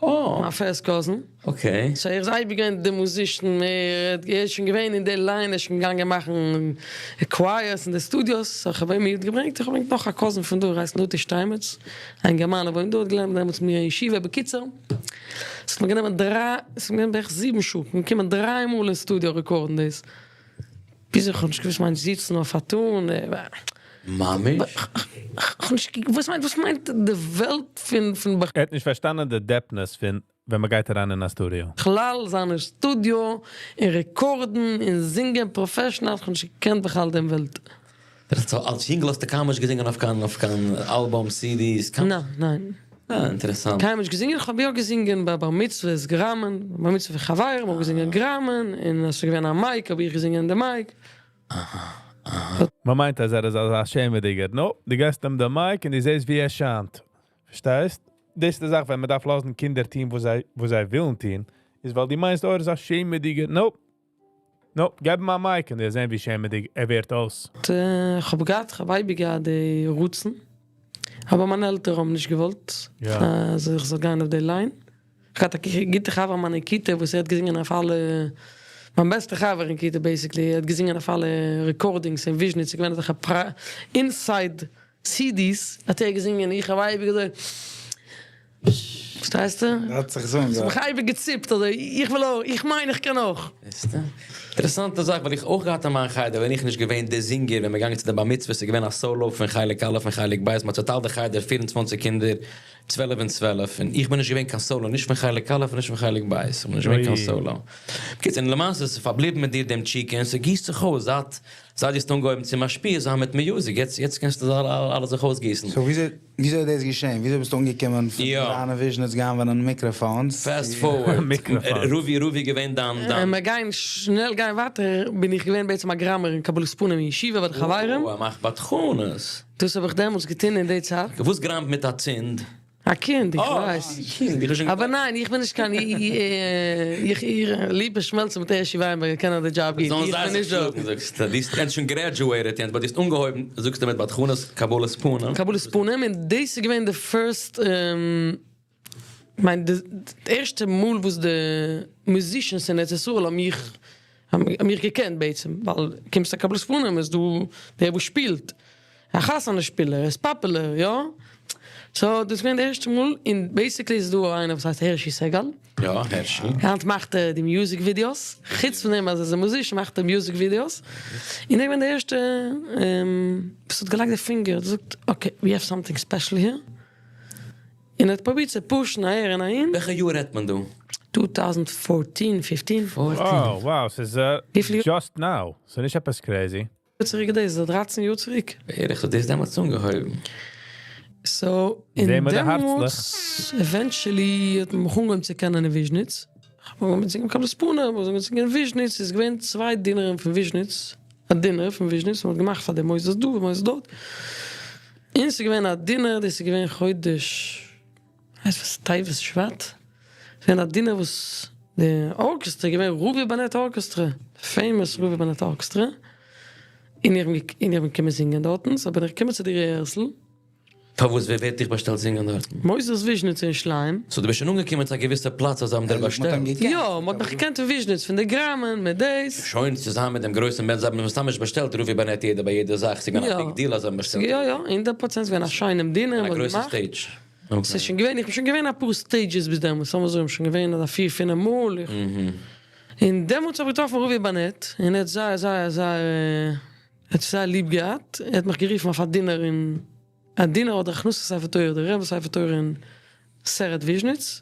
אה. מיין first cousin. Okay. So ער איז אייביג געווען די musician, ער איז שוין געווען אין די line, ער איז שוין געגאנגען מאכן choirs אין די סטודיאוס. So איך האב אים מיטגעברענגט, איך האב געברענגט נאך א cousin פון דא, ער הייסט נתי שטיינמעץ. א אינגערמאן וואוינט דא האט געלערנט דעמאלטס מיט מיר אין ישיבה, בקיצור ס'האט מיר גענומען דריי, ס'איז געווען בערך זיבן שעה, כ'בין געקומען דריי מאל אין סטודיאו רעקארדן דאס, ביז איך האב נישט געוואוסט מיינט זיצן אויף א טאן, ממש? כ'האב נישט וואס מיינט וואס מיינט די וועלט פון פון. ער האט נישט פארשטאנען די deepness פון ווען מ'גייט אריין אין א סטודיאו. בכלל זיין אין סטודיאו און רעקארדן און זינגען professional, כ'האב נישט געקענט בכלל דעם וועלט. אלס יונגל האסטו קיינמאל נישט געזינגען אויף קיין אויף קיין אלבום CDs? ניין ניין. אה אינטערעסאנט. קיינמאל נישט געזינגען, כ'האב יא געזינגען ביי בר מצוות גראמען, בר מצוה פון חברים האב איך געזינגען גראמען, און אז ס'איז געווען א mic האב איך געזינגען אין די mic. מען מיינט אז ער איז אזא שעמעדיגער, no, דו געסט אים די mic און דו זעסט ווי ער שיינט. פארשטייסט? דאס איז די זאך ווען מען דארף לאזן קינדער טון וואס זיי וואס זיי ווילן טון, איז ווייל דו מיינסט אוי ער איז א שעמעדיגער, nope. Nope, געב אים א mic און דו וועסט זען ווי שעמעדיג ער ווערט אויס. כ'האב געהאט, כ'האב אייביג געהאט די רצון, אבער מיינע עלטערן האבן נישט געוואלט אז איך זאל גיין אויף די line. כ'האב געהאט א גוטע חבר אין מיין כיתה וואס ער האט געזינגען אויף אלע, מיין בעסטע חבר אין כיתה basically, ער האט געזינגען אויף אלע recordings אין וויזשניץ, ס'איז געווען אזעלכע inside CDs האט ער געזינגען, איך האב אייביג אזוי, פארשטייסטו? האט זיך אזוי ס'האט מיך אייביג געציפט אזוי, איך וויל אויך, איך מיין איך קען אויך. זעסטו? אינטערעסאנטע זאך ווייל איך אויך געהאט אין מיין חדר ווען איך נישט געווען די זינגער ווען מ'איז געגאנגען צו די בר מצוה ס'איז געווען א solo פון חלק א' און חלק ב' מ'האט צוטיילט די חדר 24 קינדער צוועלף און צוועלף און איך בין נישט געווען קיין solo נישט פון חלק א' און נישט פון חלק ב' איך בין נישט געווען קיין solo. בקיצור און למעשה איז פארבליבן מיט דיר דעם תשוקה און ס'גיסט זיך אויס זייט זייט דו האסט אנגעהויבן צו משפיע זיין מיט music יעצט יעצט קענסטו אלעס זיך אויסגיסן. So וויאזוי וויאזוי איז דאס געשען? וויאזוי ביסטו אנגעקומען פון אריין אין וויזשניץ גנב'ענען מיקראפאנס? Fast forward, רוביא רוביא געווען דיין דיין. מיר גייען שנעל גיין ווייטער, בין איך געווען בעצם א גראמער אין קבלת פנים אין ישיבה ביי די חברים. אוי ער מאכט בדחנות. דאס האב איך דעמאלטס געטון אין די צייט. וואס גראמט מיט א צינד? א קינד, איך ווייס. אבער ניין, איך בין נישט קיין איך ליפא שמעלצער מיט הערשי וויינבערגער קענען די דזשאב גוט, איך בין נישט דארט. זאגסטו, דו האסט שוין graduated יעצט, but דו האסט אנגעהויבן זאגסטו מיט בדחנות קבלת פנים. קבלת פנים, און דאס איז געווען די first, מיין די ערשטע מאל וואס די musicians אין ארץ ישראל האבן מיך האבן מיך געקענט בעצם, ווייל קומסט א קבלת פנים איז דא דער וואס שפילט, א חתונה שפילער, ער איז popular, יא? So דאס איז געווען די ערשטע מאל, און basically איז דא איינער וואס הייסט הערשי סעגאל. יא, הערשי. היינט מאכט ער די music videos, חוץ פון דעם אז ער איז א musician מאכט ער music videos, און ער איז געווען די ערשטע וואס האט געלייגט די פינגער, געזאגט okay we have something special here. און ער האט פרובירט צו push ן אהער און אהין. וועלכע יאר רעדט מען דא? 2014, 15. Oh, wow, ס'איז וויפיל יאר just now. ס'איז נישט עפעס crazy. צוריק איז דאס? דרייצן יאר צוריק. בערך האט דאס דעמאלטס אנגעהויבן. So, אין זעהן מיר די הארצלעך. דעמאלטס, eventually האט מען מיך אנגעהויבן צו קענען אין וויזשניץ. כ'האב אנגעהויבן זינגען קבלת פנים, כ'האב אנגעהויבן זינגען אין וויזשניץ, ס'איז געווען צוויי dinner ן פון וויזשניץ, א dinner פון וויזשניץ, מ'האט געמאכט פאר די מוסדות דא און מוסדות דארט. און ס'איז געווען א dinner, דאס איז געווען חודש, כ'ווייס וואס, טבת שבט? ס'איז געווען א dinner וואס די ארקעסטרא איז געווען רובי באנעט ארקעסטרא, famous רובי באנעט ארקעסטרא, און איך בין געקומען זינגען דארטן, so בין איך געקומען צו די rehearsal. פארוואס ווער ווערט דיך באשטעלט זינגען דארטן? מוסדות וויזשניץ אין ירושלים. So דו ביסט שוין אנגעקומען צו א געוויסע פלאץ אז זיי האבן דיר באשטעלט? יא, מ'האט מיך געקענט אין וויזשניץ פון די גראמען מיט דאס. שוין צוזאמען מיט דעם גרויסן band, זיי האבן מסתם נישט באשטעלט רובי באנעט יעדער ביי יעדע זאך, ס'איז געווען א big deal אז זיי האבן באשטעלט. יא יא, הונדערט פראצענט, ס'איז געווען א שיינעם dinner, א גרויסע stage. ס'איז שוין געווען, איך בין שוין געווען אפאר stages ביז דעמאלטס, לאמיר זאגן, שוין געווען אזא פיר פינעף מאל, און דעמאלטס האב איך געטראפן רובי באנעט, און ער האט זייער זייער זייער, ער האט זייער ליב געהאט, ער האט מיך גערופן אויף א dinner אין, א dinner אדער הכנסת ספר תורה, די רבי'ס ספר תורה אין סערעט וויזשניץ,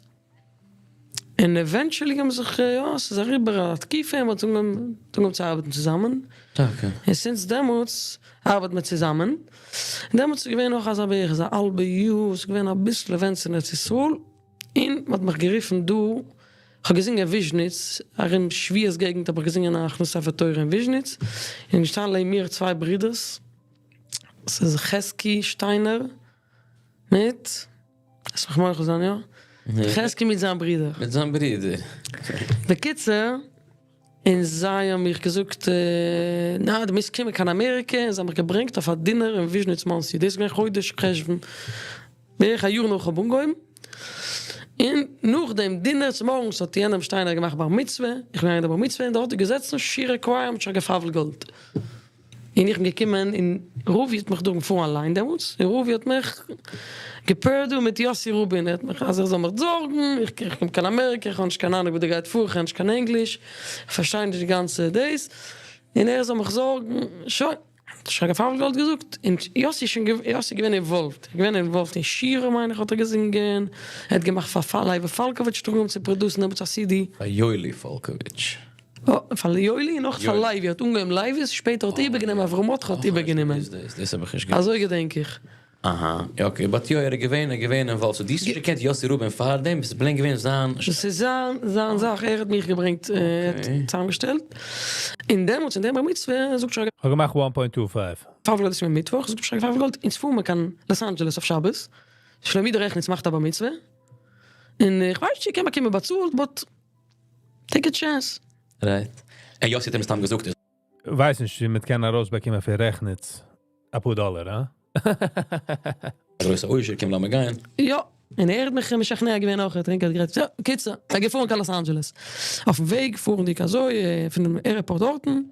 און eventually האבן זיך, יא, ס'איז אריבער א תקופה און מ'האט אנגעהויבן צו ארבעטן צוזאמען. טאקע. און since דעמאלטס ארבעט מען צוזאמען. און דעמאלטס איז געווען נאך אזא בערך אזא האלבע יאר, ס'איז געווען אביסל events אין ארץ ישראל, און מ'האט מיך גערופן דא, כ'האב געזינגען אין וויזשניץ, ארום שבועות געגנט האב איך געזינגען א הכנסת ספר תורה אין וויזשניץ, און געשטאנען לעבן מיר צוויי ברודערס, ס'איז חזקי שטיינער מיט. וועסט מיך מוחל זיין, יא? חזקי מיט זיין ברודער. מיט זיין ברודער. בקיצור, און זיי האבן מיך געזאגט, ניין, דו מוזט קומען קיין אמעריקע, און זיי האבן מיך געברענגט אויף א dinner אין וויזשניץ מאנסי, דאס איז געווען חודש חשוון, בערך א יאר נאך כ'האב אנגעהויבן, און נאך דעם dinner צומארגנס האט יענעם שטיינער געמאכט בר מצוה, איך בין געגאנגען די בר מצוה, און דארט איז געזעצן שירה choir מיט שרגא פייוול גאלד. און איך בין געקומען און רובי האט מיך דא געפארן אליין דעמאלטס, און רובי האט מיך גע pair ט דא מיט יאסי רובין, ער האט מיך אז איך זאל מיך זארגן, איך קום קיין אמעריקע, איך האב נישט קיין אהנונג וואס דא גייט פאר, איך קען נישט קיין ענגליש, איך פארשטיי נישט די גאנצע דאס, און ער זאל מיך זארגן, שוין, האט שרגא פייוול גאלד געזאגט, און יאסי איז שוין יאסי איז געווען involved, ער איז געווען involved אין שירה מיין איך האט ער געזינגען, ער האט געמאכט פאר לייבי פאלקאוויטש האט ער אנגעהויבן צו produce ן דעמאלטס א סידי. פאר יואלי פאלקאוויטש. פאר יואלי און אויך פאר לייבי האט אנגעהויבן לייבי'ס, שפעטער האט איבערגענומען אברהם מרדכי האט איבערגענומען. אזוי געדענק איך. אהא, okay, but יא ער איז געווען, ער איז געווען involved, so דו האסט נישט געקענט יאסי רובין פארדעם, עס איז plain געווען זיין. עס איז זיין זיין זאך, ער האט מיך געברענגט, ער האט צוזאמגעשטעלט, און דעמאלטס אין דעם בר מצוה זאגט שרגא. כ'האב געמאכט one point two five. פייוול גאלד איז געווען מיטוואך, זאגט שרגא פייוול גאלד, אונז פארן מיר קיין לאס אנדזשעלעס אויף שבת, שלומי דער רעכניץ מאכט א בר מצוה, און איך ווייס נישט צו ער קען באקומען באצאלט, but take a chance. Right. און יאסי האט אים מסתם געזאגט איז. ווייס נישט צו מען קען ארויסבאקומען פון רעכניץ אפאר דאלער, הא? א גרויסע עושר, קום לאמיר גיין. יא, און ער האט מיך משכנע געווען אויך, ער האט גערעדט, יא, קיצור, ער איז געפארן קיין לאס אנדזשעלעס, אויפן וועג פארנדיג אזוי פונעם airport דארטן,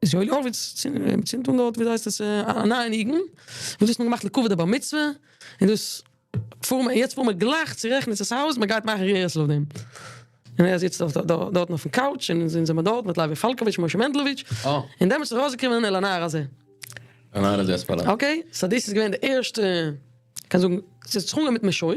איז יואלי הורוויץ צינדט אן דארט, ווי הייסט עס, א נייע ניגון, וואס דאס האט מען געמאכט לכבוד די בר מצוה, און דאס פארן מיר, יעצט פארן מיר גלייך צו רעכניצער'ס הויז, מען גייט מאכן rehearsal אויף דעם. און ער זיצט אויף דארטן אויפן couch, און אונז זעמער דארט מיט לייבי פאלקאוויטש, משה מענדלאוויטש, און דעמאלטס איז ארויסגעקומען אל הנער הזה. אל הנער הזה התפללתי. Okay, so דאס איז געווען די ערשטע, קען זאגן, ס'איז זיך אנגעהויבן מיט משוך,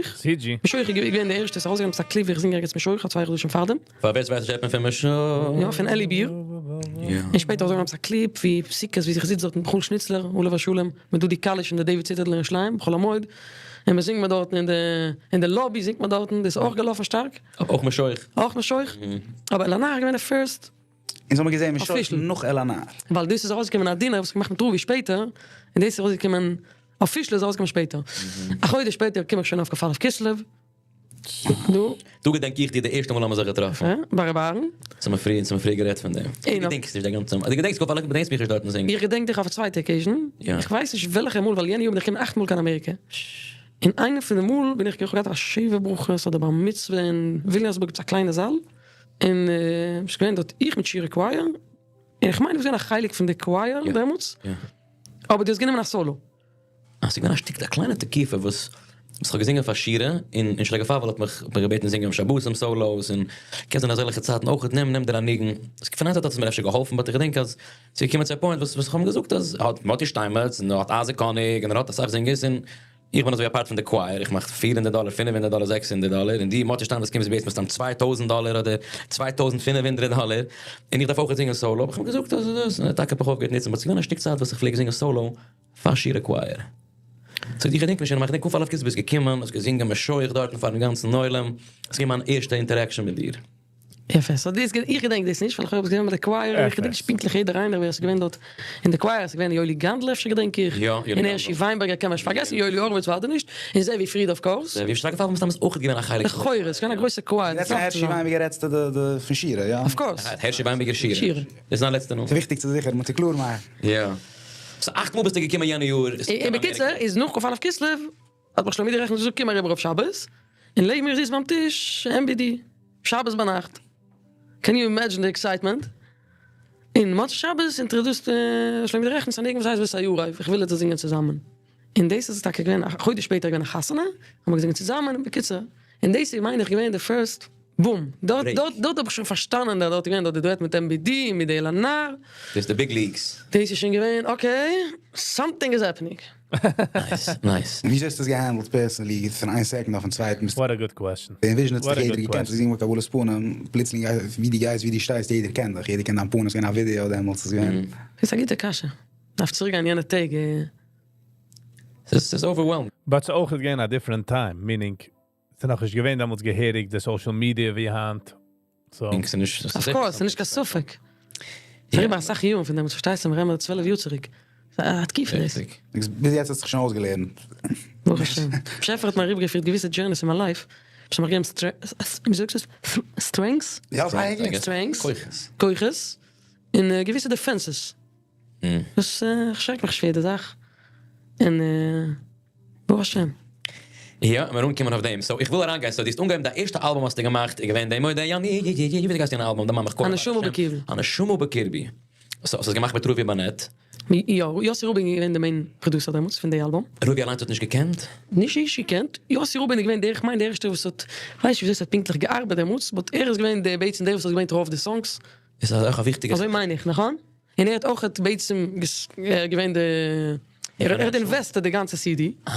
משוך איז געווען די ערשטע, ס'איז ארויסגעקומען עפעס א clip ווי איך זינג ערגעץ משוך א צוויי חדשים פארדעם. פאר ווער ס'ווייסט נישט רעדט מען פון משוך. יא, פון אלי ביר. און שפעטער האט ער געמאכט א clip ווי סוכות ווי איך זיץ דארט מיט מיכאל שניצלער עליו השלום, מיט דודי קאליש און די דעיוויד ציטערדל אין ירושלים חול המועד, און מען זינגט מיר דארטן אין די אין די lobby זינגט מען דארטן, דאס איז אויך געלאפן שטארק. אויך משוך. אויך משוך, אבער אל הנער איז געווען די first. אונז האבן געזען משוך נאך אל הנער. ווייל דאס איז ארויסגעקומען א dinner וואס איך געמאכט מיט רובי שפעטער, און דאס איז ארויסגעקומען official איז ארויסגעקומען שפעטער. א חודש שפעטער קום איך שוין אויף כ"א כסלו. דא. דא געדענק איך דיר די ערשטע מאל האמיר זיך געטראפן. אה, ביי רבי אהרן. אונז האמיר פריער, אונז האמיר פריער גערעדט פון דעם. דו געדענקסט נישט די גאנצע, דו געדענקסט כ"א, געדענקסט מיך נישט דארטן זינגען. איך געדענק דיך אויף א צווייטע occasion, איך ווייס נישט וועלכע מאל, ווייל יענע יאר בין איך געקומען אכט מאל קיין אמעריקע, און איינע פון די מאל בין איך געווען, כ'האב געהאט א שבע ברכות אדער בר מצוה אין וויליאמסבורג עפעס א קליינע זאל, און ס'איז געווען דארט איך מיט שירה choir, און איך מיין דו ביסט געווען א חלק פון די choir דעמאלטס, אבער דו האסט גענומען א solo. אה, ס'איז געווען א שטיק, א קליינע תקופה וואס וואס כ'האב געזינגען פאר שירה, און און שרגא פייוול האט מיך האט מיך געבעטן זינגען אום שבתים solos, און קען זיין אזעלכע צייטן אויך, נעם נעם דיר א ניגון, פון איין זייט האט עס מיר אפשר געהאלפן, but איך געדענק אז ס'איז געקומען צו א point וואס וואס כ'האב אים געזאגט אז ער האט מאטי שטיינמעץ, און ער האט אייזיק האניג, און ער האט אסאך זינגערס, און. איך בין אזוי א part פון די choir, איך מאך 400 דאלער, 500 דאלער, 600 דאלער, און די מאטי שטיין וואס קומט בעצם מסתם 2000 דאלער אדער 2500 דאלער, און איך דארף אויך זינגען solo, האב איך אים געזאגט אז דאס, און טאקע האב איך אויפגעהערט ניצן, but ס'איז געווען א שטיק צייט וואס איך פלעג זינגען solo פאר שירה choir. So איך געדענק נישט, איך געדענק כ"א כסלו ביסט געקומען, האסט געזינגען משוח דארטן פארן גאנצן עולם, ס'איז געווען מיין ערשטע interaction מיט דיר. יפה, so דאס איך געדענק דאס נישט, ווייל איך האב עס געזען ביי די choir, איך געדענק נישט פונקטליך יעדער איינער ווער עס איז געווען דארט אין די choir, עס איז געווען יואלי גאנדל אפשר געדענק איך, און הערשי וויינבערגער קען מען נישט פארגעסן, יואלי הורוויץ וואלט נישט, און זעווי פריד of course. זעווי שטארק פאר מסתם איז אויך געווען א חלק. לכאורה, עס איז געווען א גרויסע choir. רעדסט פון הערשי וויינבערגער רעדסטו די פון שירה, יא? Of course. הערשי וויינבערגער שירה. שירה. דאס איז זיין לעצטע נאמען. ס'איז וויכטיג צו זיכער, מ'מוז קלאר מאכן. יא. So אכט מאל ביסטו געקומען יענע יאר. און בקיצור, איז נאך כ"א כסלו, האט מיך שלומי רעכניץ געזאגט קום אריבער אויף שבת, און לייג מיר זיס ביים טיש, MBD, שבת ביינאכט. Can you imagine the excitement? און מוצאי שבת introduced שלומי רעכניץ א ניגון וואס הייסט ותערב, איך וויל עס זינגען צוזאמען. און דאס איז טאקע געווען א חודש שפעטער געווען א חתונה, האבן מיר געזינגען צוזאמען, בקיצור, און דאס איז מיין איך געווען די first boom, דארט דארט דארט האב איך שוין פארשטאנען אז דארט איז געווען דארט די duet מיט MBD מיט די אלענאר. דאס איז די big leagues. דאס איז שוין געווען okay, something is happening. Nice, nice. ווי אזוי האסטו עס גע handle ט personally פון איין second אויפן צווייטן? What a good question. אין וויזשניץ האט דיך יעדער געקענט, האסט געזינגען קבלת פנים, פלוצלינג ווי דו גייסט ווי דו שטייסט יעדער קען דיך, יעדער קען דיין פנים, ס'איז געווען א ווידעא דעמאלטס, ס'איז געווען. דאס איז א גוטע קשיא. דארף צוריק גיין יענע טעג. ס'איז overwhelming. But ס'איז אויך געווען א different time, meaning, ס'איז נאך נישט געווען דעמאלטס געהעריג די social media ווי היינט. So. Of course, ס'נישט קיין ספק. ס'אריבער אסאך יארן פון דעמאלטס, פארשטייסט? מיר רעדן 12 יאר צוריק. ס'איז א תקופה דאס. ביז יעצט האסט זיך שוין אויסגעלערנט. ברוך השם. באשעפער האט מיר אריבערגעפירט געוויסע journeys אין מיין life. וואס האט מיר געגעבן ווי זאגסט עס? Strengths? יא, אייגענע. Strengths. כוחות. כוחות. און געוויסע defenses. וואס איך שרעק מיך נישט פאר יעדע זאך. און ברוך השם. יא, מיר אנקומען אויף דעם. So איך וויל אריינגיין. So דו האסט אנגעהויבן דיין ערשטע אלבום האסטו געמאכט, איז געווען דעם מודה אני, ווי הייסט דיין אלבום? די מאמע כהן. הנשמה בקרבי. הנשמה בקרבי. So האסט עס געמאכט מיט רובי באנעט? יא, יוסי רובין איז געווען די main producer דעמאלטס פון די אלבום. רובי אליינס האט נישט געקענט? נישט נישט געקענט, יוסי רובין איז געווען דער, איך מיין דער ערשטער וואס האט, כ'ווייס נישט וויאזוי ס'האט פונקטליך געארבעט דעמאלטס, but ער איז געווען דער בעצם דער וואס האט געברענגט רוב די songs. איז אויך א וויכטיגע. אזוי מיין איך, נכון? און ער האט אויך בעצם געווען די, ער האט invested די גאנצע CD. אה,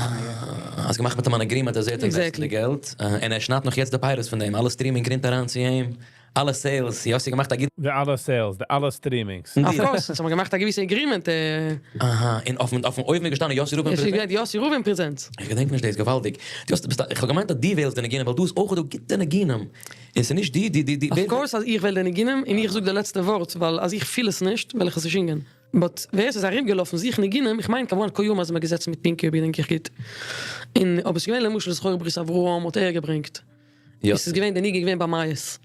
האסט געמאכט מיט אים אן agreement אז ער האט invested די געלט, און ער שניידט נאך יעצט די פירות פון דעם, אלע streaming רינט אריין צו אים, אלע sales, יוסי האט געמאכט א גוטע. די אלע sales, די אלע streamings. Of course, אונז האבן געמאכט א געוויסע agreement. אהא, און אויפן אויבן איז געשטאנען יוסי רובין presents. יוסי רובין presents. איך געדענק נישט דאס, געוואלדיג. דו האסט, ביסט א, איך האב געמיינט אז דו וועלסט די ניגונים, ווייל דא איז אויך דא גוטע ניגונים. און ס'איז נישט די, די, די, די. Of course אז איך וועל די ניגונים, און איך זאג די לעצטע ווארט, ווייל אז איך פיל עס נישט, וועל איך עס נישט זינגען. But ווער עס איז ארומגעלאפן זוכן ניגונים, איך מיין כמובן כיום אז מ'האט געזעצן מיט פינקי אויב געדענק איך גוט. און אבער ס'איז געווען למשל זכור ברית אברהם האט ער געברענגט. עס איז געווען די ניגון געווען ביי מייעס.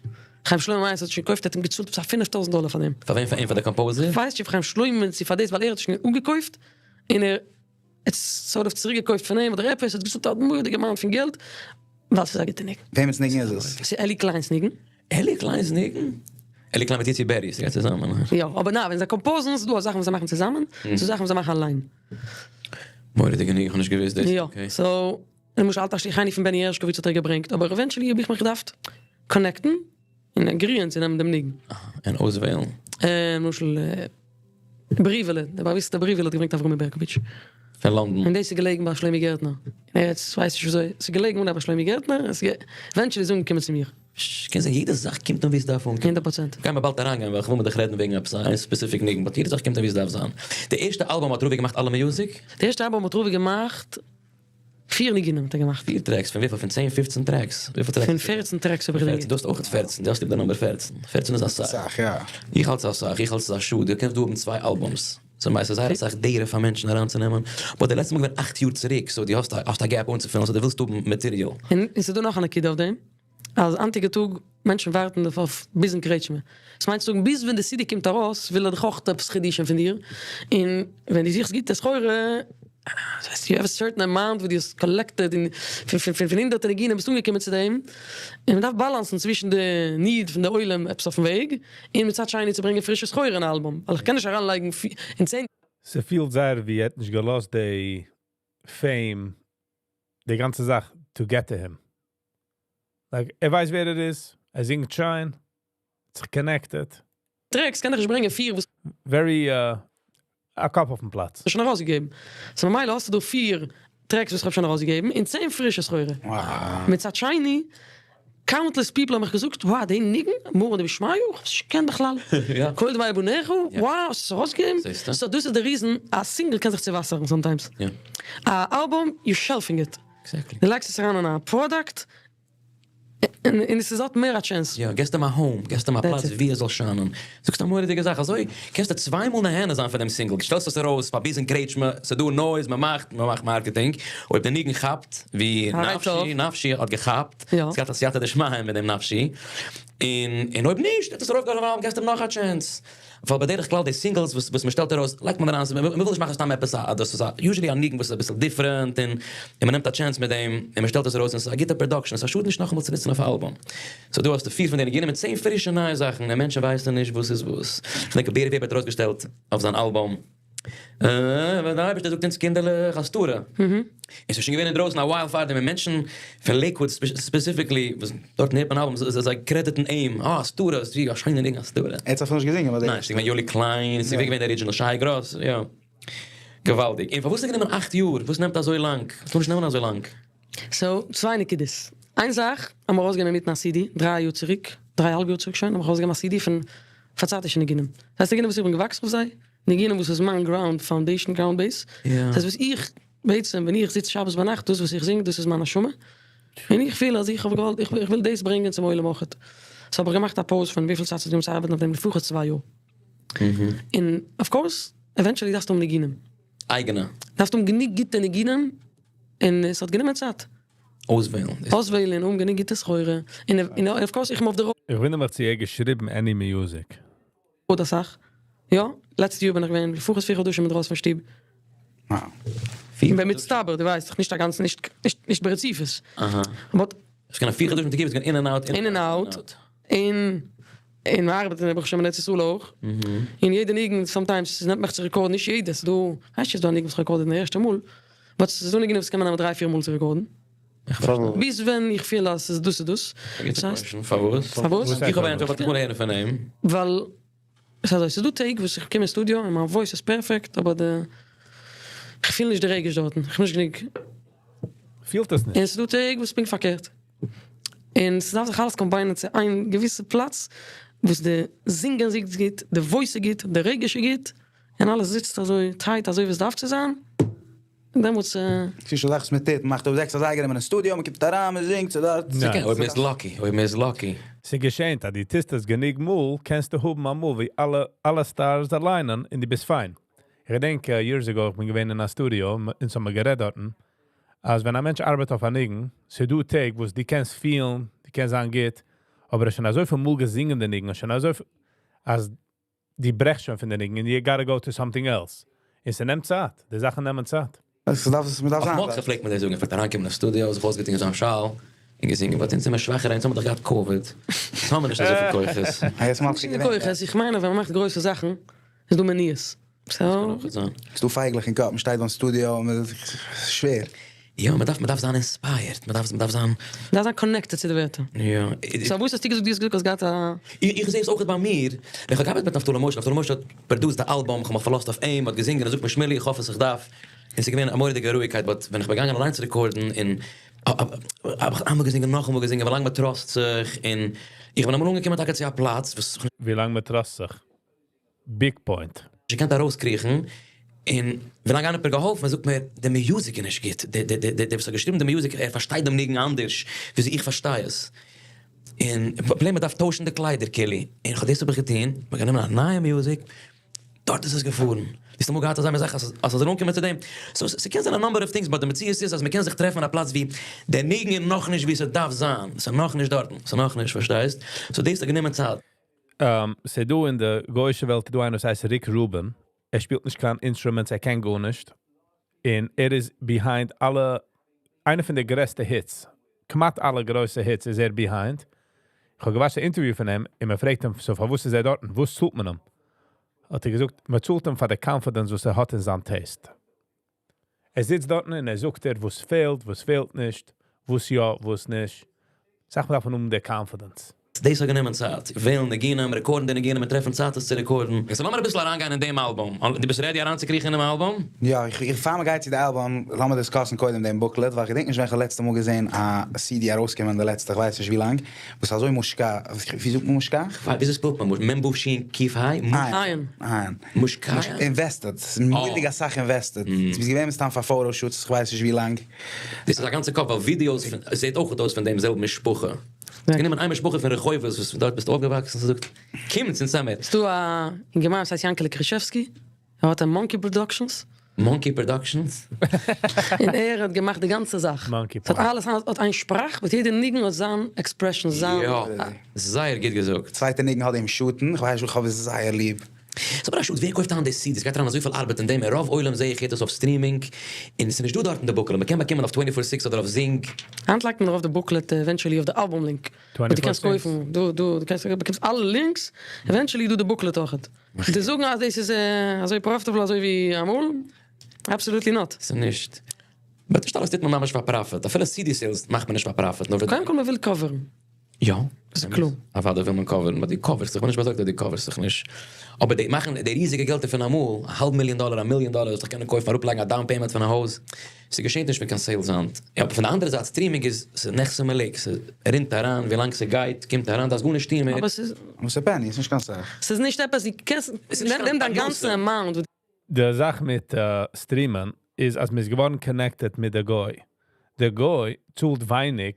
חיים שלמה מייעס האט שוין געקויפט ער האט אים געצאלט עפעס א 5000 דאלער פאר דעם. פאר וועם? פאר אים? פאר די composer? איך ווייס נישט פאר חיים שלמה צו פאר דאס ווייל ער האט שוין אפגעקויפט און ער האט sort of צוריק געקויפט פון אים אדער עפעס ער האט געצאלט א מורא'דיגע amount פון געלט ווייל ס'איז א גוטע ניגון. וועמענס ניגון איז עס? ס'איז אלי קליינ'ס ניגון. אלי קליינ'ס ניגון? אלי קליין מיט איצי בערי, ס'גייט צוזאמען. יא, אבער ניין, ווען זיי compose ן, ס'דא זאכן וואס זיי מאכן צוזאמען, ס'דא זאכן וואס זיי מאכן אליין. מורא'דיגע ניגון, כ'האב נישט געוואוסט דאס. יא, so, למשל אל תשליכני פון בעני הערשקאוויץ האט ער געברענגט, אבער eventually האב איך מיך געדארפט connect ן און agree ען צו נעמען דעם ניגון. און אויסוועלן. למשל בריוועלע, דער באוויסטע בריוועלע האט געברענגט אברומי בערקאוויטש. פון לאנדאן. און דאס איז געלעגן ביי שלומי גערטנער. און יעצט ווייס איך נישט וויאזוי, ס'איז געלעגן אנהייב ביי שלומי גערטנער, און ס'איז eventually איז אנגעקומען צו מיר. קען זיין יעדע זאך קומט אן ווי עס דארף אנקומען. 100%. גיימער באלד אריינגיין ווייל כ'וויל מיט דיך רעדן וועגן עפעס א specific ניגון, but יעדע זאך קומט אן ווי עס דארף זיין. די ערשטע אלבום האט רובי געמאכט אלע music? די ערשטע אלבום האט רובי געמאכט פיר ניגונים האט ער געמאכט. פיר tracks? פון וויפיל? פון צען פופצן tracks? וויפיל tracks? פון 14 tracks האב איך געדענקט. דו האסט אויך 14, דו האסט ליב די נומבער 14. 14 איז אסאך. אסאך, יא. איך האלט ס'איז אסאך, איך האלט ס'איז א שאד, דו קענסט דא האבן צוויי albums. ס'איז מייסטענס זייער אסאך data פאר מענטשן אריינצונעמען, but די לעצטע מאל געווען אכט יאר צוריק, so דו האסט האסט א gap אנצופילן, so דו ווילסט האבן material. און ס'איז דא נאך א נקודה אויף דעם, אז היינטיגע טאג מענטשן ווארטן אויף ביזן קרעטשמע. עס מיינט צו זאגן ביז ווען די CD קומט ארויס וויל ער דיך אויך עפעס חידושים פון דיר, און ווען דו זוכסט גוטע סחורה, דאס הייסט you have a certain amount וואס דו האסט collected און פון הונדערטער ניגונים ביסטו אנגעקומען צו דעם, און מען דארף balance ן צווישן די need פון די עולם עפעס אויפן וועג, און מצד שני צו ברענגען פרישע סחורה אין אלבום, ווייל איך קען נישט אריינלייגן אין 10. ס'פילט זייער ווי ער האט נישט געלאזט די fame, די גאנצע זאך, to get to him. Like, ער ווייסט ווער ער איז, ער זינגט שיין, האט זיך connected. Tracks קען איך נישט ברענגען פיר וואס. Very, א קאפ אויפן פלאץ. שוין ארויסגעגעבן. So ממילא האסטו דא פיר. tracks וואס איך האב שוין ארויסגעגעבן און צען פרישע סחורה. מצד שני, countless people האבן מיך געזאגט, wow די ניגון, מרן דבי שמעי', איך האב עס נישט געקענט בכלל, קול דמי בניך, wow האסט עס ארויסגעגעבן? so דאס איז די reason א single קען זיך צעוואסערן sometimes. א album, you shelving it. דו לייגסט עס אריין אין א product, און עס איז האט מער א chance. יא, געסט אים א home, געסט אים א פלאץ ווי ער זאל שיינען. זאגסט א מורא'דיגע זאך, אזוי קענסטו צוויי מאל נהנה זיין פון דעם single, שטעלסט עס ארויס פאר ביז אין קרעטשמע, ס'איז דא noise, מ'מאכט, מ'מאכט marketing, אויב די ניגון כאפט, ווי נפשי, נפשי האט געכאפט, ס'געהאט א סייעתא דשמיא מיט דעם נפשי, און און אויב נישט, וועט עס ארויפגיין אויף אלבום, געסט אים נאך א chance. ווייל בדרך כלל די singles וואס וואס מ'שטעלט ארויס לייגט מען אריין, מ'וויל נישט מאכן סתם עפעס א דאס איז א usually א ניגון וואס איז אביסל different און און מ'נעמט א chance מיט דעם און מ'שטעלט עס ארויס און ס'איז א גוטע production, ס'איז א שאד נישט נאכאמאל צו נוצן אויף א אלבום. so דא האסטו פיר פון די ניגונים מיט צען פרישע נייע זאכן און מענטשן ווייסן נישט וואס איז וואס. כ'דענק בערי וועבער האט ארויסגעשטעלט אויף זיין אלבום ווען דער אייבערשטער זאגט אונז קינדערלעך הסתרה. און ס'איז שוין געווען אינדרויסן א while פארדעם און מענטשן פון לעיקוואוד specifically וואס דארטן הערט מען אלבומס זיי credit ן אים, אה הסתרה, ס'איז ווי א שיינע ניגון הסתרה. ער האט עס אפילו נישט געזינגען ביי די. ניין, ס'איז געווען יואלי קליין, ס'איז געווען די original שי גראס, יא. געוואלדיג. און פארוואס האט גענומען אכט יאר? וואס נעמט אזוי לאנג? ס'טאר נישט נעמען אזוי לאנג. so, צוויי נקודות. איין זאך, האבן מיר ארויסגעגעבן אינמיטן א סידי, דריי יאר צוריק, דריי אהאלב יאר צוריק שוין, האב איך ארויסגעגעבן א סידי פון פארצייטישע ניגונים. דאס הייסט ניגונים וואס איך בין געוואקסן אויף זיי, ניגונים וואס איז מיין ground, foundation, ground base. דאס הייסט וואס איך, בעצם ווען איך זיץ שבת ביינאכט, דאס וואס איך זינג, דאס איז מיין נשמה. און איך פיל אז איך האב געוואלט, איך וויל דאס ברענגען צום עולם אויכעט. so האב איך געמאכט א pause פון וויפיל צייט ס'האט גענומען צו ארבעטן אויף דעם, לפחות צוויי יאר. און of course, eventually דארפסטו האבן ניגונים. אייגענע. דארפסט האבן גענוג גוטע ניגונים, און עס האט גענומען צייט. אויסוועלן. אויסוועלן און האבן גענוג גוטע סחורה, און of course איך בין אויף די road. איך וואונדער מיך צו ער האט געשריבן any music. אסאך. יא, לעצטע יאר בין איך געווען לפחות פיר חדשים אינדרויסן פון שטוב. און במצטבר, דו ווייסט דאך, נישט א גאנצן, נישט ברציפות. but. עס קען פיר חדשים תקיפות גיין in and out. in and out. און און מ'ארבעט אין ברוך השם אין ארץ ישראל אויך. און יעדע ניגון sometimes נעמט מיך צו record ן, נישט יעדע, ס'דא, כ'ווייס נישט צו ס'דא א ניגון וואס כ'האב recorded די ערשטע מאל, but ס'איז דא ניגונים וואס קען מען נעמען דריי פיר מאל צו record ן. ביז ווען איך פיל אז ס'איז דאס איז דאס. פארוואס? פארוואס? איך האב א ענטפער but איך וויל הערן פון אים. ווייל ס'איז אזוי, ס'איז דא טעג וואס איך קום אין סטודיאו און מיין voice איז perfect אבער די, כ'פיל נישט די רגש דארטן, כ'בין נישט גענוג. פילט עס נישט. און ס'איז דא טעג וואס פונקט פארקערט. און ס'דארף זיך אלעס combine ען צו איין געוויסע פלאץ וואס די זינגען זיצט גוט, די voice איז גוט, די רגש איז גוט, און אלעס זיצט אזוי tight אזוי ווי עס דארף צו זיין, און דעמאלטס. ס'איז שוין זאך וואס מ'טוט, מ'מאכט אויף זעקס אזייגער איז מען אין סטודיאו, מ'קומט אריין, מ'זינגט, ס'דארט. ס'קען, אויב מ'איז lucky, אויב מ'איז lucky. ס'געשענט אז דו טוסט עס גענוג מאל, קענסטו האבן אמאל ווי אלע אלע stars align ען און דו ביסט פיין. איך געדענק years ago איך בין געווען אין א סטודיאו, אונז האבן מיר גערעדט דארטן, אז ווען א מענטש ארבעט אויף א ניגון, ס'דא טעג וואס דו קענסט פילן, דו קענסט זיין גוט, אבער ער האט שוין אזויפיל מאל געזינגען די ניגון, שוין אזויפיל, אז דו ברעכסט שוין פון די ניגון און you gotta go to something else. און ס'נעמט צייט, די זאכן נעמען צייט. ס'דארף ס'דארף זיין. אויף מוצאי פלעגט מען דאס זאגן, ער פלעגט אריינקומען אין סטודיאו, זיך אויסגעטון זיין שאל, און געזינגען, but אונז זעמיר שוואכער, אונז האבן דאך געהאט COVID, אונז האבן נישט אזויפיל כוחות. נישט די כוחות, איך מיין אז ווען מ'מאכט גרויסע זאכן איז דא מניעות. ס'דא פייגלעך אין קאפ, מ'שטייט ביים סטודיאו, שווער. יא, מ'דארף מ'דארף זיין inspired, מ'דארף מ'דארף זיין. מ'דארף זיין connected צו די ווערטער. יא. so וואס האסטו געזאגט? דו האסט געזאגט האסט געהאט א. איך זעה עס אויך ביי מיר, ווען כ'האב געארבעט מיט נפתלי משה, נפתלי משה האט produced די אלבום, כ'האב מיך פארלאזט אויף אים, האט געזינגען, ער זאגט מיר שמילי איך האף עס איך דארף, און ס'איז געווען א מורא'דיגע רואיגקייט, but ווען איך בין געגאנגען אליינס record ן און האב איך איינמאל געזינגען נאכאמאל געזינגען ווילאנג מ'טראסט זיך, און איך בין אמאל אנגעקומען טאקע צו א פלאץ וואס. ווילאנג מ'טראסט זיך. big point. נישט געקענט ארויסקריכן, און ווילאנג איינער האט מיר געהאלפן, ער זאגט מיר, די music איז נישט גוט, דער וואס האט געשריבן די music, ער פארשטייט דעם ניגון אנדערש וויאזוי איך פארשטיי עס, און פראבלעם מען דארף טוישן די קליידער כאילו, און כ'האב דאס האב איך געטון, מ'האט גענומען א נייע music, דארט איז עס געפארן. דו האסט אמאל געהאט אזא מין זאך אז אז ס'זאל אנקומען צו דעם? so ס'קען זיין א number of things, but די מציאות איז אז מ'קען זיך טרעפן אין א פלאץ ווי דער ניגון איז נאכנישט ווי ס'דארף זיין, ס'איז נאכנישט דארטן, ס'איז נאכנישט, פארשטייסט? so דאס האט גענומען צייט. ס'איז דא אין די גוי'אישע וועלט איז דא איינער וואס הייסט ריק רובין, ער שפילט נישט קיין instruments ער קען גארנישט, און ער איז behind אלע, איינע פון די גרעסטע hits, כמעט אלע גרויסע hits איז ער behind, איך האב געוואטשט א interview פון אים, און מען פרעגט אים so פארוואס איז ער דארטן, וואס צאלט מען אים? האט ער געזאגט מען צאלט אים פאר די confidence וואס ער האט אין זיין taste. ער זיצט דארטן און ער זאגט דיר וואס פעלט, וואס פעלט נישט, וואס יא, וואס נישט. אסאך מאל דארף מען האבן די confidence. דאס האט גענומען צייט, וועלן ניגונים, רעקארדן די ניגונים און טרעפן צייט עס צו רעקארדן. סאו לאמיר אביסל אריינגיין אין דעם אלבום. דו ביסט רעדי אריינצוקריכן אינעם אלבום? יא, איך איך פאר מ'גייט צו די אלבום, לאמיר דיסקאסן קודם דעם booklet, ווייל כ'געדענק נישט ווען כ'האב לעצטע מאל געזען א CD ארויסקומען די לעצטע כ'ווייס נישט ווי לאנג, וואס איז אזוי מושקע, ווי זאגט מען מושקע? כ'ווייס, וויאזוי ספעלט מען מוש, מ ו ש ק ה? עין. עין. מושקע? אינוועסטעד, ס'איז מורא'דיג אסאך אינוועסטעד, ס'איז געווען מסתם פאר photo shoots, כ'ווייס נישט ווי לאנג. דאס איז א גאנצע קאפ ווייל ווידיאוס פון, זעט אויכעט אויס פון דעם זעלבן משפחה. האסט גענומען איין משפחה פון רחובות וואס דארט ביסטו אויפגעוואקסן און זאגט קומטס אונז זעמיר. ס'דא א אינגערמאן וואס הייסט יענקעלע קרישעווסקי, ער האט א Monkey Productions. Monkey Productions? און ער האט געמאכט די גאנצע זאך. ס'האט אלעס האט איין שפראך but יעדע ניגון האט זיין expression זיין. יא, זייער גוט געזאגט. צווייטע ניגון האט דעם שאטן, כ'ווייס נישט כ'האב עס זייער ליב. ס'איז אבער א שאד, ווער קויפט היינט די סידיס? גייט אריין אזויפיל ארבעט אין דעם, און רוב עולם זעה איך הערט עס אויף streaming, און ס'איז נישט דא דארט אין די booklet, מ'קען באקומען אויף twenty four six אדער אויף Zing. היינט לייגט מען ארויף די booklet eventually אויף די album link, וואס דו קענסט קויפן, דא דא דו קענסט באקומסט אלע links, eventually איז דא די booklet אויכעט. די זאגן אז דאס איז אזוי profitable אזוי ווי אמאל? Absolutely not. ס'איז נישט. But נישט אלעס טוט מען ממש פאר profit, אפילו CD sales מאכט מען נישט פאר profit, נאר. קודם כל מ'וויל cover ן. יא. דאס איז קלאר. אוודאי וויל מען cover ן, but דו cover סט זיך, כ'בין נישט באזארגט אז דו cover סט זיך נישט. אבער די מאכן די ריזיגע געלטער פון אמאל, א האלב מיליאן דאלער, א מיליאן דאלער, זאלסט דיך קענען קויפן, אראפלייגן א down payment פון א הויז, ס'געשעט נישט מיט קיין sales היינט. אבער פון די אנדערע זייט streaming איז, ס'איז נכסי מלוג, ס'רינט אריין ווילאנג ס'גייט, קומט אריין, דארפסט גארנישט טון מער. אבער ס'איז. אבער ס'איז penny, ס'איז נישט קיין סאך. ס'איז נישט עפעס, דו קענסט, נעם דיין גאנצע amount. די זאך מיט stream ען איז אז מ'איז געווארן connected מיט די גוי. די גוי צאלט ווייניג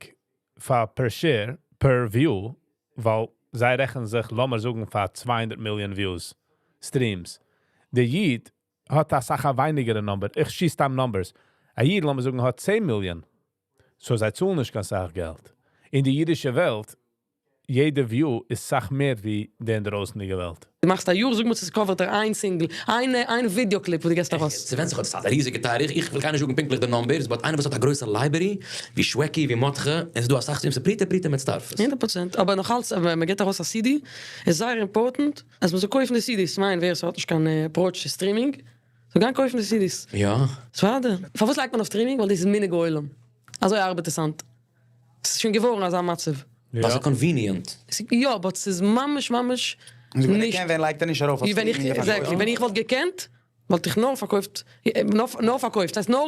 פאר per share, per view, ווייל זיי רעכענען זיך, לאמיר זאגן, פאר 200 מיליאן views, streams. די איד האט אסאך א ווייניגערע number, איך שיס סתם numbers. א איד, לאמיר זאגן, האט 10 מיליאן. So זיי צאלן נישט קיין סאך געלט. אין די אידישע וועלט, יעדע view איז סאך מער ווי די אינדרויסנדיגע וועלט. דו מאכסט א יאר, זאג מיר צו עס cover ט דיר איין single, איין איין video clip וואס דו געסט ארויס. ס'ווענדט זיך אויב ס'האט א ריזיגע תאריך, איך וויל קיינער זאגן פונקטליך די numbers, but איינער וואס האט א גרויסע library, ווי שוועקי, ווי מרדכי, און ס'איז דא אסאך streams, פרוטה פרוטה מצטרפת. 100%, אבער נאכאלץ ווען מ'געט ארויס א CD, איז זייער important אז מ'זאל קויפן די CDs, כ'מיין ווער ס'האט נישט קיין approach צו streaming, זאל גיין קויפן די CDs. יא. ס'וואדע. פארוואס לייגט מען אויף streaming? ווייל דאס איז מנהג העולם. אזוי ארבעט עס היינט. ס'איז שוין געווארן אזא מצב. ווייל ס'איז convenient. יא, but ס'איז ממש ממש נישט. ווען לייגט ער נישט ארויף אויף streaming? Exactly. ווען איך וואלט געקענט, וואלט איך נאר פארקויפט, נאר פארקויפט, ס'הייסט נאר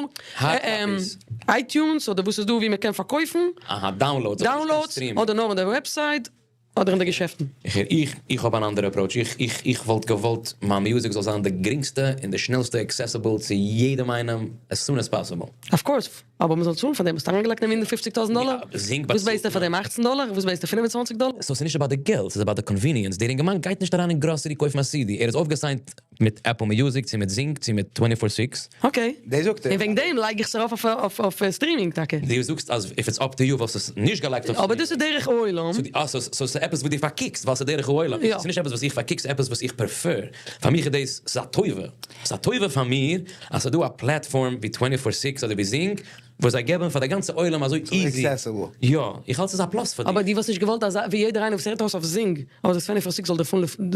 iTunes אדער וואס איז דא ווי מ'קען פארקויפן. אהא, downloads. Downloads, אדער נאר אין די website. אדער אין די געשעפטן. איך הער, איך, איך האב אן אנדערע approach, איך, איך, איך וואלט געוואלט מיין music זאל זיין די גרינגסטע און די שנעלסטע accessible צו יעדעם איינעם as soon as possible. Of course, אבער מ'זאל צאלן פאר דעם, האסט אריינגעלייגט אין הונדערט פופציג טויזנט דאלער? Zing וואס בעטסטו פאר דעם אכצן דאלער? וואס בעטסטו 25 דאלער? So ס'איז נישט about די געלט, ס'איז about די convenience, דער אינגערמאן גייט נישט אריין אין גראסערי קויפן א CD, ער איז אויפגעסיינט מיט Apple Music, צו מיט Zing, צו מיט twenty four six. Okay. דאס זאגט ער. און וועגן דעם לייג איך עס ארויף אויף אויף streaming טאקע. דו זאגסט אז if it's up to you וואלסטו עס נישט געלייגט אויף streaming. אבער דאס איז דרך העולם. אה, so ס'איז עפעס וואס דו פארקוקסט ווייל ס'איז דרך העולם. יא. ס'איז נישט עפעס וואס איך פארקוק, ס'איז עפעס וואס איך prefer. פאר מיך איז דאס, ס'איז א טובה. ס'איז א טובה פאר מיר אז ס'איז דא א platform ווי twenty four six אדער ווי Zing וואס זיי געבן פאר די גאנצע עולם אזוי easy. Accessible. יא, איך האלט ס'איז א plus פאר דיר. אבער דו וואלסט נישט געוואלט אז ווי יעדער איינער וואס הערט אויס אויף Zing אדער twenty four six זאל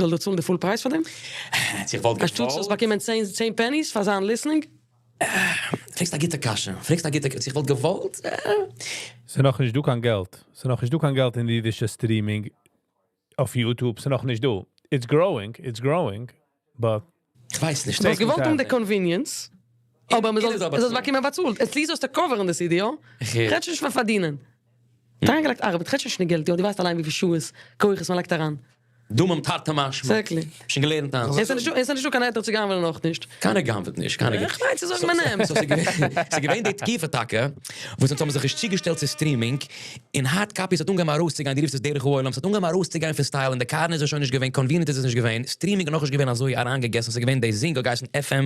דיר צאלן די full פרייז פאר דעם? צו איך וואלט אנשטאט זאלסט באקומען צען pennies פאר זיין listening? פרעגסט א גוטע קשיא, פרעגסט א גוטע, צו איך וואלט געוואלט? ס'איז נאכנישט דא קיין געלט, ס'איז נאכנישט דא קיין געלט אין די אידישע streaming אויף YouTube, ס'איז נאכנישט דא. It's growing, it's growing, but. כ'ווייס נישט. דו וואלסט געוואלט האבן די convenience, אבער מ'זאל עס באקומען באצאלט. At least זאלסטו cover ן די CD, יא? כ'רעד שוין נישט פון פארדינען. האט אריינגעלייגט ארבעט, כ'רעד שוין נישט פון געלט, יא, דו ווייסט אליין וויפיל שעות, כוחות מ'לייגט אריין. דומם תרתי משמע. Exactly. שוין געלערנט היינט. עס איז נישטא קיין היתר צו גנב'ענען אויך נישט. קיינער גנב'עט נישט, קיינער איך מיין צו זאגן מען נעמט. ס'איז געווען די תקופה טאקע וואס אונז האבן זיך נישט צוגעשטעלט צו streaming, און hard copies האט אנגעהויבן ארויסצוגיין, דו רופסט עס דרך העולם, ס'האט אנגעהויבן ארויסצוגיין פון style, אין די קארן איז עס שוין נישט געווען, convenient איז עס נישט געווען, streaming איז נאכנישט געווען אזוי אריינגעגעסן, ס'איז געווען די Zing האט געהייסן FM,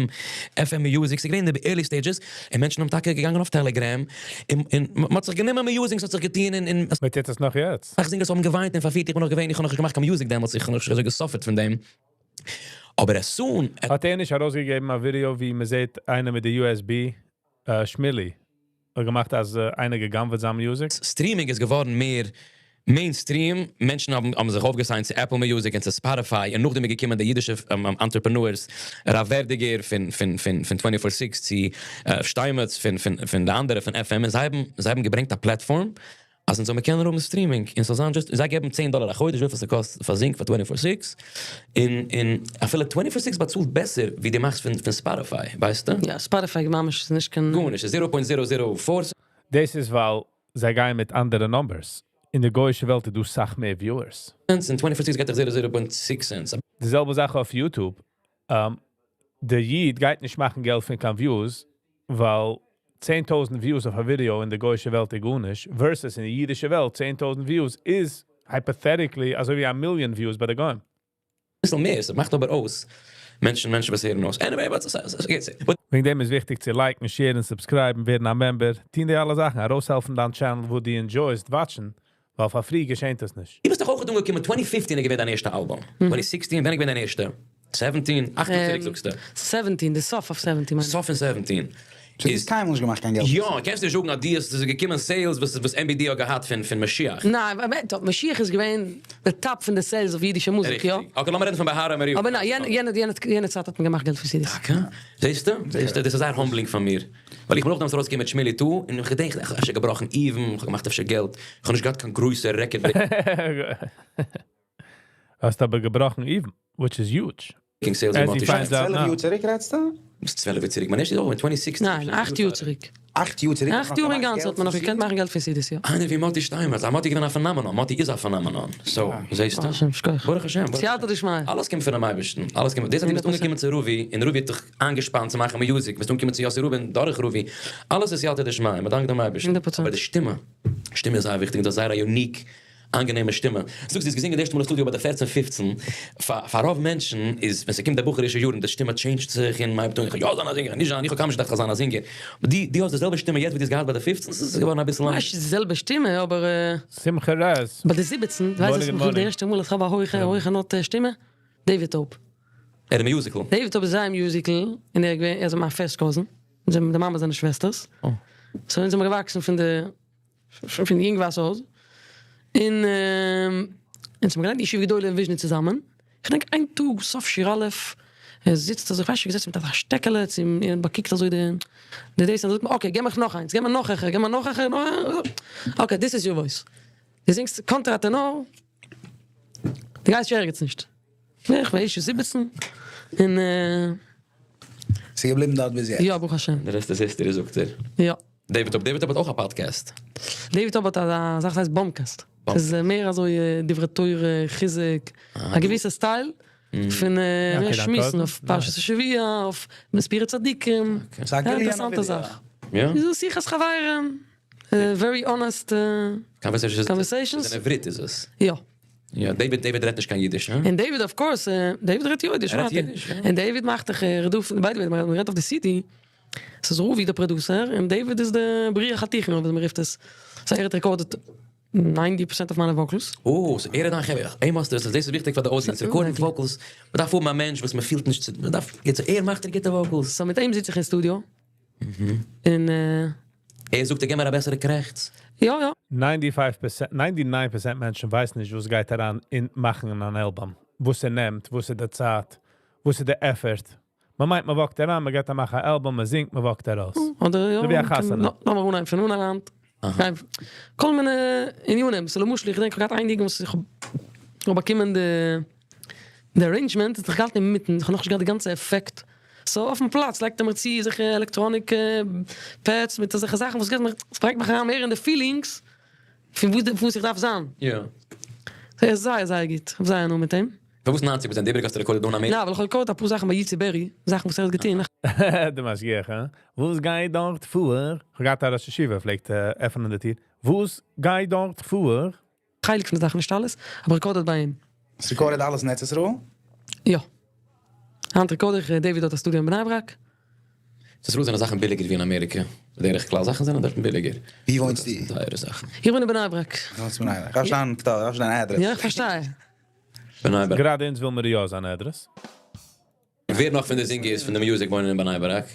FM Music, ס'איז געווען אין די early stages, און מענטשן האבן טאקע געגאנגען אויף Telegram, און און מ'האט זיך גענומען music, ס'האט זיך געטון, און און. מען טוט עס נאך יעצט. אסאך זינגערס האבן געוויינט און פארפירט, איך בין נאך געווען, איך האב נאכנישט געמאכט קיין music דעמאלטס, איך האב נאכנישט אזוי געסאפערט פון דעם, אבער as soon. האט ער נישט ארויסגעגעבן א ווידעא ווי מ'זעט איינער מיט די USB, שמילי האט געמאכט אז איינער גע'גנב'עט זיין music? Streaming איז געווארן מער mainstream, מענטשן האבן האבן זיך אויפגעסיינט צו Apple Music און צו Spotify, און נאכדעם איז געקומען די אידישע entrepreneurs, הרב ווערדיגער פון פון פון פון twenty four six צו שטיינמעץ פון פון פון די אנדערע פון FM, און זיי האבן זיי האבן געברענגט א platform. אז אונז זאל מיר קענען האבן streaming, און ס'זאל זיין just, זיי געבן צען דאלער א חודש וויפיל ס'קאסט פאר Zing פאר twenty four six, און און אפילו twenty four six באצאלט בעסער ווי דו מאכסט פון פון Spotify, ווייסטו? יא, Spotify ממש איז נישט קיין. גארנישט, ס'איז zero point zero zero four. דאס איז ווייל זיי גייען מיט אנדערע numbers. אין די גוי'אישע וועלט איז דא סאך מער viewers. cents, און twenty four six געט דיך zero zero point six cents. די זעלבע זאך אויף YouTube. דער איד גייט נישט מאכן געלט פון קיין views, ווייל 10,000 views אויף א ווידעא אין די גוי'אישע וועלט איז גארנישט, versus אין די אידישע וועלט 10,000 views איז hypothetically אזוי ווי א מיליאן views ביי די גוים. ביסל מער, ס'מאכט אבער אויס מענטשן מענטשן וואס הערן אויס. Anyway, but ס'גייט. וועגן דעם איז וויכטיג צו like ן, share ן, subscribe ן, ווערן א member, טון די אלע זאכן, ארויסהעלפן דיין channel, וואו דו enjoy סט watch ן, ווייל פאר free געשענט עס נישט. דו ביסט דאך אויך אנגעקומען twenty fifteen איז געווען דיין ערשטע אלבום, twenty sixteen ווען איז געווען דיין ערשטע? Seventeen? אכט יאר צוריק זאגסטו? Seventeen, די סוף אויף seventeen מיין איך. סוף פון seventeen. דו האסט קיינמאל נישט געמאכט קיין געלט? יא, קענסט נישט זאגן אז דו האסט, ס'איז געקומען sales וואס וואס MBD האט געהאט פון פון משיח. ניין, אבער משיח איז געווען די top פון די sales אויף אידישע מוזיק, יא. ריכטיג. Okay לאמיר רעדן פון בהר המוריה. אבער ניין, יענע יענע יענע צייט האט מען געמאכט געלט פון CDs. טאקע? זעסטו? זעסטו? דאס איז זייער humbling פאר מיר. ווייל איך בין אויך דעמאלטס ארויסגעקומען מיט שמילי טו, און איך געדענק איך האב אפשר געבראכן even, איך האב געמאכט אפשר געלט, איך האב נישט געהאט קיין גרויסע record האסט אבער געבראכן even, which is huge. breaking sales ווי מאטי שטייט. 12 יאר צוריק רעדסטו? וואס 12 יאר צוריק? מיין ערשטע איז אויך געווען twenty sixteen. ניין, אכט יאר צוריק. אכט יאר צוריק? אכט יאר אינגאנצן האט מען נאך געקענט מאכן געלט פון CDs, יא. איינער ווי מאטי שטיינמעץ, א מאטי איז געווען א phenomenon, מאטי איז א phenomenon, so, זעסטו? ברוך השם, שכוח. ברוך השם. סייעתא דשמיא. אלעס קומט פונעם אייבערשטן, אלעס קומט, דאס אז דו ביסט אנגעקומען צו רוביא, און רוביא האט דיך איינגעשפאנט צו מאכן music, ביסט אנגעקומען צו יאסי רובין דורך רוביא, אלעס איז סייעתא דשמיא, מען דאנקט דעם אייבערשטן, אבער די שטימע, שטימע איז זייער וויכטיג, און דו האסט זייער א unique איינגענעמע שטימע. זאגסט דו האסט געזינגען די ערשטע מאל אין סטודיאו ביי די פערצן פופצן, פאר פאר רוב מענטשן איז ווען ס'קומט די בחור'ישע יארן די שטימע change ט זיך און מ'הייבט אן איך וויל יא זיין א זינגער נישט זיין, איך האב קיינמאל נישט געדאכט איך זאל זיין א זינגער, באט דו דו האסט די זעלבע שטימע יעצט ווי דו האסט געהאט ביי די פופצן? ס'איז געווארן אביסל אנדערש. נישט די זעלבע שטימע אבער. שמחה רז. ביי די זיבעצן, ווייסט וואס איך די ערשטע מאל איך האב א הויכע הויכע note שטימע? דעיוויד טאוב. ער איז musical. דעיוויד טאוב איז זייער musical, און ער איז געווען ער איז מיין first cousin, אונז זענען די מאמע זענען שוועסטערס, so אונז זעמער געוואקסן פון די פון יונגווייז אויס, און אונז האבן געלערנט ישיבה גדולה אין וויזשניץ צוזאמען, כ'דענק איין טאג סוף שיעור א', ער זיצט אזוי, כ'ווייס נישט, געזעצן מיט אזא שטעקעלע צו און באקוקט אזוי די די דאס, און ער זאגט מיר okay געב מיך נאך איינס, געב מיר נאך העכער, געב מיר נאך העכער, okay this is your voice, דו זינגסט קאנטרא טענאר, דו גייסט שוין ערגעץ נישט, איך בין שוין זיבעצן, און. ס'איז געבליבן דארט ביז יעצט? יא ברוך השם. די rest איז history זאגט ער. יא. דעיוויד טאוב, דעיוויד טאוב האט אויך א פאדקעסט. דעיוויד טאוב האט א זאך וואס הייסט באמקעסט. ס'איז מער אזוי דברי תורה, חיזוק, א געוויסע style פון שמועסן אויף פרשת השבוע, אויף סיפורי צדיקים. זייער אינטערעסאנטע זאך. ס'איז שיחת חברים, very honest conversations. אין עברית איז עס. יא. יא, דעיוויד דעיוויד רעדט נישט קיין אידיש, הא? און דעיוויד of course, דעיוויד רעדט יא אידיש. ער רעדט אידיש, יא. און דעיוויד מאכט דאך, by the way, מ'רעדט אויף די CD, ס'איז רובי די producer, און דעיוויד איז די בריח התיכון אדער ווי מ'רופט עס. So ער האט recorded ninety percent אויף מיינע vocals. אה, so ער איז דיין חבר. אים האסטו, דאס איז וויכטיג פאר די audience, recording vocals, מ'דארף האבן א מענטש וואס מ'פילט נישט צו, מ'דארף, יעצט ער מאכט דיר גוטע vocals. So מיט אים זיץ איך אין סטודיאו, און. ער זאגט דיר גיב מיר א בעסערע קרעכץ. יא יא. Ninety five percent, ninety nine percent מענטשן ווייסן נישט וואס גייט אריין אין מאכן אן אלבום. וואס ער נעמט, וואס איז די צייט, וואס איז די effort. מען מיינט מען walk ט אריין, מען גייט א מאכן א אלבום, מען זינגט, מען walk ט ארויס. אדער יא, אזוי ווי א חתונה. לאמיר אנהייבן פון אנהייב. כל מיני ענינים, so למשל איך געדענק איך האב געהאט איין ניגון וואס איך האב באקומען די די arrangement האט זיך געהאלטן אינמיטן, איך האב נאכנישט געהאט די גאנצע עפעקט, so אויפן פלאץ לייגט ער מיר צו אזעלכע electronic pads מיט אזעלכע זאכן וואס געבט מיר, עס ברענגט מיך אריין מער אין די feelings פון וואס איך דארף זיין. יא. ער איז זייער זייער גוט, איך האב זייער הנאה מיט אים. פארוואס ניינציג פראצענט? די איבעריגע האסטו recorded אן אמעריקע? ניין, ווייל איך האב recorded אפאר זאכן ביי יצי בערי, זאכן וואס ער האט געטון. די משגיח, הא? וואס גייט דארט פאר? כ'האב געהאט א ראש ישיבה פלעגט עפענען די טיר, וואס גייט דארט פאר? חלק פון די זאכן, נישט אלעס, אבער recorded ביי אים. האסט recorded אלעס אין ארץ ישראל? יא. היינט record איך, דעיוויד האט א סטודיאו אין בני ברק. ארץ ישראל זענען זאכן ביליגער ווי אין אמעריקע, בדרך כלל זאכן זענען דארטן ביליגער. ווי וואוינסטו? טייערע זאכן. איך וואוין אין בני ברק. וואוינסט אין בני ברק. דארפסט דיין כתובת, דארפסט דיין אדרעס. יא איך פארשטיי. בני ברק. גראדע אונז וויל מיר יא זיין אדרעס. ווער נאך פון די זינגערס פון די music וואוינען אין בני ברק?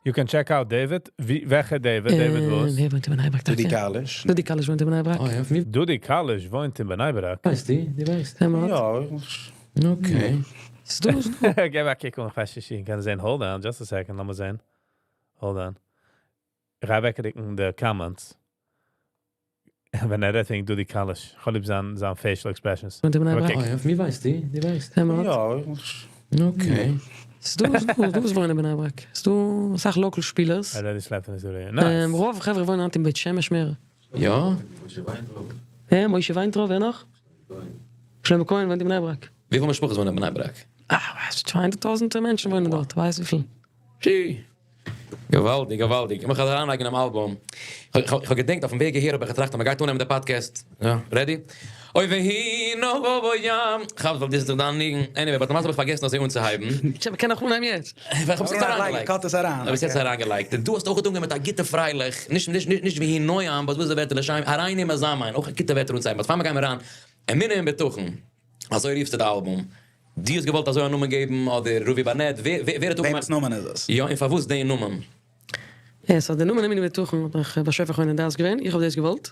You can check out דעיוויד, וועלכע דעיוויד? דעיוויד וואס? ווער וואוינט אין בני ברק טאקע? דודי קאליש. דודי קאליש וואוינט אין בני ברק. אה יא, פון ווי? דודי קאליש וואוינט אין בני ברק? ווייסטו? דו ווייסט? יא. Okay. ס'דא ס'דא. געב א קוק אן כ'ווייס נישט איך קען זעהן hold on just a second לאמיר זעהן hold on איך גיי אוועקרוקן די comments. ווען ער רעדט וועגן דודי קאליש, כ'האב ליב זיין זיין facial expressions. וואוינט אין בני ברק. אה יא, פון ווי ווייסטו? דו ווייסט? יא. Okay. ס'איז דא ס'איז דא וואס וואוינען אין בני ברק, ס'איז דא אסאך local שפילערס. Already slept in the studio. Nice. רוב חברה וואוינען היינט אין בית שמש מער. יא? יא, משה וויינטרויב, ווער נאך? שלמה כהן וואוינט אין בני ברק. וויפיל משפחות וואוינען אין בני ברק? אה, ווייסט, 200 טויזענטער מענטשן וואוינען דארט, ווייסט וויפיל. פשי! געוואלדיג געוואלדיג, איך מוז אריינלייגן אינעם אלבום. איך האב געדענקט אויפן וועג אהער האב איך געטראכט אז מען גייט אננעמען די פאדקעסט. יא, ready? אוי ויהי נא ים. כ'האף ווייל דאס איז דאך דיין ניגון. Anyway, but למעשה האב איך פארגעסן אזוי אנצוהייבן. מ'קען נאך אנהייבן יעצט. איך האב עס יעצט אריינגעלייגט. Cut עס אריין. איך האב עס יעצט אריינגעלייגט. און דו האסט אויך אנגעהויבן מיט א גוטע פרייליך, נישט נישט נישט ויהי נועם, but וואס איז די ווערטער לשם, הריני מזמין, אויך א גוטע ווערטער אנצוהייבן. But פאר מיר גייען אריין, אמונה און בטחון, אזוי רופסטו די אלבום. דו האסט געוואלט אזוי א נאמען געבן אדער רובי בארנעט? ווער ווער האט אפגעמאכט? וועמענס נאמען איז עס? יא, און פארוואס די נאמען? יא, so די נאמען אמונה ובטחון האט מיך באשעפער חונן דעת געווען, איך האב דאס געוואלט.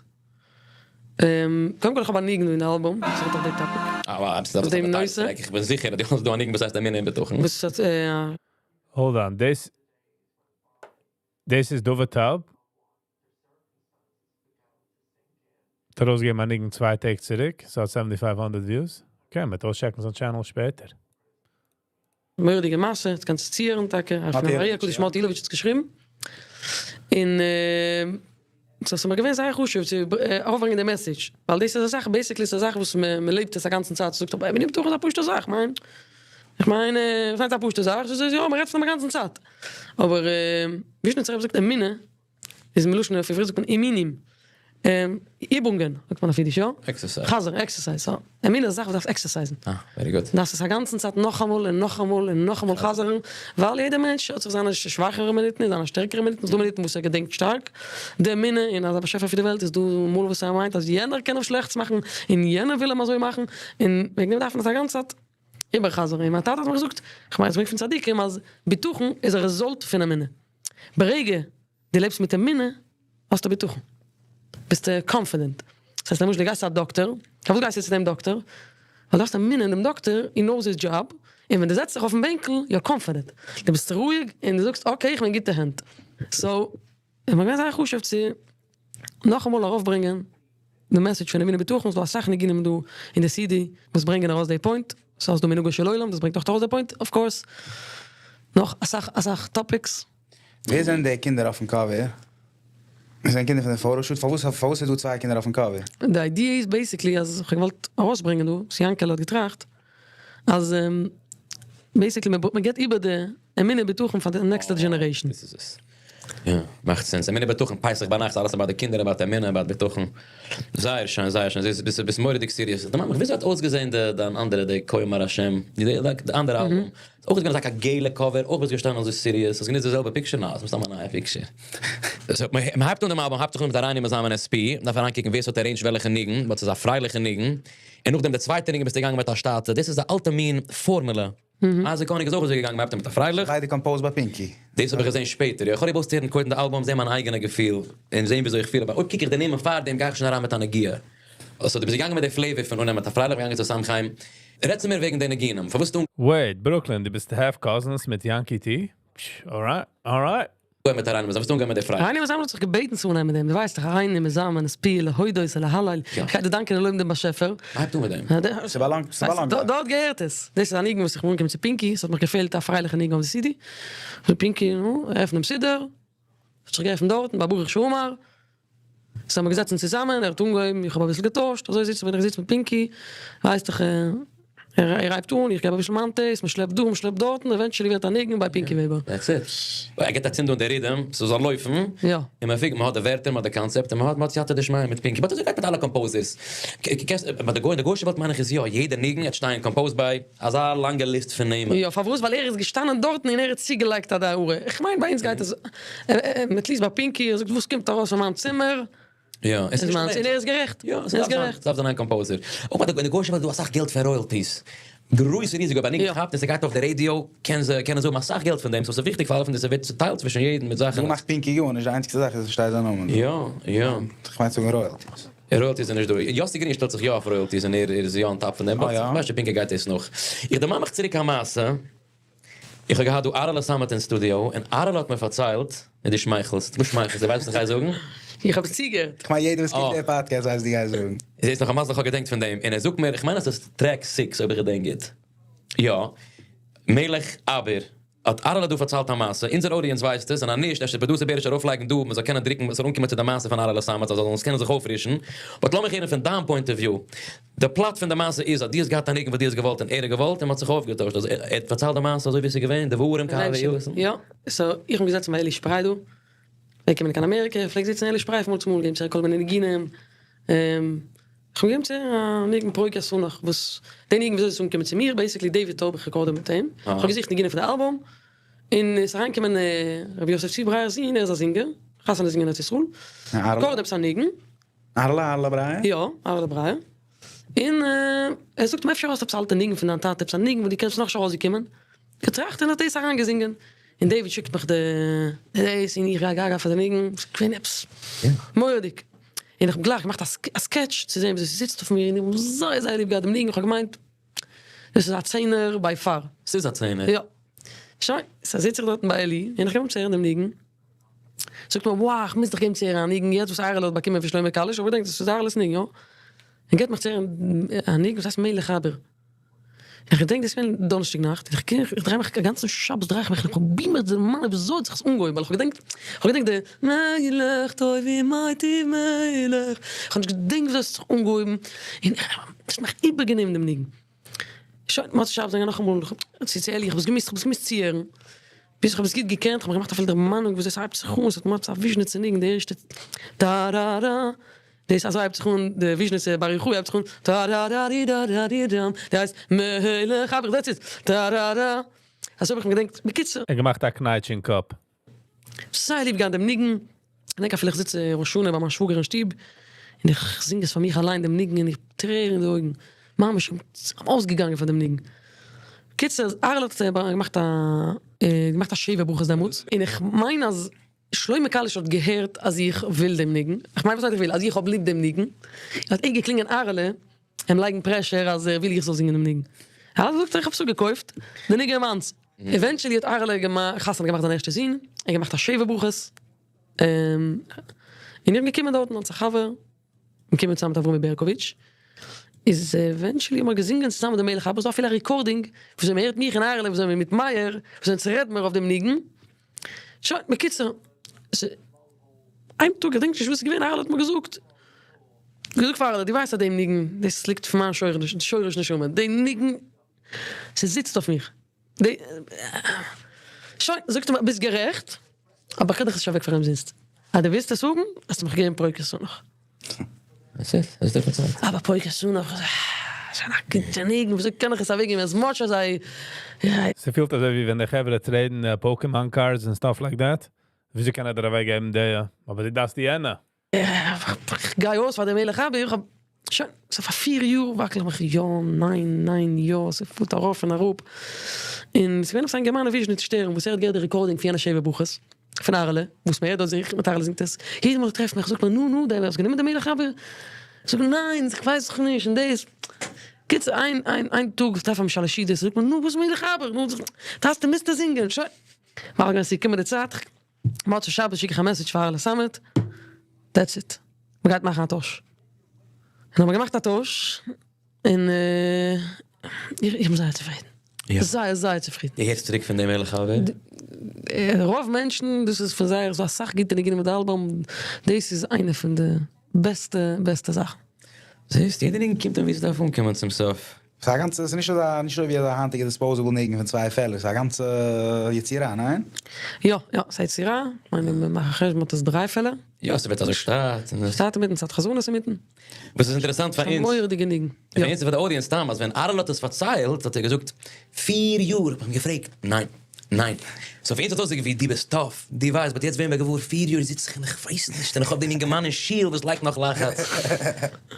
קודם כל איך האב א ניגון דא אין די אלבום וואס רעדט אויף די topic. אה wow, אויף דעם נושא. איך בין זיכער אז דו האסט דא א ניגון וואס הייסט אמונה און בטחון. וואס האט א. Hold on, דאס דאס איז דוד טאוב? האט ארויסגעגעבן א ניגון צוויי טעג צוריק, ס'האט 7500 views. Okay, מ'וועט אויסטשעקן זיין channel שפעטער. מורא'דיגע מעשה, דאס קענסטו צוהערן טאקע, פון אר"י הקדוש מאטי אילאוויטש האט עס געשריבן, און ס'איז מיר געווען זייער חשוב צו ארויפברענגען די message, ווייל דאס איז א זאך, basically ס'איז א זאך וואס מ'לעבט עס א גאנצן צייט, ס'זאגט אבער אמונה ובטחון איז א פשוטע זאך, כ'מיין, כ'מיין, וואס מיינט א פשוטע זאך? ס'איז יא, מ'רעדט פון דעם א גאנצן צייט, אבער וויזשניצער רבי זאגט אמונה איז מלשון אויף עברית זאגט מען אימונים, איבונגען זאגט מען אויף אידיש, יא? Exercise. חזר'ן, exercise, יא. אמונה איז א זאך וואס דארפסט עקסערסייזן. אה, very good. דארפסט עס א גאנצן צייט נאכאמאל און נאכאמאל און נאכאמאל חזר'ן, ווייל יעדער מענטש האט זיך זיינע שוואכערע מינוטן און זיינע שטערקערע מינוטן, ס'איז דא מינוטן וואס ער געדענקט שטארק די אמונה און אז א באשעפער פירט די וועלט, איז דא מאל וואס ער מיינט אז יענער קען אים שלעכטס מאכן און יענער וויל אים אזוי מאכן, און וועגן דעם דארף מען עס א גאנצע צייט איבערחזר'ן. און מיין טאטע האט מיר געזאגט, כ'מיין עס ברענגט פון צדיקים, אז בטחון איז א result פון אמונה. ברגע דו לעבסט מיט אמונה האסטו בטחון, ביסטו confident, דאס הייסט למשל דו גייסט צו א דאקטער, פארוואס גייסטו צו דעם דאקטער? ווייל דו האסט אמונה אין דעם דאקטער, he knows his job, און ווען דו זעצט זיך אויפן בענקל, you are confident, דו ביסט רואיג און דו זאגסט okay איך בין אין גוטע הענט. So איז מיר געווען זייער חשוב צו נאכאמאל ארויפברענגען די message פון אמונה בטחון, ס'דא אסאך ניגונים דא אין די CD וואס ברענגען ארויס די point, ס'איז דא מנהגו של עולם דאס ברענגט אויך ארויס די point of course, נאך אסאך אסאך topics. ווער זענען די קינדער אויפן cover? דאס זענען קינדער פון די photoshoot? פארוואס פארוואס איז דא צוויי קינדער אויפן cover? די idea איז basically אז כ'האב געוואלט ארויסברענגען דא וואס יענקעלע האט געטראכט אז basically מען גיבט איבער די אמונה בטחון פאר די next ע generation. דאס איז עס. יא, מאכט sense. אמונה בטחון, פסח ביינאכט אלעס about די קינדער about אמונה about בטחון. זייער שיין זייער שיין. ביסט ביסט מורא'דיג serious. דערמאן מיך וויאזוי האט אויסגעזען די דיין אנדערע די כה אמר השם די די אנדערע אלבום. אויך איז געווען אזא געלע cover, אויך ביסט געשטאנען אזוי serious, האסט גענוצט די זעלבע picture? נעה, ס'איז מסתם א נייע picture. So, מ'הייבט אן דעם אלבום, הייבט זיך אן מיט הריני מזמן SP, מ'דארף אריינקוקן ווער ס'האט arranged וועלכע ניגון, but ס'איז א פרייליכע ניגון, און נאכדעם די צווייטע ניגון ביסטו געגאנגען מיט א שטאטע, דאס איז א אלטע מין פארמולע. אייזיק האניג איז אויך אזוי געגאנגען, מ'הייבט אן מיט א פרייליך. ביידע composed ביי פינקי. דאס האב איך געזען שפעטער, יא, איך האב ליב אויסצוהערן קודם די אלבום, זען מיין אייגענע געפיל, און זען וויאזוי איך פיל, אבער אויב קוק איך די נעמען פארדעם גיי איך שוין אריין מיט א נגיעה. So דו ביסט געגאנגען מיט די flavor פון אנהייבן מיט א פרייליך, געגאנגען צו סמך-חיים. רעד צו מיר וועגן די ניגונים, פארוואס האסטו Wait, ברוקלין, דו ביסט half cousins מיט יענקי טי? פש, alright, alright. אנגעהויבן מיט הריני מזמן, פארוואס האסטו אנגעהויבן מיט די פרייליך? הריני מזמן האט זיך געבעטן צו אנהייבן מיט דעם, דו ווייסט דאך הריני מזמן את פי להודות ולהלל, איך גיי דיר דאנקען און לויבן דעם באשעפער. הייבט אן מיט דעם. ס'באלאנגט, ס'באלאנגט דארט. דארט געהערט עס. דאס איז א ניגון וואס איך בין אנגעקומען צו פינקי, ס'האט מיך געפעלט א פרייליכע ניגון אויף די CD. זאגט פינקי, נו, עפן דעם סידור. האט זיך געעפנט דארטן ביי ברוך שאמר. ס'האמיר געזעצן צוזאמען, ער האט אנגעהויבן, איך האב אביסל געטוישט, אזוי זיצן מיר, איך זיץ מיט פינקי, ווייסט דאך, ער הייבט אן, איך געב אביסל מיין taste, מ'שלעפט דא, מ'שלעפט דארטן, eventually ווערט א ניגון ביי פינקי וועבער. That's it. ער געבט א צינד אן די rhythm, ס'זאל לויפן, יא. און מ'פיגערט, מ'האט די ווערטער, מ'האט די קאנצעפט, און מ'האט מ'האט סייעתא דשמיא מיט פינקי, but אזוי גייט מיט אלע composers. קענסט, ביי די גוי, אין די גוי'שע וועלט מיין איך איז יא, יעדע ניגון וועט שטיין composed by אזא לאנגע list פון נעמען. יא, פארוואס? ווייל ער איז געשטאנען דארטן און ער האט צוגעלייגט א די הערה. איך מיין ביי אונז גייט עס, at least ביי פינקי, ער זאגט וואס קומט ארויס פון מיין צימער יא, עס איז מיינס, און ער איז גערעכט. יא, עס דארף זיין איין composer. אויך ביי די גוי'שע וועלט איז דא אסאך געלט פון royalties. גרויסע ריזיגע, אויב א ניגון כאפט און ס'גייט אויף די רעדיא, קען זיי קענען זיי האבן אסאך געלט פון דעם, so ס'איז וויכטיג פאר אלע פון די ס'ווערט צוטיילט צווישן יעדן מיט זאכן. דא מאכט פינקי גארנישט, די איינציגסטע זאך איז עס שטייט זיין נאמען דא. יא, יא. כ'מיין צו זאגן royalties. Royalties איז נישט דא. יאסי גרין שטעלט זיך יא אויף royalties און ער איז יא on top פון דעם, but כ'ווייס נישט פינקי גייט דאס נאך. איך דערמאן מיך צוריק א מעשה, איך האב געהאט דא אהרעלע סאמעט אין סטודיאו, און אהרעלע האט מיר פארציילט, און דו שמייכלסט, וואס שמייכלסטו, ווייסט וואס איך גיי זאגן? איך האב עס צוגעהערט. כ'מיין יעדער וואס קוקט די פאדקעסט ווייסט וואס דו גייסט זאגן. זעסט נאך א מזל איך האב געדענקט פון דעם, און ער זאגט מיר, איך מיין אז עס איז track six אויב איך געדענק גוט. יא. מלך אביר. האט אהרעלע דא פארציילט א מעשה, אונזער audience ווייסט עס, און אז נישט, אפשר producer בעריש ארויפלייגן דא, מען זאל קענען דרוקן, עס זאל אנקומען צו די מעשה פון אהרעלע סאמעט, אז זאלן עס קענען זיך אויפרישן. But לאמיך הערן פון דיין point of view. די plot פון די מעשה איז אז דו האסט געהאט א ניגון וואס דו האסט געוואלט און ער האט געוואלט און מען האט זיך אויפגעטוישט. אז ער האט פארציילט די מעשה אזוי ווי עס איז געווען, די ווארום קאווע Eventually, יא. So, איך בין געזעצן ביי אלי שפריי דא. ער קומען קיין אמעריקע, ער פלעגט זיצן אלי שפריי פון מאל צו מאל געבן צו כל מיני ניגונים. איך האב געגעבן צו א ניגון פרוק ית ענך וואס די ניגון וויאזוי עס איז אנגעקומען צו מיר, basically דעיוויד טויב איך record מיט אים, איך האב געזוכט ניגונים פון די אלבום, און עס איז אריינגעקומען רבי יוסף צבי ברייער'ס זון, ער איז א זינגער, חתונה זינגער אין ארץ ישראל, record עפעס א ניגון. אהרלע אהרלע ברייער? יא, אהרלע ברייער. און ער זאגט אים אפשר האסטו עפעס א אלטע ניגון פון דיין טאטע, עפעס א ניגון וואס דו קענסט נאכנישט ארויסגעקומען. געטראכט און האט דאס אריינגעזינגען. און דעיוויד שיקט מיך די דאס און איך גיי גאגא פאר די ניגון, ס'איז געווען עפעס מורא'דיג. און איך האב גלייך געמאכט א sketch צו זען וויאזוי ס'זיצט אויף מיר, און איך האב זייער זייער ליב געהאט דעם ניגון, איך האב געמיינט דאס איז א צענער by far. ס'איז א צענער. יא. שוין, so זיץ איך דארטן ביי אלי, און איך גיב אים צו הערן דעם ניגון. זאגט מיר, wow, איך מוז דיך געבן צו הערן א ניגון יעצט וואס אהרעלע האט באקומען פון שלמה קאליש, איך האב געדענקט דאס איז אהרעלע'ס ניגון, יא? און געבט מיך צו הערן א ניגון וואס הייסט מלך אביר. איך געדענק דאס געווען דאנערשטאג נאכט, איך גיי איך דריי מיך א גאנצן שבת דריי איך מיך און פרוביר מיך צו דערמאנען וויאזוי האט זיך עס אנגעהויבן, ווייל איך האב געדענקט, איך האב געדענקט די מלך טוב ומטיב מלך, איך האב נישט געדענקט וויאזוי עס האט זיך אנגעהויבן, און עס האט מיך איבערגענומען דעם ניגון. שוין, מוצאי שבת זענען נאכאמאל צו צו אלי, איך האב עס געמוזט, איך האב עס געמוזט צוהערן, ביז איך האב עס גוט געקענט, איך האב מיך געמאכט אפילו דערמאנונג וויאזוי עס הייבט זיך אן, עס האט געמאכט א וויזשניצע ניגון די ערשטע טארארא. דאס אזוי הייבט זיך אן די וויזשניצע בר יוחאי הייבט זיך אן טאראראריראריראם די הייסט מלך אביר that's it טארארא אזוי האב איך געדענקט בקיצור. ער געמאכט א קנייטש אין קאפ. זייער ליב געהאט דעם ניגון, כ'דענק אפילו איך זיץ ראש השנה ביי מיין שוואגער אין שטוב און איך זינג עס פאר מיך אליין דעם ניגון און איך טרערן אין די אויגן, ממש כ'בין אויסגעגאנגען פון דעם ניגון. קיצור אהרל האט געמאכט א געמאכט א שבע ברכות דעמאלטס און איך מיין אז שלמה קאליש האט געהערט אז איך וויל דעם ניגון, איך מיין וואס הייסט איך וויל, אז איך האב ליב דעם ניגון, האט ער געקלינגען אהרעלע אים לייגן pressure אז ער וויל איך זאל זינגען דעם ניגון, אהרעלע זאגט איך האב עס אפגעקויפט, די ניגון איז מיינס. Eventually האט אהרעלע חתונה געמאכט זיין ערשטע זון, ער האט געמאכט א שבע ברכות, און איך בין געקומען דארטן אלס א חבר, געקומען צוזאמען מיט אברומי בערקאוויטש, איז eventually האבן מיר געזינגען צוזאמען די מלך אביר, ס'דא אפילו א recording וויאזוי מ'הערט מיך און אהרעלע וויאזוי מיט מאיר, וויאזוי אונז רעד מיר אויף דעם ניגון, שוין, בקיצור, איין טאג, איך געדענק נישט וואס איז געווען, אהרעלע האט מיר געזאגט, געזאגט פאר אהרעלע, דו ווייסט אז דעם ניגון, דאס ליגט פון מיין שורש נשמה, דעם ניגון, ס'זיצט אויף מיך, די, שוין, זאגט ער מיר, ביסט גערעכט, אבער איך גיב דיך עס נישט אוועק פאר אומזינסט, אז דו ווילסט עס האבן, האסטו מיך געגעבן פרוק ית ענך. אבער פרוק ית ענך, שוין א גוטע ניגון, וויאזוי קען איך עס אוועקגעבן as much as I. ס'פילט אזוי ווי ווען די חברה trade ן Pokemon cards און stuff like that. וויאזוי קען ער דיר אוועקגעבן די, אבער דו דארפסט יענע. איך גיי אויס פאר די מלך אביר, איך האב שוין, ס'איז פאר פיר יאר וואקל איך מיך יא, ניין, ניין, יא, ס'פארט ארויף און אראפ, און ס'איז געווען עפעס א אינגערמאן אין וויזשניץ שטערן וואס ער האט געהערט די recording פון יענע שבע ברכות פון אהרעלע, וואס מ'הערט דארט זיך מיט אהרעלע זינגט עס, יעדע מאל איך טרעף מיך זאגט מען נו נו דער האסט גענומען די מלך אביר? זאג איך ניין, איך ווייס דאך נישט און דאס, קיצור איין איין איין טאג טרעף איך אים שלש סעודות זאגט מען נו וואס מלך אביר, נו דארפסטו מוזטו זינגען, שוין, מארגן עס איז געקומען די צייט, מוצאי שבת שיק איך א message פאר אהרעלע סאמעט, that's it, מ'גייט מאכן א טויש. און האבן געמאכט א טויש, און איך בין זייער צופרידן. זייער זייער צופרידן. דו הערסט צוריק פון דעם ערליכע חבר? רוב מענטשן, דאס איז פון זייער, ס'דא אסאך גוטע ניגונים אויף די אלבום, דאס איז איינע פון די בעסטע בעסטע זאכן. זעסט, יעדע ניגון קומט אן ווי ס'דארף אנקומען צום סוף. ס'איז א גאנצע, ס'איז נישט אזא, נישט אזוי ווי אזא היינטיגע disposable ניגון פון צוויי פעלער, ס'איז א גאנצע יצירה, ניין? יא יא, ס'איז א יצירה, כ'מיין ווען מ'מאכט א חשבון האט עס דריי פעלער. יא, ס'ווערט אזוי שטאט. שטאט אינמיטן, ס'האט חזנות אינמיטן. וואס איז אינטערעסאנט פאר אונז. ס'איז א מורא'דיגע ניגון. פאר אונז און פאר די audience סתם, אז ווען אהרעלע האט עס פארציילט האט ער געזאגט, פיר יאר האב איך אים געפרעגט, ניין, ניין. So פאר אונז האט אויסגעזען ווי דו ביסט tough, דו ווייסט, but יעצט ווערן מיר געוואר, פיר יאר זיץ איך און איך ווייס נישט, און איך האב דעם אינגערמאן אין שול וואס לייגט נאך לחץ.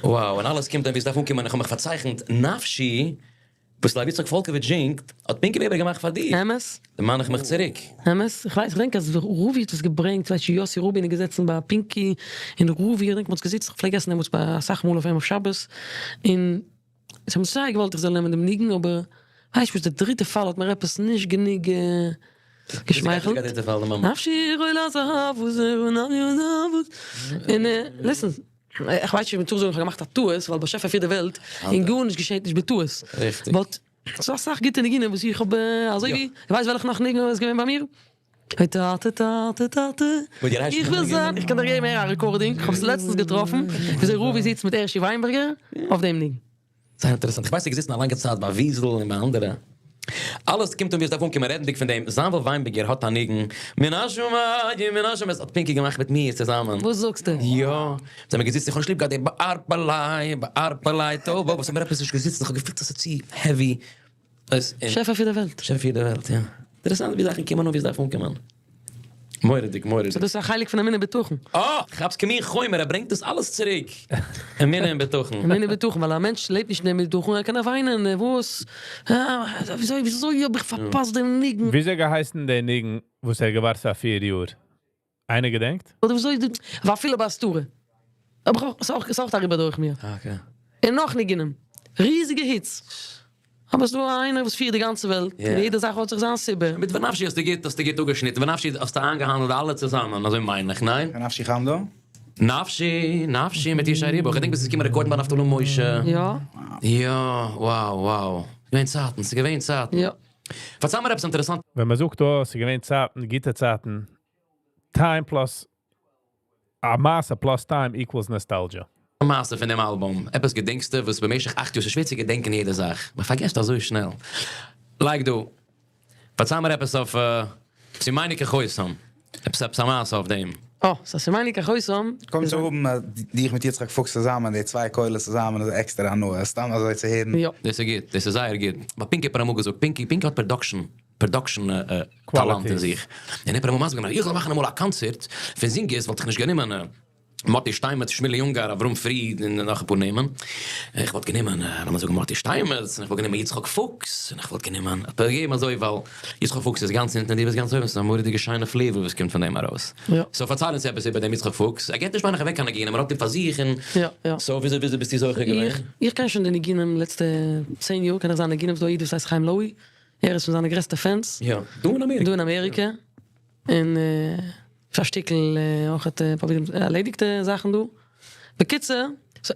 Wow, און אלעס קומט אן ווי עס דארף אנקומען, איך האב מיך פארצייכנט נפשי, וואס לוי יצחק פאלקאוויטש זינגט, האט פינקי וועבער געמאכט פאר דיר. אמת. דערמאן איך מיך צוריק. אמת, איך ווייס, איך געדענק אז רובי האט עס געברענגט, ווייסט יוסי רובין איז געזעצן ביי פינקי, און רובי, איך געדענק מ'האט געזיצט, איך פלעג עסן דעמאלטס ביי אסאך מאל אויף אים אויף שבת, און זיי האבן זייער געוואלט איך זאל נעמען דעם ניגון, אבער ווייסט וואס, די דריטע פאל האט מיר עפעס נישט גענוג. געשמייכלט. נפשי חולת אהבה און ליסן, איך ווייס נישט אויב מ'טאר זאגן איך האב געמאכט א טעות, ווייל באשעפער פירט די וועלט און גארנישט געשעט נישט בטעות. באט ס'דא אסאך גוטע ניגונים וואס איך האב אזוי ווי, ווייסט וועלכע נאך ניגון איז געווען ביי מיר? אוי טאטע טאטע טאטע איך וויל זיין, איך קען דיך געבן הער א recording, איך האב עס לעצטנס געטראפן, וויאזוי רובי זיצט מיט הערשי וויינבערגער אויף דעם ניגון. זייער אינטערעסאנט, איך ווייס ער איז געזיצן א לאנגע צייט ביי וויזל און ביי אנדערע. אלעס קומט אן ווי עס דארף אנקומען, רעדנדיג פון דעם, זאנוויל וויינבערגער האט א ניגון, מן השמים מן השמים, עס האט פינקי געמאכט מיט מיר צוזאמען. וואס זאגסטו? יא, זעמיר געזיצן, איך האב נישט ליב געהאט די בערבעליי בערבעליי טוב אבער ס'האט מיר עפעס נישט געזיצן, איך האב געפילט אז ס'איז צו heavy. שעפער פיר די וועלט. שעפער פיר די וועלט, יא. אינטערעסאנט ווי זאכן קומען אן ווי עס דארף אנקומען. מורא'דיג מורא'דיג. סאו דאס איז א חלק פון אמונה בטחון. אה! כאפסט כמין חומר, ער ברענגט דאס אלעס צוריק. אמונה און בטחון. אמונה בטחון, ווייל א מענטש לעבט נישט אין בטחון, ער קען נאר וויינען, וואס? וויאזוי וויאזוי האב איך פארפאסט דעם ניגון? וויאזוי געהייסן די ניגון וואס ער האט געווארט פאר פיר יאר? איינער געדענקט? אדער וויאזוי די, ואפילו בהסתרה. אבער איך האב, ס'איז אויך אריבער דורך מיר. און נאך ניגונים. ריזיגע hits. אבער ס'דא איינער וואס פירט די גאנצע וועלט, און יעדע זאך האט זיך זיין סיבה. מיט ונפשי האסטו גוט האסטו גוט אפגעשניטן, ונפשי האסטו איינגעהאנדלט אלע צוזאמען, אזוי מיין איך, ניין? ונפשי חמדה? נפשי, נפשי מיט ישי ריבו, כ'געדענק ביסט געקומען רעקארדן ביי נפתלי משה. יא. יא, wow wow. ס'געווען צייטן, ס'געווען צייטן. יא. פארצייל מיר עפעס אינטערעסאנט. ווען מ'זאגט דא ס'געווען צייטן, גוטע צייטן, time plus א מעשה plus time equals nostalgia. א מעשה פון דעם אלבום, עפעס געדענקסטו וואס במשך אכט יאר, ס'איז שווער צו געדענקען יעדע זאך, מ'פארגעסט אזוי שנעל. לייג דא. פארצייל מיר עפעס אויף שימני כחותם, עפעס עפעס א מעשה אויף דעם. אה, סא שימני כחותם. קודם צו האבן דיך מיט יצחק פוקס צוזאמען, די צוויי קולות צוזאמען איז עקסטערע הנאה, סתם אזוי צו הערן. יא. דאס איז גוט, דאס איז זייער גוט. ווייל פינקי האט מיר אמאל געזאגט, פינקי, פינקי האט production, production טאלאנט אין זיך. און ער האט מיר אמאל מסביר געווען אז איך זאל מאכן אמאל א קאנצערט פון זינגערס וואלט איך נישט גענומען מאטי שטיינמעץ, שמילי אונגאר, אברהם פריד און נאך אפאר נעמען. איך וואלט גענומען, לאמיר זאגן מאטי שטיינמעץ, און איך וואלט גענומען יצחק פוקס, און איך וואלט גענומען, האט ער געגעבן אזוי ווייל יצחק פוקס איז גאנץ אונטן און דו ביסט גאנץ אויבן, ס'איז א מורא'דיגע שיינע flavor וואס קומט פון דעם ארויס. סאו פארצייל אונז עפעס איבער דעם יצחק פוקס, ער געבט נישט מיין איך אוועק קיין ניגונים, ער האט אים פאר זיך און סאו וויאזוי וויאזוי ביסטו זוכה געווען? איך קען שוין די ניגונים לעצטע צען יאר קען איך זיינע ניגונים, ס'דא א איד וואס הייסט חיים לאוי, ער איז פון זיינע גרעסטע fans. יא, דא אין אמעריקע. דא אין אמעריקע, און פאר א שטיקל אויך פרובירט ערלעדיגטע זאכן דא. בקיצור,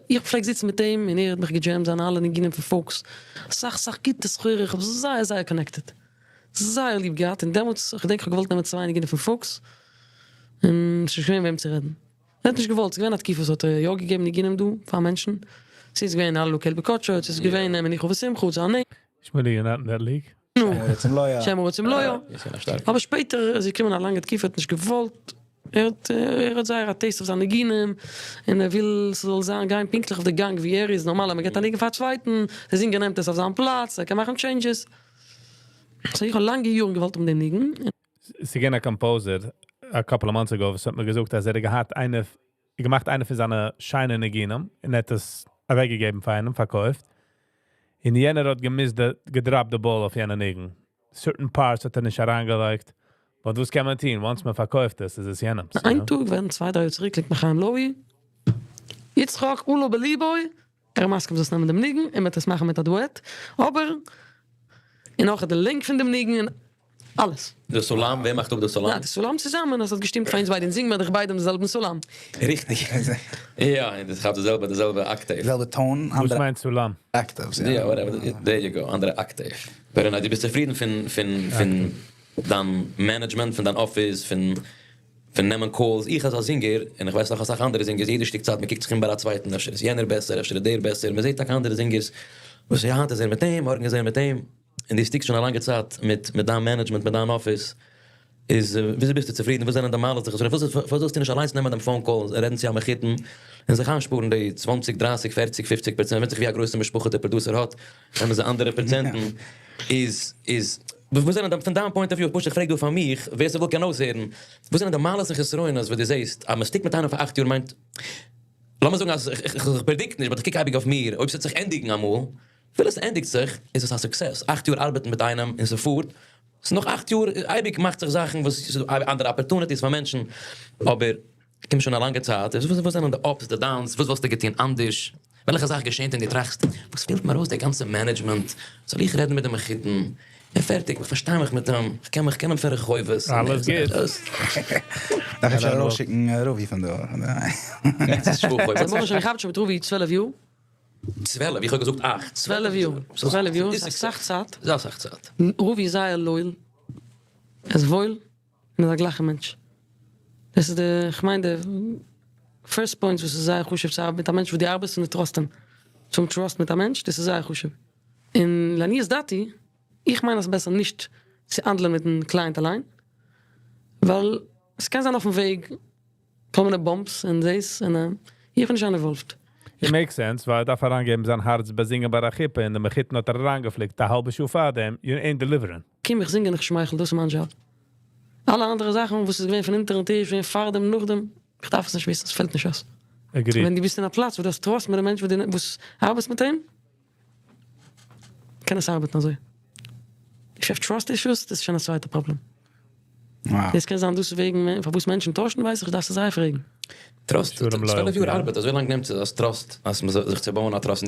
איך פלעג זיצן מיט אים און ער האט מיך געדזשעמט זיינע אלע ניגונים פון פוקס, אסאך אסאך גוטע סחורה, איך האב זייער זייער connected, זייער ליב געהאט, און דעמאלטס, איך געדענק איך האב געוואלט נעמען צוויי ניגונים פון פוקס, און ס'איז נישט געווען וועם צו רעדן. ער האט נישט געוואלט, ס'איז געווען א תקופה וואס האט ער יא געגעבן ניגונים דא פאר מענטשן, ס'איז געווען הללו קל בקדשו, ס'איז געווען מנוחה ושמחה, ס'איז א נ. שמואלי you're not in that league? נו, שמא רוצים לא יא. אבער שפעטער איז געקומען א לאנגע תקופה ער האט נישט געוואלט, ער האט ער האט זייער א taste אויף זיינע ניגונים, און ער וויל ס'זאל זיין גיין פונקטליך אויף די גאנג ווי ער איז, נארמאל אז מ'געט א ניגון פאר א צווייטן, דער זינגער נעמט עס אויף זיין פלאץ, ער קען מאכן changes. סאו איך האב לאנגע יארן געוואלט האבן דעם ניגון. ס'איז געווען א composer א couple of months ago וואס האט מיר געזאגט אז ער האט געהאט איינע געמאכט איינע פון זיינע שיינע ניגונים און ער האט עס אוועקגעגעבן פאר איינעם פארקויפט, און יענער האט געמיסט די געדראפט די ball אויף יענע ניגון, certain parts האט ער נישט אריינגעלייגט, but וואס קען מען טון, once מען פארקויפט עס איז עס יענעמס, איין טאג ווען צוויי דריי יאר צוריק ליגט מיך חיים לאוי, יצחק עלה בליבו, ער מסכים זאלסט נעמען דעם ניגון און מ'וועט עס מאכן מיט א דועט, אבער און אויך די link פון דעם ניגון און אלעס. די סולם? ווער מאכט אפ די סולם? יא די סולם צוזאמען, עס האט געשטימט פאר אונז ביידע, אונז זינגן מיר דאך ביידע דעם זעלבן סולם. ריכטיג. יא, און דאס כאפט די זעלבע די זעלבע octave. די זעלבע tone, וואס מיינט סולם? octaves, יא. יא, whatever, there you go, אנדערע octave. Very nice, דו ביסט צופרידן פון פון פון דיין management, פון דיין אפיס, פון פון נעמען calls, איך אלס א זינגער, און איך ווייס נאך אסאך אנדערע זינגערס, יעדע שטיק צייט מען קוקט זיך אום ביי א צווייטן, אפשר איז יענער בעסער, אפשר איז דער בעסער, מען זעט טאקע אנדערע זינגערס, וואס יא היינט איז ער מיט אים, מארגן איז ער מיט אים, און דו סטיקסט שוין א לאנגע צייט מיט מיט דיין management, מיט דיין אפיס, איז וויאזוי ביסטו צופרידן, וואס זענען די מעלות און חסרונות, פארוואס זאלסטו נישט אליינס נעמען דעם phone call און רעדן צו א מחותן, און זיך איינשפארן די צוואנציג, דרייסיג, פערציג, פופציג פראצענט, ווענדט זיך ווי א גרויסע משפחה דער producer האט, נעמען זיי אנדערע פראצענטן, איז איז וואס זענען די פון דיין point of view, פשוט איך פרעג דא פאר מיך, ווער ס'וויל קען אויסהערן, וואס זענען די מעלות און חסרונות וואס דו זעסט אז מ'סטיקט מיט איינעם פאר אכט יאר מיינט, לאמיר זאגן אז איך predict נישט but איך קוק אייביג אויף מיר, אויב ס'וועט זיך ענדיגן אמאל, אפילו ס'ענדיגט זיך, איז עס א success, אכט יאר ארבעטן מיט איינעם און ס'פארט, ס'איז נאך אכט יאר, אייביג מאכט זיך זאכן וואס ס'איז דא אנדערע opportunities פאר מענטשן, אבער קומט שוין א לאנגע צייט, איז וואס זענען די ups די downs, וואס וואלסטו געטון אנדערש, וועלכע זאך געשענט און דו טראכסט, וואס פעלט מיר אויס די גאנצע management, זאל איך רעדן מיט די מחותן? און פערטיג, איך פארשטיי מיך מיט אים, איך קען מיך, קען אים פון רחובות. אלעס גוט. דארף אפשר ארויסשיקן רוביא פון דא. ברוך השם איך ארבעט שוין מיט רוביא צוועלף יאר. צוועלף? איך האב געזאגט אכט. צוועלף יאר. צוועלף יאר איז אסאך צייט. איז אסאך צייט. רוביא איז זייער loyal. ער איז וואויל און איז א גלייכע מענטש. דאס איז די, כ'מיין די first point וואס איז זייער חשוב צו ארבעטן מיט א מענטש וואס דו ארבעסט און דו trust אים. צו האבן trust מיט א מענטש דאס איז זייער חשוב. און לעניות דעתי, איך מיין אז ס'בעסער נישט צו האנדלען מיטן client אליין, ווייל ס'קען זיין אויפן וועג כל מיני bumps און דאס, און איך בין נישט involved. It makes sense, ווייל ער דארף אריינגעבן זיין הארץ ביי זינגען ביי א חופה און דער מחותן האט אריינגעפליקט א האלבע שעה פארדעם, you ain't delivering. קום איך זינגען איך שמייכל, דאס איז מיין דזשאב. אלע אנדערע זאכן וואס איז געווען פון אונטערן טיש, פון פארדעם נאכדעם, איך דארף עס נישט וויסן, עס פעלט נישט אויס. Agree. ווען דו ביסט אין א פלאץ וואו דו האסט trust מיט די מענטש וואס ארבעסט מיט אים, קען עס ארבעטן אזוי. If you have trust issues, דאס איז שוין א צווייטע פראבלעם. דאס קען זיין דאס וועגן פארוואס מענטשן טוישן ווייס איך, דארפסטו זיי פרעגן. Trust, 12 יאר ארבעט, אזוי לאנג נעמט עס אז trust, אז מען זאל זיך צו בויען א trust.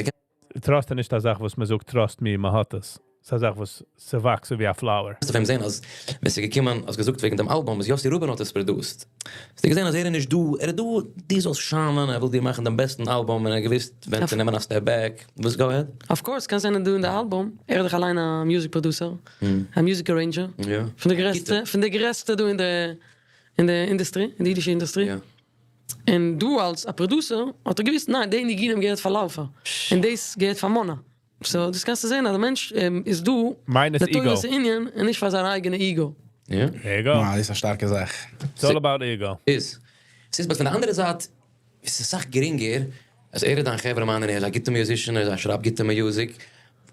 Trust איז נישט א זאך וואס מען זאגט trust me, מען האט עס. ס'איז א זאך וואס ס'וואקסט ווי א flower. קענסט אויף אים זען אז ווען ס'איז געקומען, האסט געזאגט וועגן דעם אלבום וואס יוסי רובין האט עס produced, האסטו געזען אז ער איז נישט דא, ער איז דא דו זאלסט שיינען, ער וויל דיר מאכן דעם בעסטן אלבום און ער האט געוואוסט ווען צו נעמען א step back, וואס go ahead. Of course קענסט זען דא אין די אלבום, ער איז דאך אליין א music producer, א music arranger, פון די גרעסטע, פון די גרעסטע דא אין די אין די אינדוסטרי, אין די אידישע אינדוסטרי. און דא אלס א producer האט ער געוואוסט ניין די ניגונים געהערט פאר לאופער און דאס געהערט פאר מונה. So דאס קענסטו זען אז די מענטש איז דא לטובת הענין און נישט פאר זיין אייגענע ego. Ego? וואו, דאס איז א שטארקע זאך. It's all about ego. איז. ס'איז but פון די אנדערע זייט איז עס אסאך גרינגער אז ער איז דיין חברה מאן און ער איז א גוטע musician ער שרייבט גוטע music,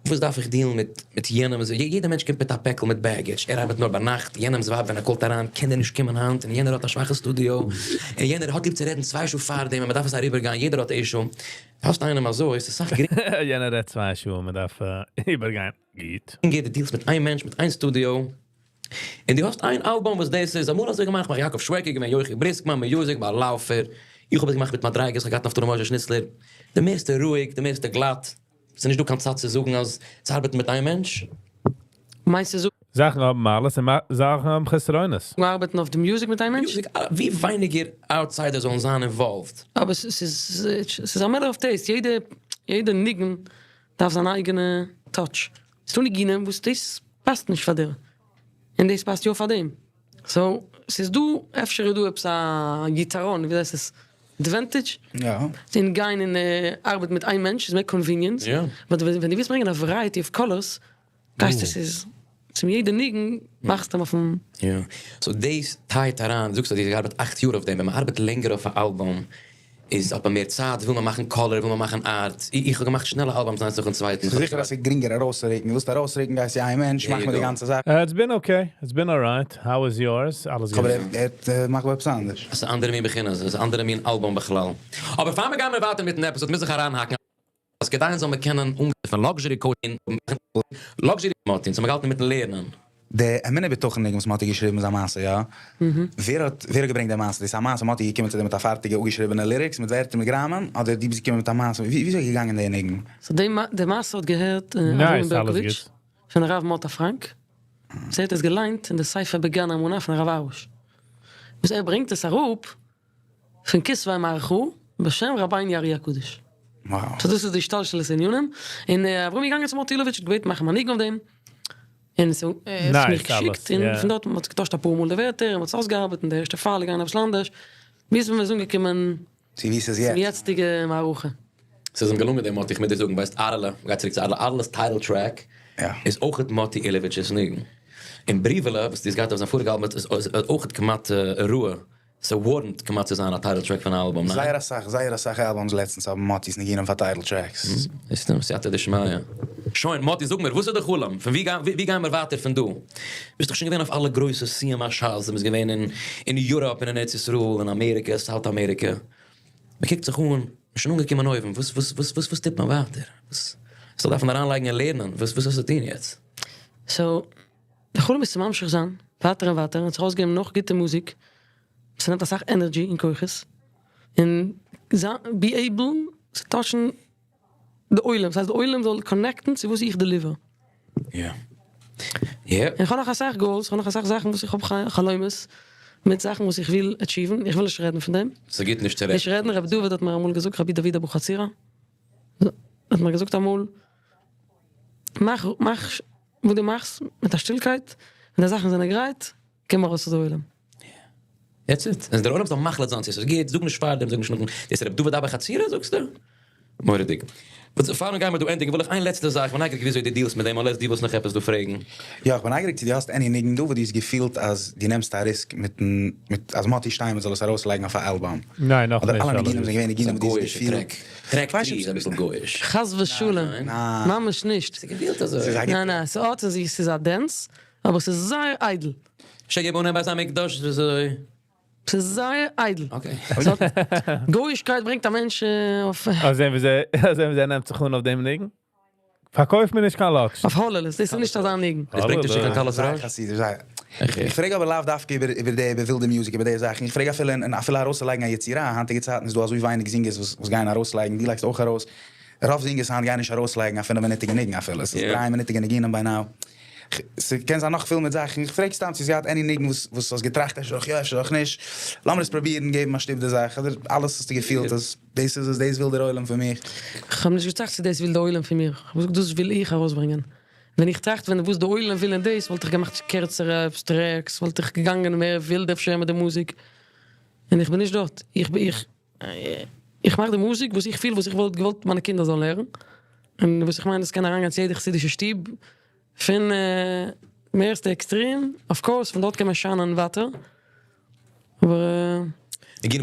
וואס דארף איך deal ן מיט מיט יענעם, יעדע מענטש קומט מיט א פעקל מיט baggage, ער ארבעט נאר ביינאכט, יענעמס ווייב ווען ער call ט אריין קען ער נישט קומען היינט, און יענער האט א שוואכע סטודיאו, און יענער האט ליב צו רעדן צוויי שעה פארדעם און מ'דארף עס אריבערגיין, יעדער האט issue, האסט איינעם אזוי, ס'איז אסאך גרינגער. יענער רעדט צוויי שעה און מ'דארף איבערגיין. גוט. דו deal סט מיט איין מענטש מיט איין סטודיאו, און דו האסט איין אלבום וואס דאס איז, אמאל אזוי געמאכט, מאך יעקב שווערקער געווען יוחי בריסקמאן music ביי לאופער, איך האב עס געמאכט מיט מדריגות, איך האב געהאט נפתלי משה שניצלער, די מערסטע רואיג, די מערסטע גלאט, ס'איז נישט דא קיין צייט צו זאגן אז צו ארבעטן מיט איין מענטש. מיינסט צו זאגן. זאכן האבן מעלות און זאכן האבן חסרונות. ארבעטן אויף די music מיט איין מענטש? Music, ווי ווייניגער outsiders זאלן זיין involved. אבער ס'איז ס'איז א matter of taste, יעדע יעדע ניגון דארף זיין אייגענע touch. ס'דא ניגונים וואס דאס פאסט נישט פאר דיר, און דאס פאסט יא פאר דעם. So, ס'איז דא, אפשר איז דא עפעס א יתרון, ווי הייסט עס? Advantage? יא. אין גיין און ארבעטן מיט איין מענטש איז מער convenience, but ווען דו ווילסט ברענגען א variety of colors, גייסטו ס'איז צום יעדע ניגון מאכסטו אים אויפן. יא. So דאס טייט אריין, זאגסט אז דו האסט געארבעט אכט יאר אויף דעם, ווען מ'ארבעט לענגער אויף א אלבום איז האט מען מער צייט, וויל מען מאכן color, וויל מען מאכן art, איך האב געמאכט שנעלע albums איינס נאכן צווייטן. ס'איז זיכער אז ס'איז גרינגער ארויסצוריקן, ווילסט ארויסריקן גייסט צו איין מענטש, מאך מיר די גאנצע זאך. It's been okay, it's been alright, how is yours? אלעס גוט? אבער ער האט מאכט עפעס אנדערש. עס איז אנדערע מין בחינה, עס איז אנדערע מין אלבום בכלל. אבער פאר מיר גייען מיר ווייטער מיטן episode מוז איך אריינהאקן אז כדי אונז זאל מיר קענען אנגיין פון luxury coach און luxury מאטי, אונז האמיר געהאלטן אינמיטן לערנען. די אמונה בטחון ניגון וואס מאטי האט געשריבן איז א מעשה, יא? ווער האט ווער האט געברענגט די מעשה? דאס איז א מעשה מאטי איז געקומען צו דיר מיט א פארטיגע אפגעשריבענע lyrics מיט ווערטער מיט גראמען אדער דו ביסט געקומען מיט א מעשה? ווי וויאזוי איז געגאנגען די ניגון? So די מעשה האט געהערט אברהם בערקאוויטש פון הרב מוטה פראנק, וואס ער האט עס געליינט אין די ספר בגן האמונה פון הרב ארוש, וואס ער ברענגט עס אראפ פון כתבי מהרח"א בשם רבינו ארי הקדוש. So דאס איז די השתלשלות ענינים, און אברהם איז געגאנגען צו מאטי אילאוויטש האט געבעטן מאכן א ניגון אויף דעם, און עס האט מיר געשיקט, און פון דארט מ'האט געטוישט אפאר מאל די ווערטער, און מ'האט עס אויסגעארבעט, און די ערשטע פאל איז געגאנגען אביסל אנדערש, ביז מ'איז אנגעקומען צו ווי ס'איז יעצט. צום יעצטיגע מערכה. ס'איז אים געלונגען דעם מאטי, איך מוז דיר זאגן, ווייסט אהרעלע, מ'גייט צוריק צו אהרעלע, אהרעלע'ס title track איז אויכעט מאטי אילאוויטש'ס ניגון, און בריוועלע וואס דו האסט געהאט אויף זיין פאריגע אלבום איז אויכעט כמעט ראוי ס'ווארענט כמעט צו זיין א title track פון א אלבום, ניין? זייער אסאך, זייער אסאך albums לעצטנס האבן מאטי'ס ניגונים פאר title tracks. סתם סייעתא דשמיא. שוין, מאטי זאג מיר, וואס איז די חלום? פון ווי ווי גייען מיר ווייטער פון דא? ביסט דאך שוין געווען אויף אלע גרויסע סיום הש"ס, ביסט געווען אין אין Europe און אין ארץ ישראל און אמעריקע, South America. מ'קוקט זיך אן, מ'איז שוין אנגעקומען אויבן, וואס וואס וואס וואס וואס טוט מען ווייטער? וואס זאל דארפן אריינלייגן און לערנען? וואס וואס האסטו טון יעצט? So, די חלום איז צו ממשיך זיין ווייטער און ווייטער און צו ארויסגעבן נאך גוטע מוזיק, ס'נעמט אסאך energy און כוחות, און זיין be able צו touch ן די עולם, ס'הייסט די עולם זאל connect ן צו וואס איך deliver. יא. און איך האב נאך אסאך goals, איך האב נאך אסאך זאכן וואס איך האב חלומות, מיט זאכן וואס איך וויל achieve ן, איך וויל נישט רעדן פון דעם. ס'גוט נישט צו רעדן. נישט רעדן, רבי דוד האט מיר אמאל געזאגט, רבי דוד אבוחצירא האט מיר געזאגט אמאל, מאך מאך וואס דו מאכסט מיט א שטילקייט, ווען די זאכן זענען גרייט, קום ארויס צו די עולם. That's it. און דער עולם זאל מחליט זיין צו עס איז גוט, זאג נישט פארדעם, זאג נישט נאכדעם. דאס איז רבי דוד אבוחצירא זאגסטו? מורא'דיג. But פאר מיר גיימיר דא ענדיגן וויל איך איין לעצטע זאך, כ'בין נייגעריג וויאזוי דו deal סט מיט דעם, unless דו ווילסט נאך עפעס דא פרעגן. יא, כ'בין נייגעריג צו דו האסט any ניגון דא וואס דו האסט געפילט אז דו נעמסט א risk מיטן מיט אז מאטי שטיינמעץ זאל עס ארויסלייגן אויף א אלבום. ניין, נאך אדער נישט אלע ניגונים אלע. זענען געווען ניגונים וואס דו האסט גוי'אישע געפילט. track. Track 3 איז אביסל גוי'איש. חס ושלום. ניין. ממש נישט. ס'איז געפילט אזוי. ס'איז א גוטע. ניין ניין, ס'האט אין זיך, ס'איז א dance, אבער ס'איז זייער איידל. שיבנה בית המקדש וויאזוי? ס'איז זייער איידל. Okay. גוי'אישקייט ברענגט א מענטש אויף. אזוי ווי זיי, אזוי ווי זיי נעמט זיך אן אויף דעם ניגון. פארקויף מיר נישט קיין לאקש. אויף הוללות, דאס איז נישט אזא ניגון. דאס ברענגט נישט קיין קלות זייער ראש? חסידיש, זייער. איך פרעג אבער לאו דווקא איבער איבער די איבער ווילדע music איבער די זאכן, איך פרעג אפילו אין אפילו ארויסצולייגן א יצירה, היינטיגע צייטן איז דא אזוי ווייניג זינגערס וואס וואס גייען ארויסלייגן, דו לייגסט אויך ארויס, רוב זינגערס היינט גייען נישט ארויסלייגן א פינף מינוטיגע ניגון אפילו, עס איז דריי מינוטיגע ניגונים by now. ס'קען זיין נאך פיל מיט זאכן, איך פרעג סתם צו ס'געהאט any ניגון וואס וואס האסט געטראכט אפשר אויך יא אפשר אויך נישט, לאמיר עס פרובירן געבן א שטופ די זאך, אדער אלעס האסטו געפילט אז דאס איז עס דאס וויל דער עולם פון מיר. כ'האב נישט געטראכט צו דאס וויל די עולם פון מיר, כ'האב געזאגט דאס וויל איך ארויסברענגען. ווען איך טראכט ווען וואס די עולם וויל און דאס וואלט איך געמאכט קערצערע tracks, וואלט איך געגאנגען מער ווילד אפשר מיט די מוזיק, און איך בין נישט דארט, איך איך איך מאך די מוזיק וואס איך פיל וואס איך וואלט געוואלט מיינע קינדער זאלן הערן, און וואס איך מיין עס קען אריינגיין צו יעדע חסידישע שטוב, פון מערסטע extreme, of course פון דארט קען מען שיינען ווייטער, אבער איך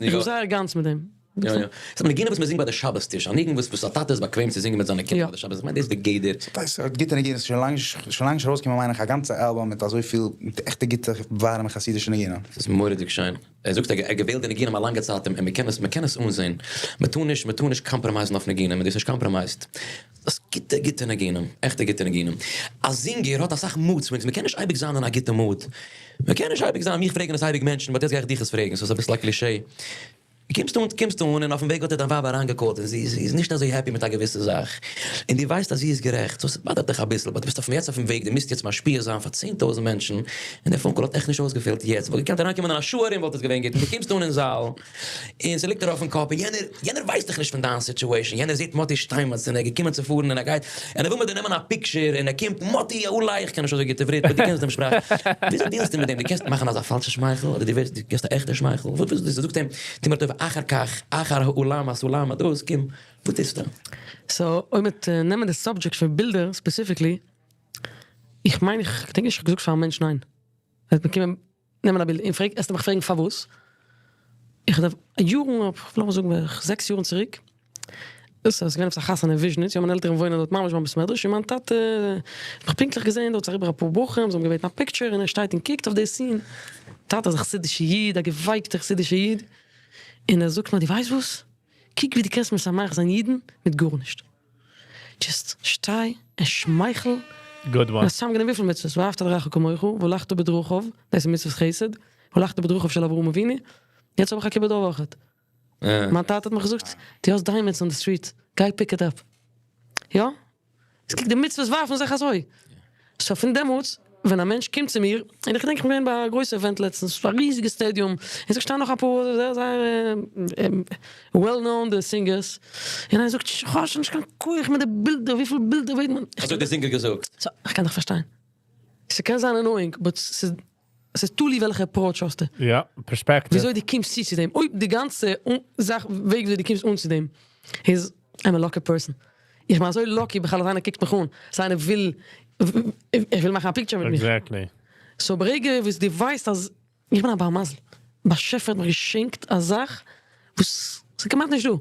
בין זייער גאנץ מיט דעם. יא יא. ס'איז ניגונים וואס מ'זינגט ביי די שבת טיש, א ניגון וואס וואס א טאטע איז באקוועם צו זינגען מיט זיינע קינדער ביי די שבת, איך מיין דאס איז די גדר. דאס איז גוטע ניגונים, ס'איז שוין לאנג נישט שוין לאנג נישט ארויסגעקומען מיין איך א גאנצע אלבום מיט אזויפיל מיט עכטע גוטע ווארעמע חסידישע ניגונים. ס'איז מורא'דיג שיין. ער זאגט ער געוועלט די ניגונים א לאנגע צייט און מ'קען עס מ'קען עס אנזעהן. מ'טאר נישט מ'טאר נישט compromise ן אויף ניגונים און דאס איז נישט compromised. דאס גוטע גוטע ניגונים. עכטע גוטע ניגונים. א זינגער האט אסאך mood swings, מ'קען נישט אייביג זיין אין א גוטע mood. מ'קען נישט אייביג זיין, מיך פרעגן עס אייביג מענטשן, but יעצט גיי איך דיך עס פרעגן, ס'איז אביסל א cliché. קומסט אן, קומסט אן, און אויפן וועג האט דיר דיין ווייב אריינגע call ט און זי זי איז נישט אזוי happy מיט א געוויסע זאך, און דו ווייסט אז זי איז גערעכט, so ס'באדערט דיך אביסל, but דו ביסט אויפן יעצט אויפן וועג, דו מוזט יעצט משפיע זיין פאר 10,000 מענטשן, און דער phone call האט עכט נישט אויסגעפעלט יעצט, וואלט געקענט אריינקומען אין א שעה ארום וואלט עס געווען גוט, און דו קומסט אן אין זאל, און ס'ליגט דיר אויפן קאפ, און יענער, יענער ווייסט דאך נישט פון דיין situation, יענער זעט מאטי שטיינמעץ און ער איז געקומען צו פארן און ער גייט, און ער וויל מיט דיר נעמען א picture, און ער קומט, מאטי, אולי, איך קען נישט אזוי גוט עברית, but דו קענסט דעם שפראך, וויאזוי deal סטו מיט דעם? דו קענסט מאכן אזא פאלשע שמייכל, אדער דו ווערסט, דו געבסט א עכטע שמייכל, וואס וואס דו זאגסט אים, טו מיר א טובה, אחר כך, אחר האולם הסולם, דאס, קום, וואס טוסטו? So, אויב מ'וועט נעמען די subject פון בילדער specifically, איך מיין איך געדענק נישט איך האב געזאגט פאר א מענטש ניין. ער האט באקומען נעמען א בילד און פרעגט עסטו מיך פרעגן פארוואס? איך דארף יארן לאמיר זאגן בערך זעקס יארן צוריק, עס איז געווען עפעס א חתונה אין וויזשניץ, יא מיינע עלטערן וואוינען דארט ממש ביים בית מדרש, און מיין טאטע האט מיך פונקטליך געזען דארט, ס'איז אריבער אפאר בחורים, זיי האבן געבעטן א picture, און ער שטייט און קוקט אויף די scene, טאטע איז א חסידישע איד, א געווייקטע חסידישע איד, און ער זאגט מיר דו ווייסט וואס? קוק ווי דו קענסט משמח זיין אידן מיט גארנישט. Just שטיי און שמייכל. Good one. האסט צוזאמגענומען וויפיל מצוות? ואהבת לרעך כמוך, והלכת בדרכיו, דאס איז מצוות חסד, והלכת בדרכיו של אברהם אבינו, יעצט האב איך א כיבוד אב אויכעט. מיין טאטע האט מיך געזאגט, דו האסט diamonds on the street, גיי pick it up. יא? עס קוקט די מצוות ווארפן זיך אזוי. So פון דעמאלטס ווען א מענטש קומט צו מיר, און איך געדענק איך בין געווען ביי א גרויסע event לעצטנס, א ריזיגע stadium, און ס'איז געשטאנען נאך אפאר זייער זייער well known די singers, און איינער זאגט איך האב שוין נישט קיין כח מיט די בילדער, וויפיל בילדער וועט מען. אזוי האט די זינגער געזאגט. So איך קען דיך פארשטיין. ס'קען זיין annoying, but ס'איז ס'איז תלוי וועלכע approach האסטו. יא, perspective. וויאזוי דו קומסט צו צו דעם. אויב די גאנצע זאך וועג וויאזוי דו קומסט אן צו דעם איז I'm a lucky person. איך בין אזוי lucky בכלל אז איינער קוקט מיך אן, אז איינער וויל ער וויל מאכן א picture מיט מיך. Exactly. So ברגע וואס דו ווייסט אז איך בין א בר מזל, באשעפער האט מיך געשענקט א זאך וואס ס'איז כמעט נישט דא.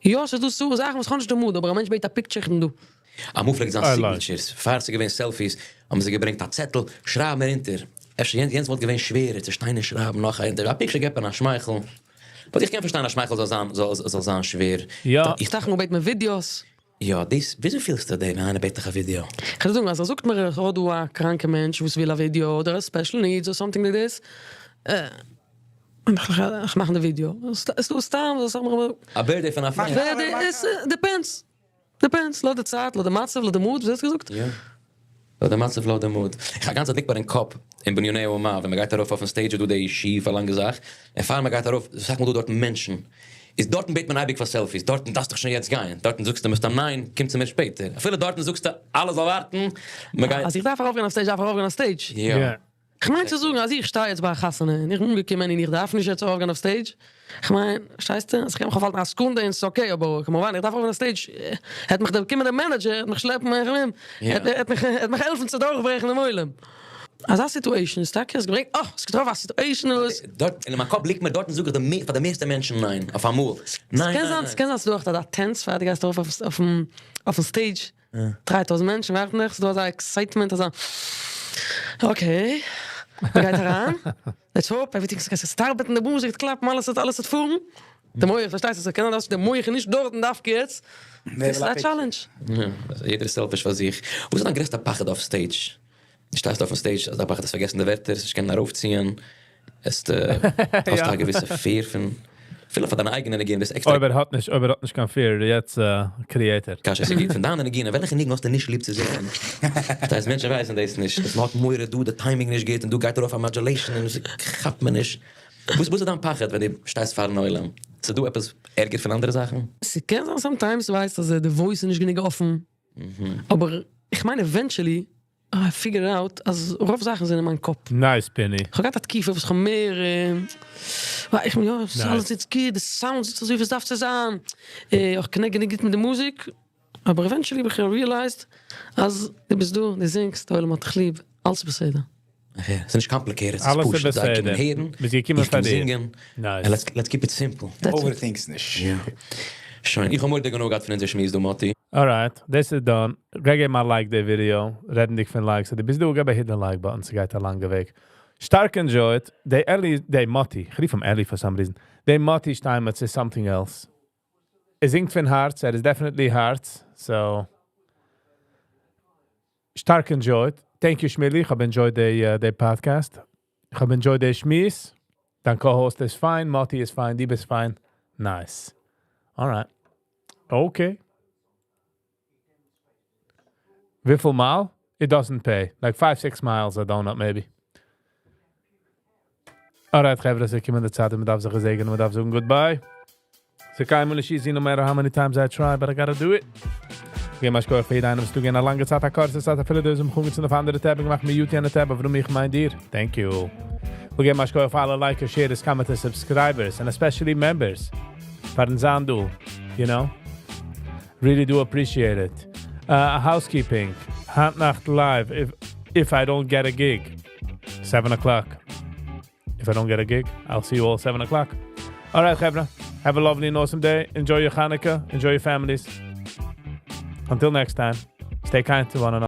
יא ס'איז דא סארט זאכן וואס כ'האב נישט די mood אבער א מענטש בעט א picture איך בין דא. אמאל פלעגט זיין signatures, פאר ס'איז געווען selfies האבן זיי געברענגט א צעטל, שרייב מיר אונטער. אפשר יענץ וואלט געווען שווערער צו שטיין און שרייבן נאך א אונטער. א picture געבט מען א שמייכל. But איך קען פארשטיין א שמייכל זאל זיין זאל זיין שווער. יא. איך דאכט מ'בעט מיר ווידיאוס. יא דאס, וויאזוי פילסטו דען ווען איינער בעט דיך א ווידיאו? כ'וועל זאגן אז ער זאגט מיר איך האב דא א קראנקע מענטש וואס וויל א ווידיאו אדער א special needs or something like this. איך מאך די ווידיאו, ס'איז דא סתם וואס זאג מיר. א birthday פון א friend. Birthday, עס depends, depends, לויט די צייט, לויט די מצב, לויט די mood, ווי האסט געזאגט? יא. לויט די מצב לויט די mood. איך האב גאנצע צייט ליגט מיר אין קאפ אין בניני האומה ווען מ'גייט ארויף אויפן stage איז דא די שיפע לאנגע זאך און פאר מ'גייט ארויף אסאך מאל דא דארטן מענטשן איז דארטן בעט מען אייביג פאר selfies דארטן דארפסט דאך שוין יעצט גיין דארטן זאגסטו מסתם ניין קום צו מיר שפעטער אפילו דארטן זאגסטו אלע זאל ווארטן מ'גייט. אז איך דארף ארויפגיין אויף stage דארף איך ארויפגיין אויף stage. יא. כ'מיין צו זאגן אז איך שטיי יעצט ביי א חתונה און איך בין אנגעקומען און איך דארף נישט יעצט ארויפגיין אויף stage, כ'מיין, פארשטייסטו? אז כ'קען מיך אויפהאלטן א סעקונדע און ס'איז okay, אבער כמובן איך דארף ארויפגיין אויף stage, העט מיך דער קומען דער manager, העט מיך שלעפן, איך מיין, העט מיך העט מיך העלפן צו דורכברעכן דעם עולם. אזא situation איז טאקע, האסט געברענגט, אה, האסט געטראפן א situation וואס. דארט, אין מיין קאפ ליגט מיר דארטן זאג איך די פאר די מערסטע מענטשן ניין, אויף אמאל, ניין ניין ניין. ס'קען זיין ס'איז דא אויך אזא טענץ פאר דו גייסט ארויף אויפן stage. 3000 מענטשן ווארטן דיך, ס'איז דא אזא excitement אזא okay, מ'גייט אריין, let's hope everything ס'וועט ארבעטן, די מוזיק וועט קלאפן, אלעס וועט אלעס וועט פארן, די מח פארשטייסט עס קען זיין אז די מח איז נישט דארטן דווקא יעצט, ס'איז א challenge. יעדער איז selfish פאר זיך. וואס איז דיין גרעסטע פחד אויף stage? דו שטייסט אויפן stage אזא פחד האסט פארגעסן די ווערטער, נישט קענען ארויפציען, האסט א געוויסע fear פון, אפילו פאר דיינע אייגענע ניגונים ביסט עקסטער. אויב ער האט נישט, אויב ער האט נישט קיין fear יעצט create ער. קשיא ס'גוט, פון דיינע ניגונים וועלכע ניגון האסטו נישט ליב צו זינגען? פארשטייסט מענטשן ווייסן דאס נישט, אז מ'האט מורא דא די timing נישט גוט און דא גייט ארויף א modulation און ס'כאפט מען נישט. וואס איז דיין פחד ווען דו שטייסט פארן עולם? ס'דא עפעס ערגער פון אנדערע זאכן? ס'קען זיין sometimes ווייסט אז די voice איז נישט גענוג אפן, אבער איך מיין eventually I figure out אז רוב זאכן זענען אין מיין קאפ. Nice פיני. כ'האב געהאט א תקופה וואס כ'האב מער איך מיין יא ס'איז אלעס זיצט גוט, די סאונד זיצט אזוי ווי עס דארף צו זיין, איך connect גענוג גוט מיט די מוזיק, אבער eventually האב איך realized אז דו ביסט דא, דו זינגסט, די עולם האט דיך ליב, אלעס איז בסדר. ס'איז נישט complicated, ס'איז פשוט, זיי קומען הערן, איך קום זינגען, let's keep it simple. Overthink'ס נישט. שוין, איך האב מורא'דיג הנאה געהאט פון אונזער שמועס דא מאטי. Alright, דאס איז done. גיי געבן א like די ווידיאו, רעדנדיג פון likes, אז דו ביסט דא געב א hit די like button, ס'גייט א לאנגע וועג. שטארק enjoyed, די אלי, די מאטי, איך רוף אים אלי for some reason, די מאטי שטיינמעץ איז something else. ער זינגט פון הארץ, ער איז definitely הארץ, so. שטארק enjoyed. Thank you שמילי, איך האב enjoyed די די פאדקעסט. איך האב enjoyed די שמועס. דיין co-host איז פיין, מאטי איז פיין, דו ביסט פיין. Nice. Alright. Okay. וויפיל מייל? It doesn't pay. Like five six miles a donut maybe. Alright חברה, ס'איז געקומען די צייט ווען מ'דארף זיך געזעגענען און מ'דארף זאגן goodbye. ס'איז קיינמאל נישט easy no matter how many times I try but I gotta do it. געב א שכוח פאר יעדע איינעם וואס טוט גיין א לאנגע צייט א קורצע צייט אפילו די וואס האבן אנגעצינדן אויף אנדערע tab און געמאכט mute יענע tab אבער איך מיין דיר. Thank you. וויל געבן א שכוח פאר אלע likers, sharers, commenters, subscribers, and especially members פארן זיין דא, you know. Really do appreciate it. Housekeeping, היינט נאכט live, if I don't get a gig, seven o'clock. If I don't get a gig, I'll see you all seven o'clock. Alright חברה, have a lovely and awesome day. Enjoy your Hanukkah, enjoy your families. Until next time, stay kind to one another.